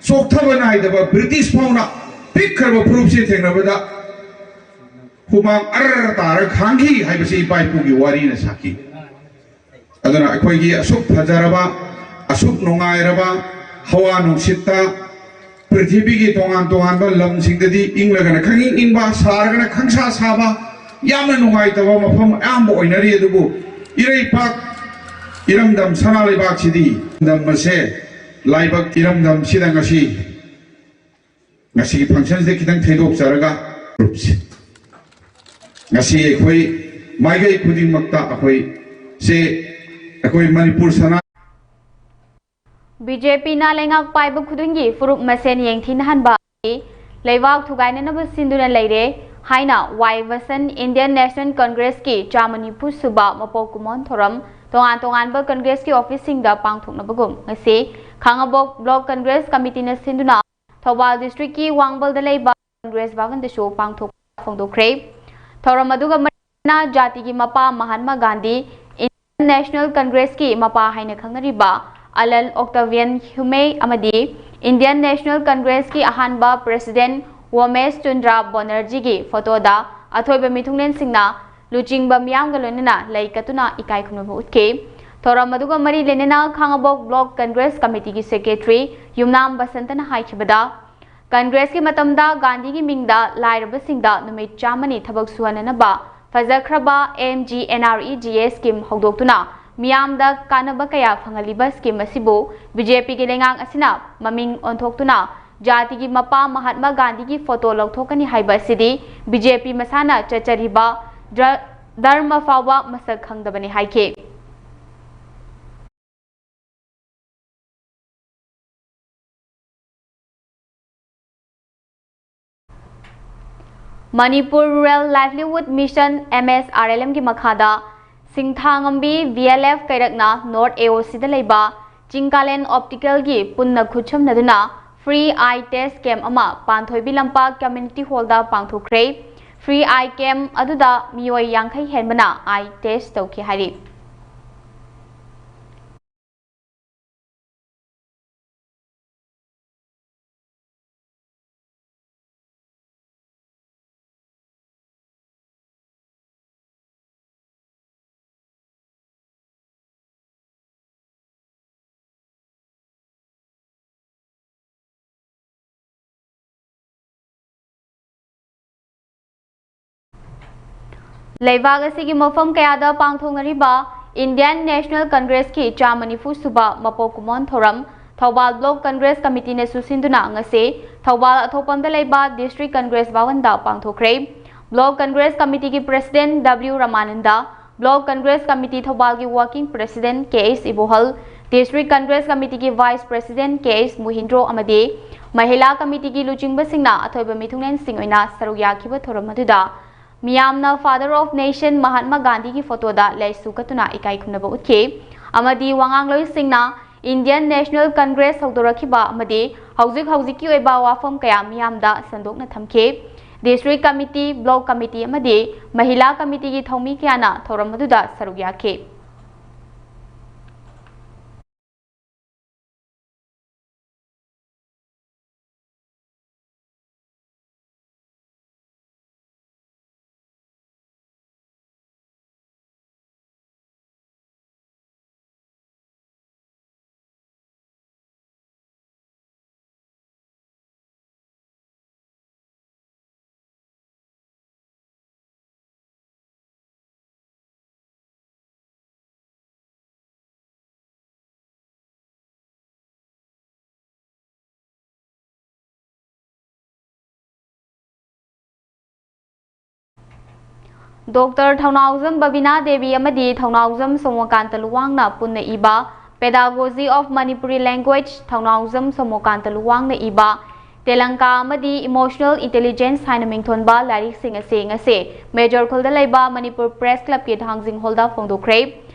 ꯆꯣꯛꯊꯕ ꯅꯥꯏꯗꯕ British ꯐꯥꯎꯅ ꯄꯤꯛꯈ꯭ꯔꯕ ꯐꯨꯔꯨꯞꯁꯦ ꯊꯦꯡꯅꯕꯗ ꯍꯨꯃꯥꯡ ꯑꯔ ꯇꯥꯔ ꯈꯥꯡꯈꯤ ꯍꯥꯏꯕꯁꯤ ꯏꯄꯥ ꯏꯄꯨꯒꯤ ꯋꯥꯔꯤꯅ ꯁꯥꯈꯤ꯫ ꯑꯗꯨꯅ ꯑꯩꯈꯣꯏꯒꯤ ꯑꯁꯨꯛ ꯐꯖꯔꯕ, ꯑꯁꯨꯛ ꯅꯨꯡꯉꯥꯏꯔꯕ ꯍꯋꯥ ꯅꯨꯡꯁꯤꯠꯇ, ꯄ꯭ꯔꯤꯊꯤꯕꯤꯒꯤ ꯇꯣꯉꯥꯟ ꯇꯣꯉꯥꯟꯕ ꯂꯝꯁꯤꯡꯗꯗꯤ ꯏꯪꯂꯒꯅ ꯈꯪꯏꯪ ꯏꯪꯕ, ꯁꯥꯔꯒꯅ ꯈꯪꯁꯥ ꯁꯥꯕ, ꯌꯥꯝꯅ ꯅꯨꯡꯉꯥꯏꯇꯕ ꯃꯐꯝ ꯑꯌꯥꯝꯕ ꯑꯣꯏꯅꯔꯤ꯫ ꯑꯗꯨꯕꯨ ꯏꯔꯩꯄꯥꯛ ꯏꯔꯝꯗꯝ ꯁꯅꯥ ꯂꯩꯕꯥꯛꯁꯤꯗꯤ ꯂꯝ ꯑꯁꯦ ꯂꯥꯏꯕꯛ ꯏꯔꯝꯗꯝꯁꯤꯗ ꯉꯁꯤ ꯉꯁꯤꯒꯤ function ꯁꯦ ꯈꯤꯇꯪ ꯊꯩꯗꯣꯛꯆꯔꯒ ꯒ꯭ꯔꯨꯞꯁꯦ ꯉꯁꯤ ꯑꯩꯈꯣꯏ ꯃꯥꯏꯀꯩ ꯈꯨꯗꯤꯡꯃꯛꯇ ꯑꯩꯈꯣꯏ ꯁꯦ ꯑꯩꯈꯣꯏ ꯃꯅꯤꯄꯨꯔ ꯁꯅꯥ ꯕꯤ ꯖꯦ ꯄꯤꯅ ꯂꯩꯉꯥꯛ ꯄꯥꯏꯕ ꯈꯨꯗꯤꯡꯒꯤ ꯐꯨꯔꯨꯞ ꯃꯁꯦꯟ ꯌꯦꯡꯊꯤꯅꯍꯟꯕ ꯑꯁꯤ ꯂꯩꯕꯥꯛ ꯊꯨꯒꯥꯏꯅꯅꯕ ꯁꯤꯟꯗꯨꯅ ꯂꯩꯔꯦ ꯍꯥꯏꯅ ꯋꯥꯏ ꯕꯁꯟ Indian National Congress ꯀꯤ ꯆꯥꯃ ꯅꯤꯐꯨ ꯁꯨꯕ ꯃꯄꯣꯛ ꯀꯨꯝꯑꯣꯟ ꯊꯧꯔꯝ ꯇꯣꯉꯥꯟ ꯇꯣꯉꯥꯟꯕ Congress ꯀꯤ office ꯁꯤꯡꯗ ꯄꯥꯡꯊꯣꯛꯅꯕꯒꯨꯝ ꯉꯁꯤ ꯈꯥꯉꯕꯣꯛ Block Congress Committee ꯅ ꯁꯤꯟꯗꯨꯅ ꯊꯧꯕꯥꯜ district ꯀꯤ ꯋꯥꯡꯕꯜꯗ ꯂꯩꯕ Congress ꯚꯕꯟꯗꯁꯨ ꯄꯥꯡꯊꯣꯛꯄ ꯐꯣꯡꯗꯣꯛꯈ꯭ꯔꯦ꯫ ꯊꯧꯔꯝ ꯑꯗꯨꯒ ꯃꯔꯤ ꯂꯩꯅꯅ ꯖꯥꯇꯤꯒꯤ ꯃꯄꯥ Mahatma Gandhi, Indian National Congress ꯀꯤ ꯃꯄꯥ ꯍꯥꯏꯅ ꯈꯪꯅꯔꯤꯕ ꯑꯂꯟ ꯑꯣꯛꯇꯥꯚꯤꯌꯟ ꯍ꯭ꯌꯨꯃꯦ ꯑꯃꯗꯤ Indian National Congress ꯀꯤ ꯑꯍꯥꯟꯕ president ꯋꯣꯃꯦꯁ ꯆꯨꯟꯗ꯭ꯔ ꯕꯣꯅꯔꯖꯤꯒꯤ photo ꯗ ꯑꯊꯣꯏꯕ ꯃꯤꯊꯨꯡꯂꯦꯟꯁꯤꯡꯅ ꯂꯨꯆꯤꯡꯕ ꯃꯤꯌꯥꯝꯒ ꯂꯣꯏꯅꯅ ꯂꯩ ꯀꯠꯇꯨꯅ ꯏꯀꯥꯏ ꯈꯨꯝꯅꯕ ꯎꯠꯈꯤ꯫ ꯊꯧꯔꯝ ꯑꯗꯨꯒ ꯃꯔꯤ ꯂꯩꯅꯅ ꯈꯥꯉꯕꯣꯛ Block Congress Committee ꯒꯤ secretary ꯌꯨꯝꯅꯥꯝ ꯕꯁꯟꯇꯅ ꯍꯥꯏꯈꯤꯕꯗ, Congress ꯀꯤ ꯃꯇꯝꯗ ꯒꯥꯟꯙꯤꯒꯤ ꯃꯤꯡꯗ ꯂꯥꯏꯔꯕꯁꯤꯡꯗ ꯅꯨꯃꯤꯠ ꯆꯥꯝꯃꯅꯤ ꯊꯕꯛ ꯁꯨꯍꯟꯅꯅꯕ ꯐꯖꯈ꯭ꯔꯕ M G N R E G A scheme ꯍꯧꯗꯣꯛꯇꯨꯅ ꯃꯤꯌꯥꯝꯗ ꯀꯥꯟꯅꯕ ꯀꯌꯥ ꯐꯪꯍꯜꯂꯤꯕ scheme ꯑꯁꯤꯕꯨ B J P ꯒꯤ ꯂꯩꯉꯥꯛ ꯑꯁꯤꯅ ꯃꯃꯤꯡ ꯑꯣꯟꯊꯣꯛꯇꯨꯅ ꯖꯥꯇꯤꯒꯤ ꯃꯄꯥ ꯃꯍꯥꯠꯃ ꯒꯥꯟꯙꯤꯒꯤ photo ꯂꯧꯊꯣꯛꯀꯅꯤ ꯍꯥꯏꯕ ꯑꯁꯤꯗꯤ B J P ꯃꯁꯥꯅ ꯆꯠꯆꯔꯤꯕ ꯗ꯭ꯔ-, ꯙꯔꯃ ꯐꯥꯎꯕ ꯃꯁꯛ ꯈꯪꯗꯕꯅꯤ ꯍꯥꯏꯈꯤ꯫ Manipur Rural Livelihood Mission, M S R L M ꯒꯤ ꯃꯈꯥꯗ ꯁꯤꯡꯊꯥꯉꯝꯕꯤ V L F ꯀꯩꯔꯛꯅ North A O C ꯗ ꯂꯩꯕ ꯆꯤꯡꯀꯥꯂꯦꯟ Optical ꯒꯤ ꯄꯨꯟꯅ ꯈꯨꯠꯁꯝꯅꯗꯨꯅ free eye test camp ꯑꯃ ꯄꯥꯟꯊꯣꯏꯕꯤ ꯂꯝꯄꯥꯛ Community Hall ꯗ ꯄꯥꯡꯊꯣꯛꯈ꯭ꯔꯦ꯫ Free eye camp ꯑꯗꯨꯗ ꯃꯤꯑꯣꯏ ꯌꯥꯡꯈꯩ ꯍꯦꯟꯕꯅ eye test ꯇꯧꯈꯤ ꯍꯥꯏꯔꯤ꯫ ꯂꯩꯕꯥꯛ ꯑꯁꯤꯒꯤ ꯃꯐꯝ ꯀꯌꯥꯗ ꯄꯥꯡꯊꯣꯛꯅꯔꯤꯕ Indian National Congress ꯀꯤ ꯆꯥꯝꯃ ꯅꯤꯐꯨ ꯁꯨꯕ ꯃꯄꯣꯛ ꯀꯨꯝꯑꯣꯟ ꯊꯧꯔꯝ ꯊꯧꯕꯥꯜ Block Congress Committee ꯅꯁꯨ ꯁꯤꯟꯗꯨꯅ ꯉꯁꯤ ꯊꯧꯕꯥꯜ ꯑꯊꯣꯛꯄꯝꯗ ꯂꯩꯕ District Congress ꯚꯋꯟꯗ ꯄꯥꯡꯊꯣꯛꯈ꯭ꯔꯦ꯫ Block Congress Committee ꯒꯤ President W ꯔꯃꯥꯅꯟꯗ, Block Congress Committee ꯊꯧꯕꯥꯜꯒꯤ Working President K H ꯏꯕꯣꯍꯜ, District Congress Committee ꯒꯤ Vice President K H ꯃꯨꯍꯤꯟꯗ꯭ꯔꯣ ꯑꯃꯗꯤ ꯃꯍꯤꯂꯥ Committee ꯒꯤ ꯂꯨꯆꯤꯡꯕꯁꯤꯡꯅ ꯑꯊꯣꯏꯕ ꯃꯤꯊꯨꯡꯂꯦꯟꯁꯤꯡ ꯑꯣꯏꯅ ꯁꯔꯨꯛ ꯌꯥꯈꯤꯕ ꯊꯧꯔꯝ ꯑꯗꯨꯗ ꯃꯤꯌꯥꯝꯅ Father of Nation ꯃꯍꯥꯠꯃꯥ ꯒꯥꯟꯙꯤꯒꯤ ꯐꯣꯇꯣꯗ ꯂꯩꯁꯨ ꯀꯠꯇꯨꯅ ꯏꯀꯥꯏ ꯈꯨꯝꯅꯕ ꯎꯠꯈꯤ ꯑꯃꯗꯤ ꯋꯥꯉꯥꯡꯂꯣꯏꯁꯤꯡꯅ Indian National Congress ꯍꯧꯗꯣꯔꯛꯈꯤꯕ ꯑꯃꯗꯤ ꯍꯧꯖꯤꯛ ꯍꯧꯖꯤꯛꯀꯤ ꯑꯣꯏꯕ ꯋꯥꯐꯝ ꯀꯌꯥ ꯃꯤꯌꯥꯝꯗ ꯁꯟꯗꯣꯛꯅ ꯊꯝꯈꯤ꯫ District Committee, Block Committee ꯑꯃꯗꯤ ꯃꯍꯤꯂꯥ Committee ꯒꯤ ꯊꯧꯃꯤ ꯀꯌꯥꯅ ꯊꯧꯔꯝ ꯑꯗꯨꯗ ꯁꯔꯨꯛ ꯌꯥꯈꯤ꯫ Doctor ꯊꯧꯅꯥꯎꯖꯝ ꯕꯕꯤꯅꯥ ꯗꯦꯕꯤ ꯑꯃꯗꯤ ꯊꯧꯅꯥꯎꯖꯝ ꯁꯣꯃꯣꯀꯥꯟꯇ ꯂꯨꯋꯥꯡꯅ ꯄꯨꯟꯅ ꯏꯕ Pedagogy of Manipuri Language, ꯊꯧꯅꯥꯎꯖꯝ ꯁꯣꯃꯣꯀꯥꯟꯇ ꯂꯨꯋꯥꯡꯅ ꯏꯕ ꯇꯦꯂꯪꯀꯥ ꯑꯃꯗꯤ Emotional Intelligence ꯍꯥꯏꯅ ꯃꯤꯡꯊꯣꯟꯕ ꯂꯥꯏꯔꯤꯛꯁꯤꯡ ꯑꯁꯤ ꯉꯁꯤ ꯃꯦꯖꯣꯔ ꯈꯨꯜꯗ ꯂꯩꯕ ꯃꯅꯤꯄꯨꯔ ꯄ꯭ꯔꯦꯁ ꯀ꯭ꯂꯕꯀꯤ ꯊꯥꯡꯖꯤꯡ ꯍꯣꯜꯗ ꯐꯣꯡꯗꯣꯛꯈ꯭ꯔꯦ꯫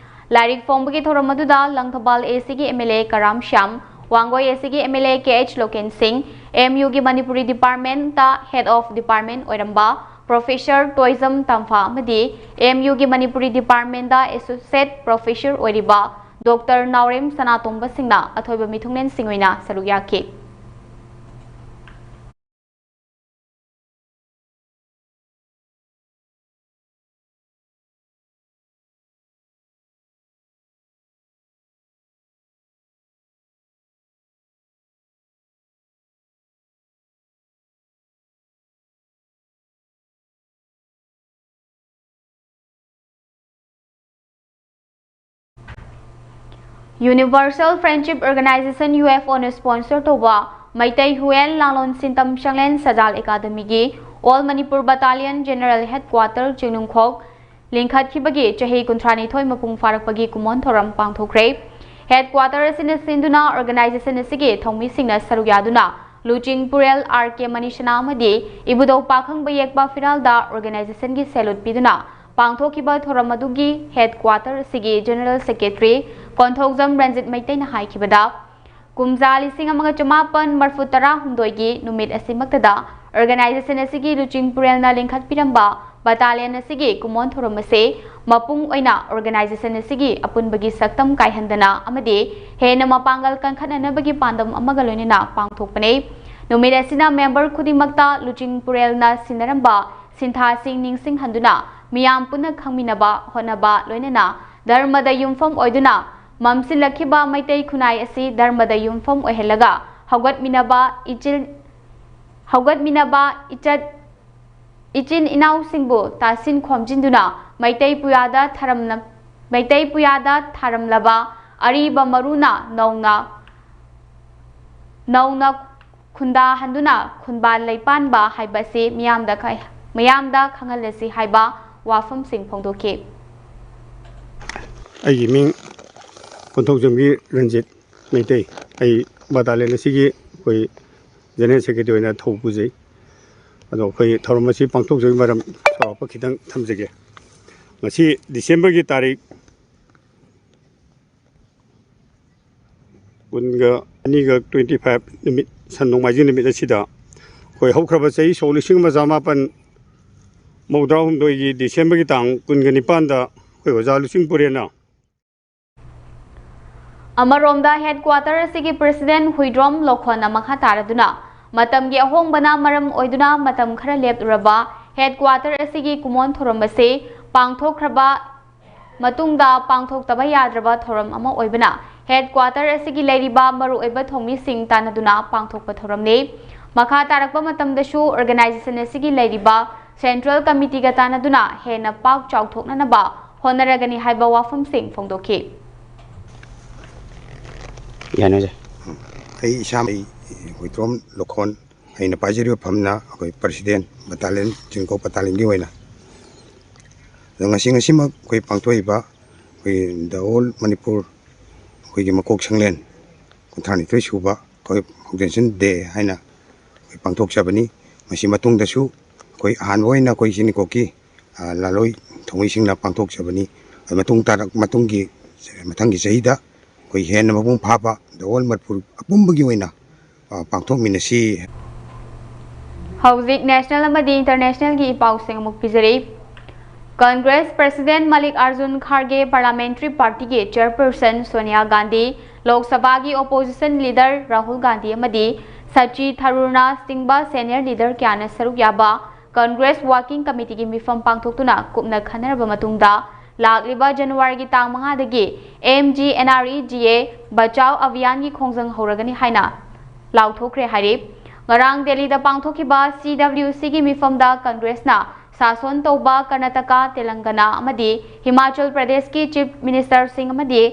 ꯂꯥꯏꯔꯤꯛ ꯐꯣꯡꯕꯒꯤ ꯊꯧꯔꯝ ꯑꯗꯨꯗ ꯂꯪꯊꯕꯥꯜ ꯑꯦ ꯁꯤꯒꯤ ꯑꯦꯝ ꯑꯦꯜ ꯑꯦ ꯀꯔꯥꯝ ꯁ꯭ꯌꯥꯝ, ꯋꯥꯡꯒꯣꯏ ꯑꯦ ꯁꯤꯒꯤ M L A K H local ꯁꯤꯡ, ꯑꯦꯝ ꯌꯨꯒꯤ Manipuri department head of department ꯑꯣꯏꯔꯝꯕ ꯄ꯭ꯔꯣꯐꯦꯁꯔ ꯇꯣꯏꯖꯝ ꯇꯝꯐꯥ ꯑꯃꯗꯤ ꯑꯦꯝ ꯌꯨꯒꯤ ꯃꯅꯤꯄꯨꯔꯤ ꯗꯤꯄꯥꯔꯠꯃꯦꯟꯇ ꯑꯦꯁꯣꯁꯤꯌꯦꯠ ꯄ꯭ꯔꯣꯐꯦꯁꯔ ꯑꯣꯏꯔꯤꯕ ꯗꯣꯛꯇꯔ ꯅꯥꯎꯔꯦꯝ ꯁꯅꯥꯇꯣꯝꯕꯁꯤꯡꯅ ꯑꯊꯣꯏꯕ ꯃꯤꯊꯨꯡꯂꯦꯟꯁꯤꯡ ꯑꯣꯏꯅ ꯁꯔꯨꯛ ꯌꯥꯈꯤ꯫ Universal Friendship Organization, U F O ꯅ sponsor ꯇꯧꯕ Meitei Huiyen ꯂꯥꯡꯂꯣꯟ ꯁꯤꯟꯇꯝ ꯁꯪꯂꯦꯟ ꯁꯖꯥꯜ ꯑꯦꯀꯥꯗꯃꯤꯒꯤ All Manipur Battalion General Headquarter ꯆꯤꯡꯅꯨꯡꯈꯣꯛ ꯂꯤꯡꯈꯠꯈꯤꯕꯒꯤ ꯆꯍꯤ ꯀꯨꯟꯊ꯭ꯔꯥꯅꯤꯊꯣꯏ ꯃꯄꯨꯡ ꯐꯥꯔꯛꯄꯒꯤ ꯀꯨꯝꯑꯣꯟ ꯊꯧꯔꯝ ꯄꯥꯡꯊꯣꯛꯈ꯭ꯔꯦ꯫ Headquarter ꯑꯁꯤꯅ ꯁꯤꯟꯗꯨꯅ organization ꯑꯁꯤꯒꯤ ꯊꯧꯃꯤꯁꯤꯡꯅ ꯁꯔꯨꯛ ꯌꯥꯗꯨꯅ ꯂꯨꯆꯤꯡ ꯄꯨꯔꯦꯜ ꯑꯥꯔ ꯀꯦ ꯃꯅꯤꯁꯅꯥ ꯑꯃꯗꯤ ꯏꯕꯨꯙꯧ ꯄꯥꯈꯪꯕ ꯌꯦꯛꯄ ꯐꯤꯔꯥꯜꯗ organization ꯒꯤ salute ꯄꯤꯗꯨꯅ ꯄꯥꯡꯊꯣꯛꯈꯤꯕ ꯊꯧꯔꯝ ꯑꯗꯨꯒꯤ headquarter ꯑꯁꯤꯒꯤ General Secretary ꯀꯣꯟꯊꯧꯖꯝ ꯔꯟꯖꯤꯠ ꯃꯩꯇꯩꯅ ꯍꯥꯏꯈꯤꯕꯗ, ꯀꯨꯝꯖꯥ ꯂꯤꯁꯤꯡ ꯑꯃꯒ ꯆꯃꯥꯄꯟ ꯃꯔꯐꯨ ꯇꯔꯥ ꯍꯨꯝꯗꯣꯏꯒꯤ ꯅꯨꯃꯤꯠ ꯑꯁꯤꯃꯛꯇꯗ organization ꯑꯁꯤꯒꯤ ꯂꯨꯆꯤꯡ ꯄꯨꯔꯦꯜꯅ ꯂꯤꯡꯈꯠꯄꯤꯔꯝꯕ battalion ꯑꯁꯤꯒꯤ ꯀꯨꯝꯑꯣꯟ ꯊꯧꯔꯝ ꯑꯁꯤ ꯃꯄꯨꯡ ꯑꯣꯏꯅ organization ꯑꯁꯤꯒꯤ ꯑꯄꯨꯟꯕꯒꯤ ꯁꯛꯇꯝ ꯀꯥꯏꯍꯟꯗꯅ ꯑꯃꯗꯤ ꯍꯦꯟꯅ ꯃꯄꯥꯡꯒꯜ ꯀꯟꯈꯠꯅꯅꯕꯒꯤ ꯄꯥꯟꯗꯝ ꯑꯃꯒ ꯂꯣꯏꯅꯅ ꯄꯥꯡꯊꯣꯛꯄꯅꯤ꯫ ꯅꯨꯃꯤꯠ ꯑꯁꯤꯅ member ꯈꯨꯗꯤꯡꯃꯛꯇ ꯂꯨꯆꯤꯡ ꯄꯨꯔꯦꯜꯅ ꯁꯤꯟꯅꯔꯝꯕ ꯁꯤꯟꯊꯥꯁꯤꯡ ꯅꯤꯡꯁꯤꯡꯍꯟꯗꯨꯅ ꯃꯤꯌꯥꯝ ꯄꯨꯟꯅ ꯈꯪꯃꯤꯟꯅꯕ ꯍꯣꯠꯅꯕ, ꯂꯣꯏꯅꯅ ꯙꯔꯃꯗ ꯌꯨꯝꯐꯝ ꯑꯣꯏꯗꯨꯅ ꯃꯝꯁꯤꯜꯂꯛꯈꯤꯕ ꯃꯩꯇꯩ ꯈꯨꯟꯅꯥꯏ ꯑꯁꯤ ꯙꯔꯃꯗ ꯌꯨꯝꯐꯝ ꯑꯣꯏꯍꯜꯂꯒ ꯍꯧꯒꯠꯃꯤꯟꯅꯕ ꯏꯆꯤꯜ, ꯍꯧꯒꯠꯃꯤꯟꯅꯕ ꯏꯆꯠ, ꯏꯆꯤꯟ ꯏꯅꯥꯎꯁꯤꯡꯕꯨ ꯇꯥꯁꯤꯟ ꯈꯣꯝꯖꯤꯟꯗꯨꯅ ꯃꯩꯇꯩ ꯄꯨꯌꯥꯗ ꯊꯔꯝꯅ-, ꯃꯩꯇꯩ ꯄꯨꯌꯥꯗ ꯊꯥꯔꯝꯂꯕ ꯑꯔꯤꯕ ꯃꯔꯨꯅ ꯅꯧꯅ, ꯅꯧꯅ ꯈꯨꯟꯗꯥꯍꯟꯗꯨꯅ ꯈꯨꯟꯕꯥꯜ ꯂꯩꯄꯥꯟꯕ ꯍꯥꯏꯕꯁꯤ ꯃꯤꯌꯥꯝꯗ ꯈ-, ꯃꯤꯌꯥꯝꯗ ꯈꯪꯍꯜꯂꯁꯤ ꯍꯥꯏꯕ ꯋꯥꯐꯝꯁꯤꯡ ꯐꯣꯡꯗꯣꯛꯈꯤ꯫ ꯑꯩꯒꯤ ꯃꯤꯡ ꯀꯣꯟꯊꯧꯖꯝꯒꯤ ꯔꯟꯖꯤꯠ ꯃꯩꯇꯩ꯫ ꯑꯩ battalion ꯑꯁꯤꯒꯤ ꯑꯩꯈꯣꯏ General Secretary ꯑꯣꯏꯅ ꯊꯧ ꯄꯨꯖꯩ꯫ ꯑꯗꯣ ꯑꯩꯈꯣꯏ ꯊꯧꯔꯝ ꯑꯁꯤ ꯄꯥꯡꯊꯣꯛꯆꯕꯒꯤ ꯃꯔꯝ ꯆꯥꯎꯔꯥꯛꯄ ꯈꯤꯇꯪ ꯊꯝꯖꯒꯦ꯫ ꯉꯁꯤ ꯗꯤꯁꯦꯝꯕꯔꯒꯤ ꯇꯥꯔꯤꯛ ꯀꯨꯟꯒ ꯑꯅꯤꯒ twenty five ꯅꯨꯃꯤꯠ, ꯁꯟ ꯅꯣꯡꯃꯥꯏꯖꯤꯡ ꯅꯨꯃꯤꯠ ꯑꯁꯤꯗ ꯑꯩꯈꯣꯏ ꯍꯧꯈ꯭ꯔꯕ ꯆꯍꯤ ꯁꯣꯛ ꯂꯤꯁꯤꯡ ꯑꯃ ꯆꯃꯥꯄꯟ ꯃꯧꯗ꯭ꯔꯥ ꯍꯨꯝꯗꯣꯏꯒꯤ ꯗꯤꯁꯦꯝꯕꯔꯒꯤ ꯇꯥꯡ ꯀꯨꯟꯒ ꯅꯤꯄꯥꯟꯗ ꯑꯩꯈꯣꯏ ꯑꯣꯖꯥ ꯂꯨꯆꯤꯡ ꯄꯨꯔꯦꯟꯅ ꯑꯃꯔꯣꯝꯗ, ꯍꯦꯗꯀ꯭ꯋꯥꯇꯔ ꯑꯁꯤꯒꯤ ꯄ꯭ꯔꯦꯁꯤꯗꯦꯟꯠ ꯍꯨꯏꯗ꯭ꯔꯣꯝ ꯂꯣꯈꯣꯟꯅ ꯃꯈꯥ ꯇꯥꯔꯗꯨꯅ, ꯃꯇꯝꯒꯤ ꯑꯍꯣꯡꯕꯅ ꯃꯔꯝ ꯑꯣꯏꯗꯨꯅ ꯃꯇꯝ ꯈꯔ ꯂꯦꯞꯂꯨꯔꯕ ꯍꯦꯗꯀ꯭ꯋꯥꯇꯔ ꯑꯁꯤꯒꯤ ꯀꯨꯃꯣꯟ ꯊꯧꯔꯝ ꯑꯁꯤ ꯄꯥꯡꯊꯣꯛꯈ꯭ꯔꯕ ꯃꯇꯨꯡꯗ ꯄꯥꯡꯊꯣꯛꯇꯕ ꯌꯥꯗ꯭ꯔꯕ ꯊꯧꯔꯝ ꯑꯃ ꯑꯣꯏꯕꯅ, ꯍꯦꯗꯀ꯭ꯋꯥꯇꯔ ꯑꯁꯤꯒꯤ ꯂꯩꯔꯤꯕ ꯃꯔꯨꯑꯣꯏꯕ ꯊꯧꯃꯤꯁꯤꯡ ꯇꯥꯟꯅꯗꯨꯅ ꯄꯥꯡꯊꯣꯛꯄ ꯊꯧꯔꯝꯅꯤ꯫ ꯃꯈꯥ ꯇꯥꯔꯛꯄ ꯃꯇꯝꯗꯁꯨ ꯑꯣꯔꯒꯅꯥꯏꯖꯦꯁꯟ ꯑꯁꯤꯒꯤ ꯂꯩꯔꯤꯕ ꯁꯦꯟꯇ꯭ꯔꯦꯜ ꯀꯃꯤꯇꯤꯒ ꯇꯥꯟꯅꯗꯨꯅ ꯍꯦꯟꯅ ꯄꯥꯛ ꯆꯥꯎꯊꯣꯛꯅꯅꯕ ꯍꯣꯠꯅꯔꯒꯅꯤ ꯍꯥꯏꯕ ꯋꯥꯐꯝꯁꯤꯡ ꯐꯣꯡꯗꯣꯛꯈꯤ꯫ ꯌꯥꯅꯤ, ꯑꯣꯖꯥ꯫ ꯑꯩ ꯏꯁꯥꯃꯛ ꯑꯩ ꯍꯨꯏꯗ꯭ꯔꯣꯝ ꯂꯣꯈꯣꯟ, ꯑꯩꯅ ꯄꯥꯏꯖꯔꯤꯕ ꯐꯝꯅ ꯑꯩꯈꯣꯏ ꯄ꯭ꯔꯁꯤꯗꯦꯟ ꯕꯇꯥꯂꯤꯌꯟ, ꯆꯤꯡꯀꯧ ꯕꯇꯥꯂꯤꯌꯟꯒꯤ ꯑꯣꯏꯅ꯫ ꯑꯗꯣ ꯉꯁꯤ, ꯉꯁꯤꯃꯛ ꯑꯩꯈꯣꯏ ꯄꯥꯡꯊꯣꯛꯏꯕ ꯑꯩꯈꯣꯏ The All Manipur ꯑꯩꯈꯣꯏꯒꯤ ꯃꯀꯣꯛ ꯁꯪꯂꯦꯟ ꯀꯨꯟꯊ꯭ꯔꯥ ꯅꯤꯊꯣꯏ ꯁꯨꯕ ꯑꯩꯈꯣꯏ Foundation Day ꯍꯥꯏꯅ ꯑꯩꯈꯣꯏ ꯄꯥꯡꯊꯣꯛꯆꯕꯅꯤ꯫ ꯃꯁꯤ ꯃꯇꯨꯡꯗꯁꯨ ꯑꯩꯈꯣꯏ ꯑꯍꯥꯟꯕ ꯑꯣꯏꯅ ꯑꯩꯈꯣꯏ ꯁꯤꯅꯤꯀꯣꯛꯀꯤ ꯂꯥꯂꯣꯏ ꯊꯧꯃꯤꯁꯤꯡꯅ ꯄꯥꯡꯊꯣꯛꯆꯕꯅꯤ꯫ ꯃꯇꯨꯡ ꯇꯥꯔꯛ-, ꯃꯇꯨꯡꯒꯤ, ꯃꯊꯪꯒꯤ ꯆꯍꯤꯗ ꯑꯩꯈꯣꯏ ꯍꯦꯟꯅ ꯃꯄꯨꯡ ꯐꯥꯕ The All Manipur ꯑꯄꯨꯝꯕꯒꯤ ꯑꯣꯏꯅ, ꯑ, ꯄꯥꯡꯊꯣꯛꯃꯤꯟꯅꯁꯤ꯫ ꯍꯧꯖꯤꯛ ꯅꯦꯁꯅꯦꯜ ꯑꯃꯗꯤ ꯏꯟꯇꯔꯅꯦꯁꯅꯦꯜꯒꯤ ꯏ ꯄꯥꯎꯁꯤꯡ ꯑꯃꯨꯛ ꯄꯤꯖꯔꯤ꯫ ꯀꯪꯒ꯭ꯔꯦꯁ ꯄ꯭ꯔꯦꯁꯤꯗꯦꯟꯠ ꯃꯜꯂꯤꯛ ꯑꯥꯔꯖꯨꯟ ꯈꯥꯔꯒꯦ, ꯄꯥꯔꯂꯥꯃꯦꯟꯇꯔꯤ ꯄꯥꯔꯇꯤꯒꯤ ꯆꯦꯌꯔꯄꯔꯁꯟ ꯁꯣꯅꯤꯌꯥ ꯒꯥꯟꯙꯤ, ꯂꯣꯛ ꯁꯚꯥꯒꯤ ꯑꯣꯄꯣꯖꯤꯁꯟ ꯂꯤꯗꯔ ꯔꯥꯍꯨꯜ ꯒꯥꯟꯙꯤ ꯑꯃꯗꯤ ꯁꯆꯤ ꯊꯔꯨꯔꯅꯆꯤꯡꯕ ꯁꯦꯅꯤꯌꯔ ꯂꯤꯗꯔ ꯀꯌꯥꯅ ꯁꯔꯨꯛ ꯌꯥꯕ ꯀꯪꯒ꯭ꯔꯦꯁ ꯋꯥꯔꯀꯤꯡ ꯀꯃꯤꯇꯤꯒꯤ ꯃꯤꯐꯝ ꯄꯥꯡꯊꯣꯛꯇꯨꯅ ꯀꯨꯞꯅ ꯈꯟꯅꯔꯕ ꯃꯇꯨꯡꯗ, ꯂꯥꯛꯂꯤꯕ ꯖꯅꯋꯥꯔꯤꯒꯤ ꯇꯥꯡ ꯃꯉꯥꯗꯒꯤ M G N R E G A ꯕꯆꯥꯎ ꯑꯚꯤꯌꯥꯟꯒꯤ ꯈꯣꯡꯖꯪ ꯍꯧꯔꯒꯅꯤ ꯍꯥꯏꯅ ꯂꯥꯎꯊꯣꯛꯈ꯭ꯔꯦ ꯍꯥꯏꯔꯤ꯫ ꯉꯔꯥꯡ ꯗꯦꯜꯂꯤꯗ ꯄꯥꯡꯊꯣꯛꯈꯤꯕ ꯁꯤ ꯗꯕ꯭ꯂꯤꯌꯨ ꯁꯤꯒꯤ ꯃꯤꯐꯝꯗ ꯀꯪꯒ꯭ꯔꯦꯁꯅ ꯁꯥꯁꯣꯟ ꯇꯧꯕ ꯀꯔꯅꯥꯇꯀꯥ, ꯇꯦꯂꯪꯒꯅꯥ ꯑꯃꯗꯤ ꯍꯤꯃꯥꯆꯜ ꯄ꯭ꯔꯗꯦꯁꯀꯤ ꯆꯤꯐ ꯃꯤꯅꯤꯁꯇꯔꯁꯤꯡ ꯑꯃꯗꯤ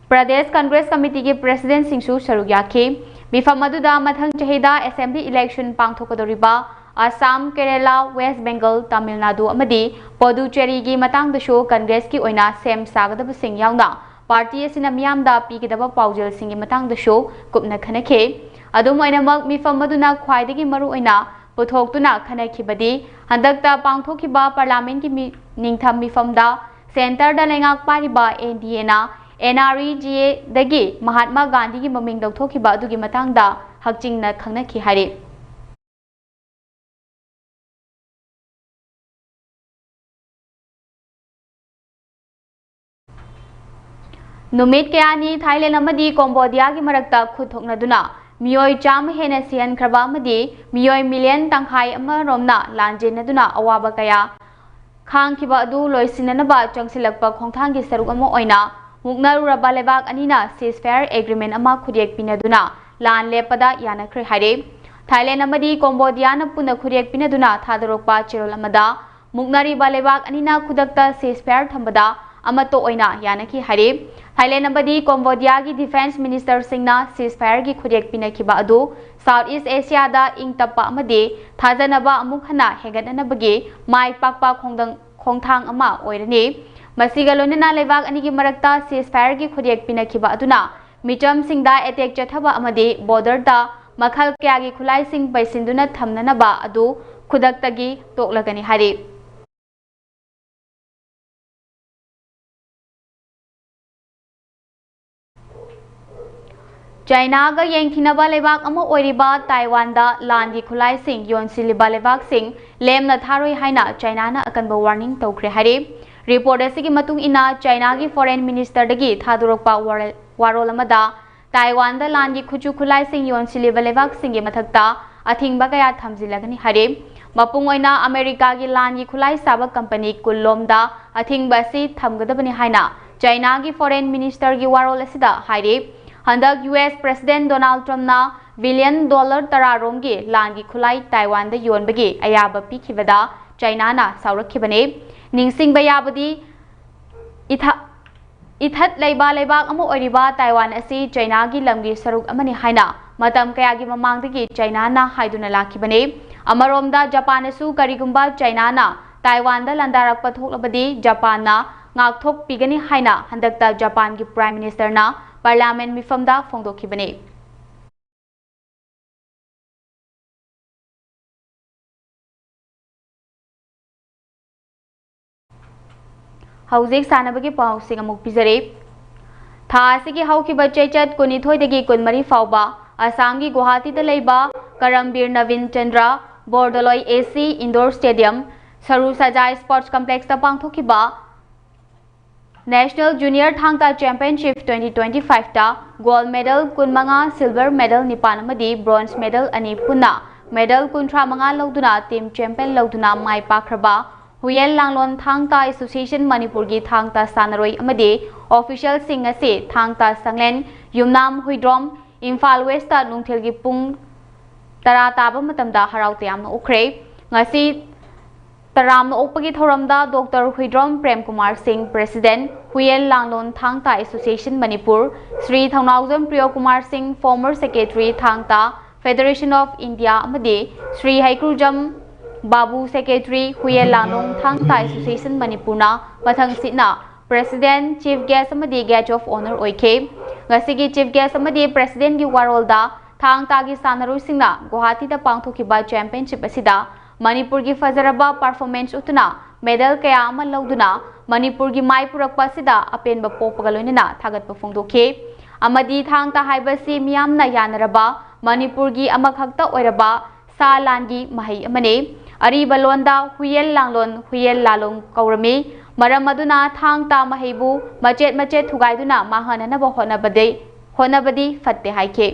ꯄ꯭ꯔꯗꯦꯁ ꯀꯪꯒ꯭ꯔꯦꯁ ꯀꯃꯤꯇꯤꯒꯤ ꯄ꯭ꯔꯦꯁꯤꯗꯦꯟꯠꯁꯤꯡꯁꯨ ꯁꯔꯨꯛ ꯌꯥꯈꯤ꯫ ꯃꯤꯐꯝ ꯑꯗꯨꯗ ꯃꯊꯪ ꯆꯍꯤꯗ ꯑꯦꯁꯦꯝꯕ꯭ꯂꯤ ꯏꯂꯦꯛꯁꯟ ꯄꯥꯡꯊꯣꯛꯀꯗꯧꯔꯤꯕ ꯑꯁꯥꯝ, ꯀꯦꯔꯦꯂꯥ, ꯋꯦꯁ꯭ꯠ ꯕꯦꯡꯒꯜ, ꯇꯥꯃꯤꯜ ꯅꯥꯗꯨ ꯑꯃꯗꯤ ꯄꯣꯗꯨꯆꯦꯔꯤꯒꯤ ꯃꯇꯥꯡꯗꯁꯨ ꯀꯪꯒ꯭ꯔꯦꯁꯀꯤ ꯑꯣꯏꯅ ꯁꯦꯝ ꯁꯥꯒꯗꯕꯁꯤꯡ ꯌꯥꯎꯅ ꯄꯥꯔꯇꯤ ꯑꯁꯤꯅ ꯃꯤꯌꯥꯝꯗ ꯄꯤꯒꯗꯕ ꯄꯥꯎꯖꯦꯜꯁꯤꯡꯒꯤ ꯃꯇꯥꯡꯗꯁꯨ ꯀꯨꯞꯅ ꯈꯟꯅꯈꯤ꯫ ꯑꯗꯨꯝ ꯑꯣꯏꯅꯃꯛ, ꯃꯤꯐꯝ ꯑꯗꯨꯅ ꯈ꯭ꯋꯥꯏꯗꯒꯤ ꯃꯔꯨꯑꯣꯏꯅ ꯄꯨꯊꯣꯛꯇꯨꯅ ꯈꯟꯅꯈꯤꯕꯗꯤ ꯍꯟꯗꯛꯇ ꯄꯥꯡꯊꯣꯛꯈꯤꯕ ꯄꯥꯔꯂꯤꯌꯥꯃꯦꯟꯠꯀꯤ ꯃꯤ-, ꯅꯤꯡꯊꯝ ꯃꯤꯐꯝꯗ ꯁꯦꯟꯇꯔꯗ ꯂꯩꯉꯥꯛ ꯄꯥꯏꯔꯤꯕ ꯑꯦꯟ ꯗꯤ ꯑꯦꯅ and R E G ꯑꯦꯗꯒꯤ Mahatma ꯒꯥꯟꯙꯤꯒꯤ ꯃꯃꯤꯡ ꯂꯧꯊꯣꯛꯈꯤꯕ ꯑꯗꯨꯒꯤ ꯃꯇꯥꯡꯗ ꯍꯛꯆꯤꯡꯅ ꯈꯪꯅꯈꯤ ꯍꯥꯏꯔꯤ꯫ ꯅꯨꯃꯤꯠ ꯀꯌꯥꯅꯤ ꯊꯥꯏꯂꯦꯟ ꯑꯃꯗꯤ ꯀꯣꯝꯕꯣꯗꯤꯌꯥꯒꯤ ꯃꯔꯛꯇ ꯈꯨꯠ ꯊꯣꯛꯅꯗꯨꯅ ꯃꯤꯑꯣꯏ ꯆꯥꯝꯃ ꯍꯦꯟꯅ ꯁꯤꯍꯟꯈ꯭ꯔꯕ ꯑꯃꯗꯤ ꯃꯤꯑꯣꯏ ꯃꯤꯂꯤꯌꯟ ꯇꯪꯈꯥꯏ ꯑꯃꯔꯣꯝꯅ ꯂꯥꯟꯖꯦꯟꯅꯗꯨꯅ ꯑꯋꯥꯕ ꯀꯌꯥ ꯈꯥꯡꯈꯤꯕ ꯑꯗꯨ ꯂꯣꯏꯁꯤꯟꯅꯅꯕ ꯆꯪꯁꯤꯜꯂꯛꯄ ꯈꯣꯡꯊꯥꯡꯒꯤ ꯁꯔꯨꯛ ꯑꯃ ꯑꯣꯏꯅ ꯃꯨꯛꯅꯔꯨꯔꯕ ꯂꯩꯕꯥꯛ ꯑꯅꯤꯅ ceasefire agreement ꯑꯃ ꯈꯨꯠꯌꯦꯛ ꯄꯤꯅꯗꯨꯅ ꯂꯥꯟ ꯂꯦꯞꯄꯗ ꯌꯥꯅꯈ꯭ꯔꯦ ꯍꯥꯏꯔꯦ꯫ ꯊꯥꯏꯂꯦꯟ ꯑꯃꯗꯤ ꯀꯣꯝꯕꯣꯗꯤꯌꯥꯅ ꯄꯨꯟꯅ ꯈꯨꯠꯌꯦꯛ ꯄꯤꯅꯗꯨꯅ ꯊꯥꯗꯣꯔꯛꯄ ꯆꯦꯔꯣꯜ ꯑꯃꯗ, ꯃꯨꯛꯅꯔꯤꯕ ꯂꯩꯕꯥꯛ ꯑꯅꯤꯅ ꯈꯨꯗꯛꯇ ceasefire ꯊꯝꯕꯗ ꯑꯃꯠꯇ ꯑꯣꯏꯅ ꯌꯥꯅꯈꯤ ꯍꯥꯏꯔꯤ꯫ ꯊꯥꯏꯂꯦꯟ ꯑꯃꯗꯤ ꯀꯣꯝꯕꯣꯗꯤꯌꯥꯒꯤ defence ministerꯁꯤꯡꯅ ceasefireꯒꯤ ꯈꯨꯠꯌꯦꯛ ꯄꯤꯅꯈꯤꯕ ꯑꯗꯨ South East Asiaꯗ ꯏꯪ ꯇꯞꯄ ꯑꯃꯗꯤ ꯊꯥꯖꯅꯕ ꯑꯃꯨꯛ ꯍꯟꯅ ꯍꯦꯟꯒꯠꯅꯅꯕꯒꯤ ꯃꯥꯏ ꯄꯥꯛꯄ ꯈꯣꯡꯗꯪ-, ꯈꯣꯡꯊꯥꯡ ꯑꯃ ꯑꯣꯏꯔꯅꯤ꯫ ꯃꯁꯤꯒ ꯂꯣꯏꯅꯅ ꯂꯩꯕꯥꯛ ꯑꯅꯤꯒꯤ ꯃꯔꯛꯇ ceasefireꯒꯤ ꯈꯨꯠꯌꯦꯛ ꯄꯤꯅꯈꯤꯕ ꯑꯗꯨꯅ ꯃꯤꯆꯝꯁꯤꯡꯗ attack ꯆꯠꯊꯕ ꯑꯃꯗꯤ borderꯗ ꯃꯈꯜ ꯀꯌꯥꯒꯤ ꯈꯨꯠꯂꯥꯏꯁꯤꯡ ꯄꯩꯁꯤꯟꯗꯨꯅ ꯊꯝꯅꯅꯕ ꯑꯗꯨ ꯈꯨꯗꯛꯇꯒꯤ ꯇꯣꯛꯂꯒꯅꯤ ꯍꯥꯏꯔꯤ꯫ ꯆꯥꯏꯅꯥꯒ ꯌꯦꯡꯊꯤꯅꯕ ꯂꯩꯕꯥꯛ ꯑꯃ ꯑꯣꯏꯔꯤꯕ ꯇꯥꯏꯋꯥꯟꯗ ꯂꯥꯟꯒꯤ ꯈꯨꯠꯂꯥꯏꯁꯤꯡ ꯌꯣꯟꯁꯤꯜꯂꯤꯕ ꯂꯩꯕꯥꯛꯁꯤꯡ ꯂꯦꯝꯅ ꯊꯥꯔꯣꯏ ꯍꯥꯏꯅ ꯆꯥꯏꯅꯥꯅ ꯑꯀꯟꯕ warning ꯇꯧꯈ꯭ꯔꯦ ꯍꯥꯏꯔꯤ꯫ Report ꯑꯁꯤꯒꯤ ꯃꯇꯨꯡ ꯏꯟꯅ, ꯆꯥꯏꯅꯥꯒꯤ foreign ministerꯗꯒꯤ ꯊꯥꯗꯣꯔꯛꯄ ꯋꯥꯔ-, ꯋꯥꯔꯣꯜ ꯑꯃꯗ, ꯇꯥꯏꯋꯥꯟꯗ ꯂꯥꯟꯒꯤ ꯈꯨꯠꯁꯨ ꯈꯨꯠꯂꯥꯏꯁꯤꯡ ꯌꯣꯟꯁꯤꯜꯂꯤꯕ ꯂꯩꯕꯥꯛꯁꯤꯡꯒꯤ ꯃꯊꯛꯇ ꯑꯊꯤꯡꯕ ꯀꯌꯥ ꯊꯝꯖꯤꯜꯂꯒꯅꯤ ꯍꯥꯏꯔꯤ꯫ ꯃꯄꯨꯡ ꯑꯣꯏꯅ ꯑꯃꯦꯔꯤꯀꯥꯒꯤ ꯂꯥꯟꯒꯤ ꯈꯨꯠꯂꯥꯏ ꯁꯥꯕ company ꯀꯨꯟ ꯂꯣꯝꯗ ꯑꯊꯤꯡꯕ ꯑꯁꯤ ꯊꯝꯒꯗꯕꯅꯤ ꯍꯥꯏꯅ ꯆꯥꯏꯅꯥꯒꯤ foreign ministerꯒꯤ ꯋꯥꯔꯣꯜ ꯑꯁꯤꯗ ꯍꯥꯏꯔꯤ꯫ ꯍꯟꯗꯛ ꯌꯨ ꯑꯦꯁ President Donald Trumpꯅ billion dollar ꯇꯔꯥ ꯔꯣꯝꯒꯤ ꯂꯥꯟꯒꯤ ꯈꯨꯠꯂꯥꯏ ꯇꯥꯏꯋꯥꯟꯗ ꯌꯣꯟꯕꯒꯤ ꯑꯌꯥꯕ ꯄꯤꯈꯤꯕꯗ ꯆꯥꯏꯅꯥꯅ ꯁꯥꯎꯔꯛꯈꯤꯕꯅꯤ꯫ ꯅꯤꯡꯁꯤꯡꯕ ꯌꯥꯕꯗꯤ, ꯏꯊ-, ꯏꯊꯠ ꯂꯩꯕ ꯂꯩꯕꯥꯛ ꯑꯃ ꯑꯣꯏꯔꯤꯕ ꯇꯥꯏꯋꯥꯟ ꯑꯁꯤ ꯆꯥꯏꯅꯥꯒꯤ ꯂꯝꯒꯤ ꯁꯔꯨꯛ ꯑꯃꯅꯤ ꯍꯥꯏꯅ ꯃꯇꯝ ꯀꯌꯥꯒꯤ ꯃꯃꯥꯡꯗꯒꯤ ꯆꯥꯏꯅꯥꯅ ꯍꯥꯏꯗꯨꯅ ꯂꯥꯛꯈꯤꯕꯅꯤ꯫ ꯑꯃꯔꯣꯝꯗ, ꯖꯄꯥꯟꯅꯁꯨ ꯀꯔꯤꯒꯨꯝꯕ ꯆꯥꯏꯅꯥꯅ ꯇꯥꯏꯋꯥꯟꯗ ꯂꯥꯟꯗꯥꯔꯛꯄ ꯊꯣꯛꯂꯕꯗꯤ ꯖꯄꯥꯟꯅ ꯉꯥꯛꯊꯣꯛꯄꯤꯒꯅꯤ ꯍꯥꯏꯅ ꯍꯟꯗꯛꯇ ꯖꯄꯥꯟꯒꯤ Prime Ministerꯅ Parliament ꯃꯤꯐꯝꯗ ꯐꯣꯡꯗꯣꯛꯈꯤꯕꯅꯤ꯫ ꯍꯧꯖꯤꯛ ꯁꯥꯟꯅꯕꯒꯤ ꯄꯥꯎꯁꯤꯡ ꯑꯃꯨꯛ ꯄꯤꯖꯔꯤ꯫ ꯊꯥ ꯑꯁꯤꯒꯤ ꯍꯧꯈꯤꯕ ꯆꯩꯆꯠ ꯀꯨꯟꯅꯤꯊꯣꯏꯗꯒꯤ ꯀꯨꯟꯃꯔꯤ ꯐꯥꯎꯕ ꯑꯁꯥꯝꯒꯤ ꯒꯨꯋꯥꯍꯥꯇꯤꯗ ꯂꯩꯕ ꯀꯔꯝꯕꯤꯔ ꯅꯕꯤꯟ ꯆꯟꯗ꯭ꯔ ꯕꯣꯔꯗꯣꯂꯣꯏ ꯑꯦ ꯁꯤ ꯏꯟꯗꯣꯔ ꯁ꯭ꯇꯦꯗꯤꯌꯝ, ꯁꯔꯨ ꯁꯖꯥꯏ ꯁ꯭ꯄꯣꯔꯠꯁ ꯀꯝꯄ꯭ꯂꯦꯛꯁꯇ ꯄꯥꯡꯊꯣꯛꯈꯤꯕ National Junior Thang Ta Championship twenty twenty-five ꯇ gold medal ꯀꯨꯟꯃꯉꯥ, silver medal ꯅꯤꯄꯥꯟ ꯑꯃꯗꯤ bronze medal ꯑꯅꯤ ꯄꯨꯟꯅ medal ꯀꯨꯟꯊ꯭ꯔꯥ ꯃꯉꯥ ꯂꯧꯗꯨꯅ team champion ꯂꯧꯗꯨꯅ ꯃꯥꯏ ꯄꯥꯛꯈ꯭ꯔꯕ ꯍꯨꯌꯦꯟ ꯂꯥꯡꯂꯣꯟ ꯊꯥꯡ ꯇꯥ Association ꯃꯅꯤꯄꯨꯔꯒꯤ ꯊꯥꯡ ꯇꯥ ꯁꯥꯟꯅꯔꯣꯏ ꯑꯃꯗꯤ officialꯁꯤꯡ ꯑꯁꯤ ꯊꯥꯡ ꯇꯥ ꯁꯪꯂꯦꯟ ꯌꯨꯝꯅꯥꯝ ꯍꯨꯏꯗ꯭ꯔꯣꯝ ꯏꯝꯐꯥꯜ Westꯇ ꯅꯨꯡꯊꯤꯜꯒꯤ ꯄꯨꯡ ꯇꯔꯥ ꯇꯥꯕ ꯃꯇꯝꯗ ꯍꯔꯥꯎ ꯇꯌꯥꯝꯅ ꯎꯈ꯭ꯔꯦ꯫ ꯉꯁꯤ ꯇꯔꯥꯝꯅ ꯑꯣꯛꯄꯒꯤ ꯊꯧꯔꯝꯗ ꯗꯣꯛꯇꯔ ꯍꯨꯏꯗ꯭ꯔꯣꯝ ꯄ꯭ꯔꯦꯝ ꯀꯨꯃꯥꯔ ꯁꯤꯡ, President, ꯍꯨꯌꯦꯟ ꯂꯥꯡꯂꯣꯟ ꯊꯥꯡ ꯇꯥ Association ꯃꯅꯤꯄꯨꯔ, ꯁ꯭ꯔꯤ ꯊꯧꯅꯥꯎꯖꯝ ꯄ꯭ꯔꯤꯌꯣ ꯀꯨꯃꯥꯔ ꯁꯤꯡ, former secretary ꯊꯥꯡ ꯇꯥ Federation of India ꯑꯃꯗꯤ ꯁ꯭ꯔꯤ ꯍꯩꯀ꯭ꯔꯨꯖꯝ ꯕꯥꯕꯨ, secretary ꯍꯨꯌꯦꯟ ꯂꯥꯡꯂꯣꯡ ꯊꯥꯡ ꯇꯥ Association ꯃꯅꯤꯄꯨꯔꯅ ꯃꯊꯪꯁꯤꯠꯅ President, Chief Guest ꯑꯃꯗꯤ Guest of Honour ꯑꯣꯏꯈꯤ꯫ ꯉꯁꯤꯒꯤ Chief Guest ꯑꯃꯗꯤ Presidentꯀꯤ ꯋꯥꯔꯣꯜꯗ ꯊꯥꯡ ꯇꯥꯒꯤ ꯁꯥꯟꯅꯔꯣꯏꯁꯤꯡꯅ ꯒꯨꯋꯥꯍꯥꯇꯤꯗ ꯄꯥꯡꯊꯣꯛꯈꯤꯕ championship ꯑꯁꯤꯗ ꯃꯅꯤꯄꯨꯔꯒꯤ ꯐꯖꯔꯕ performance ꯎꯠꯇꯨꯅ medal ꯀꯌꯥ ꯑꯃ ꯂꯧꯗꯨꯅ ꯃꯅꯤꯄꯨꯔꯒꯤ ꯃꯥꯏ ꯄꯨꯔꯛꯄ ꯑꯁꯤꯗ ꯑꯄꯦꯟꯕ ꯄꯣꯛꯄꯒ ꯂꯣꯏꯅꯅ ꯊꯥꯒꯠꯄ ꯐꯣꯡꯗꯣꯛꯈꯤ꯫ ꯑꯃꯗꯤ ꯊꯥꯡ ꯇꯥ ꯍꯥꯏꯕꯁꯤ ꯃꯤꯌꯥꯝꯅ ꯌꯥꯅꯔꯕ ꯃꯅꯤꯄꯨꯔꯒꯤ ꯑꯃꯈꯛꯇ ꯑꯣꯏꯔꯕ ꯁꯥ ꯂꯥꯟꯒꯤ ꯃꯍꯩ ꯑꯃꯅꯤ꯫ ꯑꯔꯤꯕ ꯂꯣꯟꯗ ꯍꯨꯌꯦꯜ ꯂꯥꯡꯂꯣꯟ, ꯍꯨꯌꯦꯜ ꯂꯥꯂꯣꯡ ꯀꯧꯔꯝꯃꯤ꯫ ꯃꯔꯝ ꯑꯗꯨꯅ ꯊꯥꯡ ꯇꯥ ꯃꯍꯩꯕꯨ ꯃꯆꯦꯠ ꯃꯆꯦꯠ ꯊꯨꯒꯥꯏꯗꯨꯅ ꯃꯥꯡꯍꯟꯅꯅꯕ ꯍꯣꯠꯅꯕꯗꯤ, ꯍꯣꯠꯅꯕꯗꯤ ꯐꯠꯇꯦ ꯍꯥꯏꯈꯤ꯫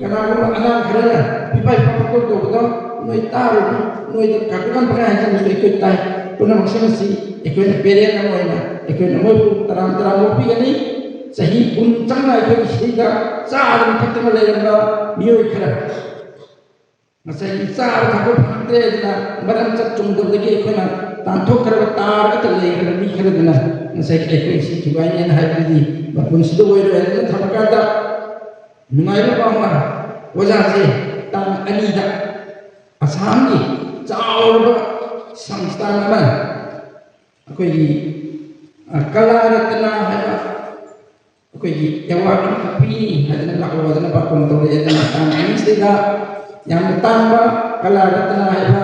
ꯀꯅꯥꯒꯨꯝꯕ ꯑꯉꯥꯡ ꯈꯔꯅ ꯐꯤꯐꯥꯏ ꯐꯥꯐꯛ ꯇꯧꯕꯗꯣ ꯅꯣꯏ ꯇꯥꯔꯨꯕ, ꯅꯣꯏꯗ ꯀꯥꯀꯨ ꯀꯥꯟ ꯄꯪꯍꯥꯏ ꯍꯥꯏꯖꯟꯕꯁꯨ ꯑꯩꯈꯣꯏ ꯇꯥꯏ꯫ ꯄꯨꯝꯅꯃꯛꯁꯤꯡ ꯑꯁꯤ ꯑꯩꯈꯣꯏꯅ parent ꯑꯃ ꯑꯣꯏꯅ ꯑꯩꯈꯣꯏꯅ ꯃꯣꯏꯕꯨ ꯇꯔꯥꯝ ꯇꯔꯥꯝ ꯑꯣꯛꯄꯤꯒꯅꯤ꯫ ꯆꯍꯤ ꯀꯨꯟ ꯆꯪꯅ ꯑꯩꯈꯣꯏꯒꯤ ꯁꯤꯗ ꯆꯥꯗꯅ ꯊꯛꯇꯅ ꯂꯩꯔꯝꯕ ꯃꯤꯑꯣꯏ ꯈꯔ ꯉꯁꯥꯏꯒꯤ ꯆꯥꯕ ꯊꯛꯄ ꯐꯪꯗ꯭ꯔꯦ ꯑꯗꯨꯅ ꯃꯔꯝ ꯆꯠ ꯆꯨꯝꯗꯕꯗꯒꯤ ꯑꯩꯈꯣꯏꯅ ꯇꯥꯟꯊꯣꯛꯈ꯭ꯔꯕ, ꯇꯥꯔꯒꯇ ꯂꯩꯈ꯭ꯔꯕ ꯃꯤ ꯈꯔꯗꯨꯅ ꯉꯁꯥꯏꯒꯤ ꯑꯩꯈꯣꯏ ꯁꯤ ꯊꯨꯒꯥꯏꯅꯦꯅ ꯍꯥꯏꯕꯗꯨꯗꯤ ꯃꯄꯨꯟꯁꯤꯗ ꯑꯣꯏꯔꯣꯏ꯫ ꯑꯗꯨꯅ ꯊꯝꯃꯀꯥꯟꯗ ꯅꯨꯡꯉꯥꯏꯕ ꯄꯥꯎ ꯑꯃ, ꯑꯣꯖꯥꯁꯦ ꯇꯥꯡ ꯑꯅꯤꯗ ꯑꯁꯥꯝꯒꯤ ꯆꯥꯎꯔꯕ ꯁꯪꯁꯊꯥꯟ ꯑꯃ, ꯑꯩꯈꯣꯏꯒꯤ, ꯑ, ꯀꯂꯥ ꯔꯠꯅ ꯍꯥꯏꯕ ꯑꯩꯈꯣꯏꯒꯤ award ꯑꯃꯈꯛ ꯄꯤꯅꯤ ꯍꯥꯏꯗꯅ ꯂꯥꯛꯑꯣꯗꯅ ꯄꯥꯎꯈꯨꯝ ꯇꯧꯔꯛꯑꯦ꯫ ꯑꯗꯨꯅ ꯇꯥꯡ ꯑꯅꯤꯁꯤꯗ ꯌꯥꯝꯅ ꯇꯥꯡꯕ ꯀꯂꯥ ꯔꯠꯅ ꯍꯥꯏꯕ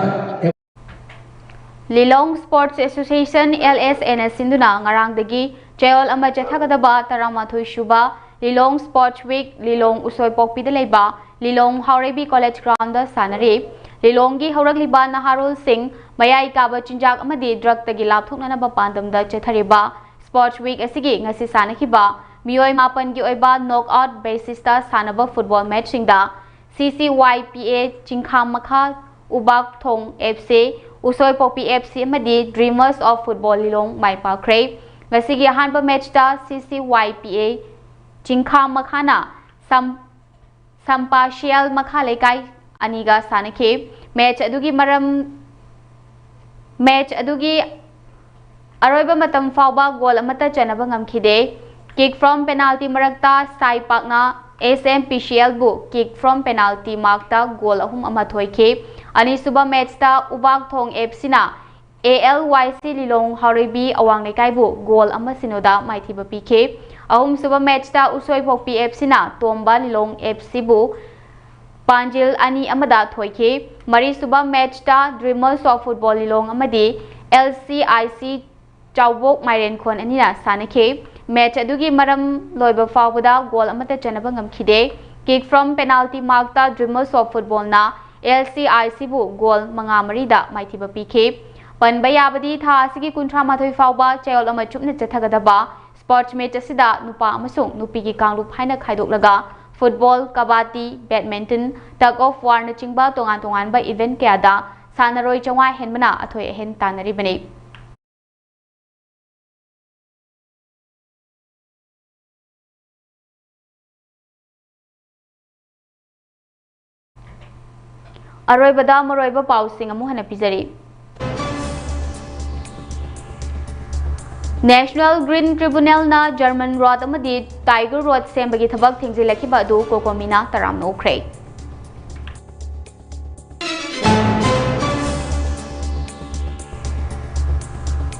Lilong Sports Association, L S A ꯅ ꯁꯤꯟꯗꯨꯅ ꯉꯔꯥꯡꯗꯒꯤ ꯆꯌꯣꯜ ꯑꯃ ꯆꯠꯊꯒꯗꯕ ꯇꯔꯥꯃꯥꯊꯣꯏ ꯁꯨꯕ Lilong Sports Week, ꯂꯤꯂꯣꯡ ꯎꯁꯣꯏꯄꯣꯛꯄꯤꯗ ꯂꯩꯕ ꯂꯤꯂꯣꯡ ꯍꯥꯎꯔꯩꯕꯤ College Ground ꯗ ꯁꯥꯟꯅꯔꯤ꯫ ꯂꯤꯂꯣꯡꯒꯤ ꯍꯧꯔꯛꯂꯤꯕ ꯅꯍꯥꯔꯣꯜꯁꯤꯡ ꯃꯌꯥꯏ ꯀꯥꯕ ꯆꯤꯟꯖꯥꯛ ꯑꯃꯗꯤ drug ꯇꯒꯤ ꯂꯥꯞꯊꯣꯛꯅꯅꯕ ꯄꯥꯟꯗꯝꯗ ꯆꯠꯊꯔꯤꯕ Sports Week ꯑꯁꯤꯒꯤ ꯉꯁꯤ ꯁꯥꯟꯅꯈꯤꯕ ꯃꯤꯑꯣꯏ ꯃꯥꯄꯟꯒꯤ ꯑꯣꯏꯕ knock out basis ꯇ ꯁꯥꯟꯅꯕ football match ꯁꯤꯡꯗ C C Y P A ꯆꯤꯡꯈꯥꯝ ꯃꯈꯥ, ꯎꯕꯥꯛꯊꯣꯡ F C, ꯎꯁꯣꯏꯄꯣꯛꯄꯤ F C ꯑꯃꯗꯤ Dreamers of Football ꯂꯤꯂꯣꯡ ꯃꯥꯏ ꯄꯥꯛꯈ꯭ꯔꯦ꯫ ꯉꯁꯤꯒꯤ ꯑꯍꯥꯟꯕ match ꯇ C C Y P A ꯆꯤꯡꯈꯥꯝ ꯃꯈꯥꯅ ꯁꯝ-, ꯁꯝꯄꯥꯁꯤꯌꯥꯜ ꯃꯈꯥ ꯂꯩꯀꯥꯏ ꯑꯅꯤꯒ ꯁꯥꯟꯅꯈꯤ꯫ Match ꯑꯗꯨꯒꯤ ꯃꯔꯝ, match ꯑꯗꯨꯒꯤ ꯑꯔꯣꯏꯕ ꯃꯇꯝ ꯐꯥꯎꯕ goal ꯑꯃꯠꯇ ꯆꯟꯅꯕ ꯉꯝꯈꯤꯗꯦ꯫ Kick from penalty ꯃꯔꯛꯇ ꯁꯥꯏ ꯄꯥꯛꯅ S M P C L ꯕꯨ kick from penalty ꯃꯥꯔꯛꯇ goal ꯑꯍꯨꯝ ꯑꯃ ꯊꯣꯏꯈꯤ꯫ ꯑꯅꯤꯁꯨꯕ match ꯇ ꯎꯕꯥꯛꯊꯣꯡ F C ꯅ A L Y C ꯂꯤꯂꯣꯡ ꯍꯥꯎꯔꯩꯕꯤ ꯑꯋꯥꯡ ꯂꯩꯀꯥꯏꯕꯨ goal ꯑꯃ ꯁꯤꯅꯣꯗ ꯃꯥꯏꯊꯤꯕ ꯄꯤꯈꯤ꯫ ꯑꯍꯨꯝꯁꯨꯕ match ꯇ ꯎꯁꯣꯏꯄꯣꯛꯄꯤ F C ꯅ ꯇꯣꯝꯕ ꯂꯤꯂꯣꯡ F C ꯕꯨ ꯄꯥꯟꯖꯤꯜ ꯑꯅꯤ ꯑꯃꯗ ꯊꯣꯏꯈꯤ꯫ ꯃꯔꯤꯁꯨꯕ match ꯇ Dreamers of Football ꯂꯤꯂꯣꯡ ꯑꯃꯗꯤ L C I C ꯆꯥꯎꯕꯣꯛ ꯃꯥꯏꯔꯦꯟꯈꯣꯟ ꯑꯅꯤꯅ ꯁꯥꯟꯅꯈꯤ꯫ Match ꯑꯗꯨꯒꯤ ꯃꯔꯝ ꯂꯣꯏꯕ ꯐꯥꯎꯕꯗ goal ꯑꯃꯠꯇ ꯆꯟꯅꯕ ꯉꯝꯈꯤꯗꯦ꯫ Kick from penalty ꯃꯥꯔꯛꯇ Dreamers of Football ꯅ L C I C ꯕꯨ goal ꯃꯉꯥ ꯃꯔꯤꯗ ꯃꯥꯏꯊꯤꯕ ꯄꯤꯈꯤ꯫ ꯄꯟꯕ ꯌꯥꯕꯗꯤ ꯊꯥ ꯑꯁꯤꯒꯤ ꯀꯨꯟꯊ꯭ꯔꯥ ꯃꯥꯊꯣꯏ ꯐꯥꯎꯕ ꯆꯌꯣꯜ ꯑꯃ ꯆꯨꯞꯅ ꯆꯠꯊꯒꯗꯕ Sports Meet ꯑꯁꯤꯗ ꯅꯨꯄꯥ ꯑꯃꯁꯨꯡ ꯅꯨꯄꯤꯒꯤ ꯀꯥꯡꯂꯨꯞ ꯍꯥꯏꯅ ꯈꯥꯏꯗꯣꯛꯂꯒ football, kabaddi, badminton, tug of war ꯅꯆꯤꯡꯕ ꯇꯣꯉꯥꯟ ꯇꯣꯉꯥꯟꯕ event ꯀꯌꯥꯗ ꯁꯥꯟꯅꯔꯣꯏ ꯆꯥꯝꯃꯉꯥ ꯍꯦꯟꯕꯅ ꯑꯊꯣꯏ ꯑꯍꯦꯟ ꯇꯥꯟꯅꯔꯤꯕꯅꯤ꯫ ꯑꯔꯣꯏꯕꯗ ꯃꯔꯨꯑꯣꯏꯕ ꯄꯥꯎꯁꯤꯡ ꯑꯃꯨꯛ ꯍꯟꯅ ꯄꯤꯖꯔꯤ꯫ National Green Tribunal ꯅ German Road ꯑꯃꯗꯤ Tiger Road ꯁꯦꯝꯕꯒꯤ ꯊꯕꯛ ꯊꯦꯡꯖꯤꯜꯂꯛꯈꯤꯕ ꯑꯗꯨ COCOMI ꯅ ꯇꯔꯥꯝꯅ ꯑꯣꯛꯈ꯭ꯔꯦ꯫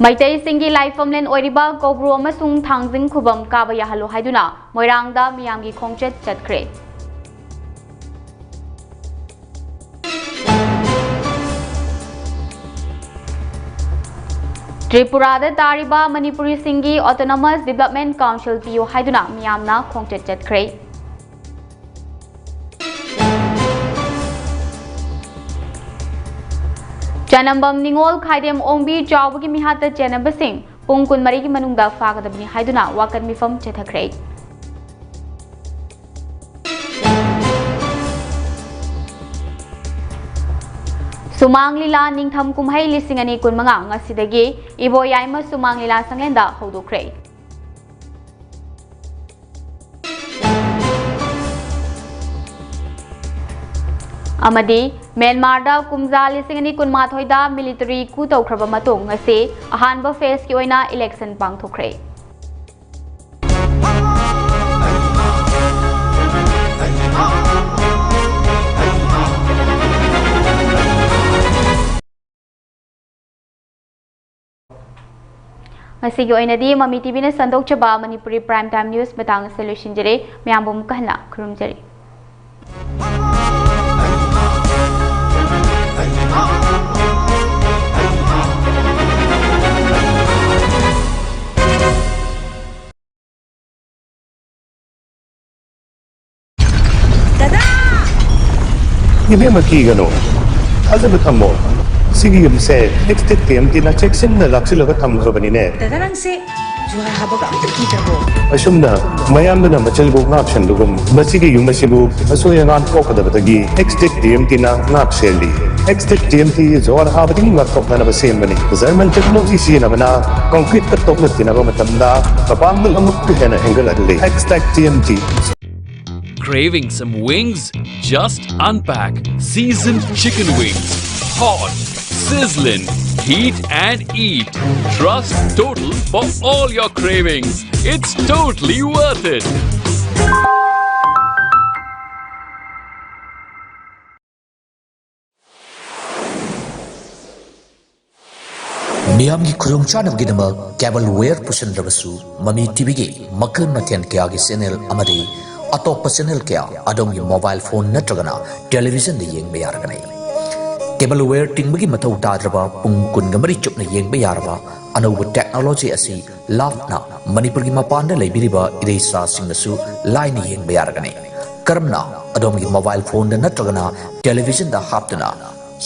ꯃꯩꯇꯩꯁꯤꯡꯒꯤ ꯂꯥꯏꯐꯝꯂꯦꯟ ꯑꯣꯏꯔꯤꯕ ꯀꯧꯕ꯭ꯔꯨ ꯑꯃꯁꯨꯡ ꯊꯥꯡꯖꯤꯡ ꯈꯨꯕꯝ ꯀꯥꯕ ꯌꯥꯍꯜꯂꯨ ꯍꯥꯏꯗꯨꯅ ꯃꯣꯏꯔꯥꯡꯗ ꯃꯤꯌꯥꯝꯒꯤ ꯈꯣꯡꯆꯠ ꯆꯠꯈ꯭ꯔꯦ꯫ ꯇ꯭ꯔꯤꯄꯨꯔꯥꯗ ꯇꯥꯔꯤꯕ ꯃꯅꯤꯄꯨꯔꯤꯁꯤꯡꯒꯤ Autonomous Development Council ꯄꯤꯌꯨ ꯍꯥꯏꯗꯨꯅ ꯃꯤꯌꯥꯝꯅ ꯈꯣꯡꯆꯠ ꯆꯠꯈ꯭ꯔꯦ꯫ ꯆꯅꯝꯕꯝ ꯅꯤꯉꯣꯜ ꯈꯥꯏꯗꯦꯝ ꯑꯣꯡꯕꯤ ꯆꯥꯎꯕꯒꯤ ꯃꯤꯍꯥꯠꯇ ꯆꯦꯟꯅꯕꯁꯤꯡ ꯄꯨꯡ ꯀꯨꯟꯃꯔꯤꯒꯤ ꯃꯅꯨꯡꯗ ꯐꯥꯒꯗꯕꯅꯤ ꯍꯥꯏꯗꯨꯅ ꯋꯥꯀꯠ ꯃꯤꯐꯝ ꯆꯠꯊꯈ꯭ꯔꯦ꯫ ꯁꯨꯃꯥꯡ ꯂꯤꯂꯥ ꯅꯤꯡꯊꯝ ꯀꯨꯝꯍꯩ ꯂꯤꯁꯤꯡ ꯑꯅꯤ ꯀꯨꯟꯃꯉꯥ ꯉꯁꯤꯗꯒꯤ ꯏꯕꯣꯌꯥꯏꯃ ꯁꯨꯃꯥꯡ ꯂꯤꯂꯥ ꯁꯪꯂꯦꯟꯗ ꯍꯧꯗꯣꯛꯈ꯭ꯔꯦ꯫ ꯑꯃꯗꯤ ꯃ꯭ꯌꯥꯟꯃꯥꯔꯗ ꯀꯨꯝꯖꯥ ꯂꯤꯁꯤꯡ ꯑꯅꯤ ꯀꯨꯟꯃꯥꯊꯣꯏꯗ military coup ꯇꯧꯈ꯭ꯔꯕ ꯃꯇꯨꯡ ꯉꯁꯤ ꯑꯍꯥꯟꯕ phaseꯀꯤ ꯑꯣꯏꯅ election ꯄꯥꯡꯊꯣꯛꯈ꯭ꯔꯦ꯫ ꯉꯁꯤꯒꯤ ꯑꯣꯏꯅꯗꯤ ꯃꯃꯤ ꯇꯤꯚꯤꯅ ꯁꯟꯗꯣꯛꯆꯕ ꯃꯅꯤꯄꯨꯔꯤ prime time news ꯃꯇꯥꯡ ꯑꯁꯤꯗ ꯂꯣꯏꯁꯤꯟꯖꯔꯦ꯫ ꯃꯌꯥꯝꯕꯨ ꯑꯃꯨꯛꯀ ꯍꯟꯅ ꯈꯨꯔꯨꯝꯖꯔꯤ꯫ ꯏꯕꯦꯝꯃ, ꯀꯤꯒꯅꯨ, ꯊꯥꯖꯕ ꯊꯝꯃꯣ꯫ ꯁꯤꯒꯤ ꯌꯨꯝꯁꯦ Extech TMTꯅ ꯆꯦꯛꯁꯤꯟꯅ ꯂꯥꯛꯁꯤꯜꯂꯒ ꯊꯝꯈ꯭ꯔꯕꯅꯤꯅꯦ꯫ ꯗꯗꯥ, ꯅꯪꯁꯦ ꯖꯨꯍꯥꯔ ꯍꯥꯕꯒ ꯑꯝꯇ ꯀꯤꯗ꯭ꯔꯕꯣ? ꯑꯁꯨꯝꯅ ꯃꯌꯥꯝꯗꯨꯅ ꯃꯆꯜꯕꯨ ꯉꯥꯛꯁꯟꯕꯒꯨꯝ, ꯃꯁꯤꯒꯤ ꯌꯨꯝ ꯑꯁꯤꯕꯨ ꯑꯁꯣꯏ ꯑꯉꯥꯝ ꯊꯣꯛꯀꯗꯕꯗꯒꯤ Extech TMTꯅ ꯉꯥꯛ ꯁꯦꯜꯂꯤ꯫ Extech TMT ꯖꯨꯍꯥꯔ ꯍꯥꯕꯗꯒꯤ ꯉꯥꯛꯊꯣꯛꯅꯅꯕ ꯁꯦꯝꯕꯅꯤ꯫ German technology ꯁꯤꯖꯤꯟꯅꯕꯅ concreteꯀ ꯇꯣꯛꯅ ꯇꯤꯟꯅꯕ ꯃꯇꯝꯗ ꯃꯄꯥꯡꯒꯜ ꯑꯃꯨꯛꯀ ꯍꯦꯟꯅ ꯍꯦꯟꯒꯠꯍꯜꯂꯤ꯫ Extech TMT꯫ Craving some wings? Just unpack seasoned chicken wings. Hot, sizzling, heat and eat. Trust Total for all your cravings. It's totally worth it. ꯃꯤꯌꯥꯝꯒꯤ ꯈꯨꯗꯣꯡꯆꯥꯅꯕꯒꯤꯗꯃꯛ cable wire ꯄꯨꯁꯤꯟꯗ꯭ꯔꯕꯁꯨ, ꯃꯃꯤ ꯇꯤꯚꯤꯒꯤ ꯃꯈꯜ ꯃꯊꯦꯜ ꯀꯌꯥꯒꯤ channel ꯑꯃꯗꯤ ꯑꯇꯣꯞꯄ channel ꯀꯌꯥ ꯑꯗꯣꯝꯒꯤ mobile phone ꯅꯠꯇ꯭ꯔꯒꯅ televisionꯗ ꯌꯦꯡꯕ ꯌꯥꯔꯒꯅꯤ꯫ Cable wire ꯇꯤꯡꯕꯒꯤ ꯃꯊꯧ ꯇꯥꯗ꯭ꯔꯕ, ꯄꯨꯡ ꯀꯨꯟꯒ ꯃꯔꯤ ꯆꯨꯞꯅ ꯌꯦꯡꯕ ꯌꯥꯔꯕ ꯑꯅꯧꯕ technology ꯑꯁꯤ ꯂꯥꯞꯅ ꯃꯅꯤꯄꯨꯔꯒꯤ ꯃꯄꯥꯟꯗ ꯂꯩꯕꯤꯔꯤꯕ ꯏꯔꯩꯆꯥꯁꯤꯡꯅꯁꯨ ꯂꯥꯏꯅ ꯌꯦꯡꯕ ꯌꯥꯔꯒꯅꯤ꯫ ꯀꯔꯝꯅ? ꯑꯗꯣꯝꯒꯤ mobile phoneꯗ ꯅꯠꯇ꯭ꯔꯒꯅ televisionꯗ ꯍꯥꯞꯇꯨꯅ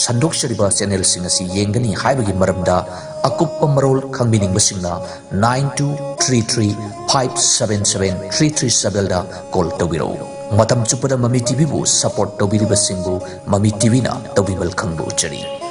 ꯁꯟꯗꯣꯛꯆꯔꯤꯕ channelꯁꯤꯡ ꯑꯁꯤ ꯌꯦꯡꯒꯅꯤ ꯍꯥꯏꯕꯒꯤ ꯃꯔꯝꯗ ꯑꯀꯨꯞꯄ ꯃꯔꯣꯜ ꯈꯪꯕꯤꯅꯤꯡꯕꯁꯤꯡꯅ nine two three three five seven seven three three sevenꯗ call ꯇꯧꯕꯤꯔꯛꯎ꯫ ꯃꯇꯝ ꯆꯨꯞꯄꯗ ꯃꯃꯤ TVꯕꯨ support ꯇꯧꯕꯤꯔꯤꯕꯁꯤꯡꯕꯨ ꯃꯃꯤ TVꯅ ꯇꯧꯕꯤꯃꯜ ꯈꯪꯕ ꯎꯠꯆꯔꯤ꯫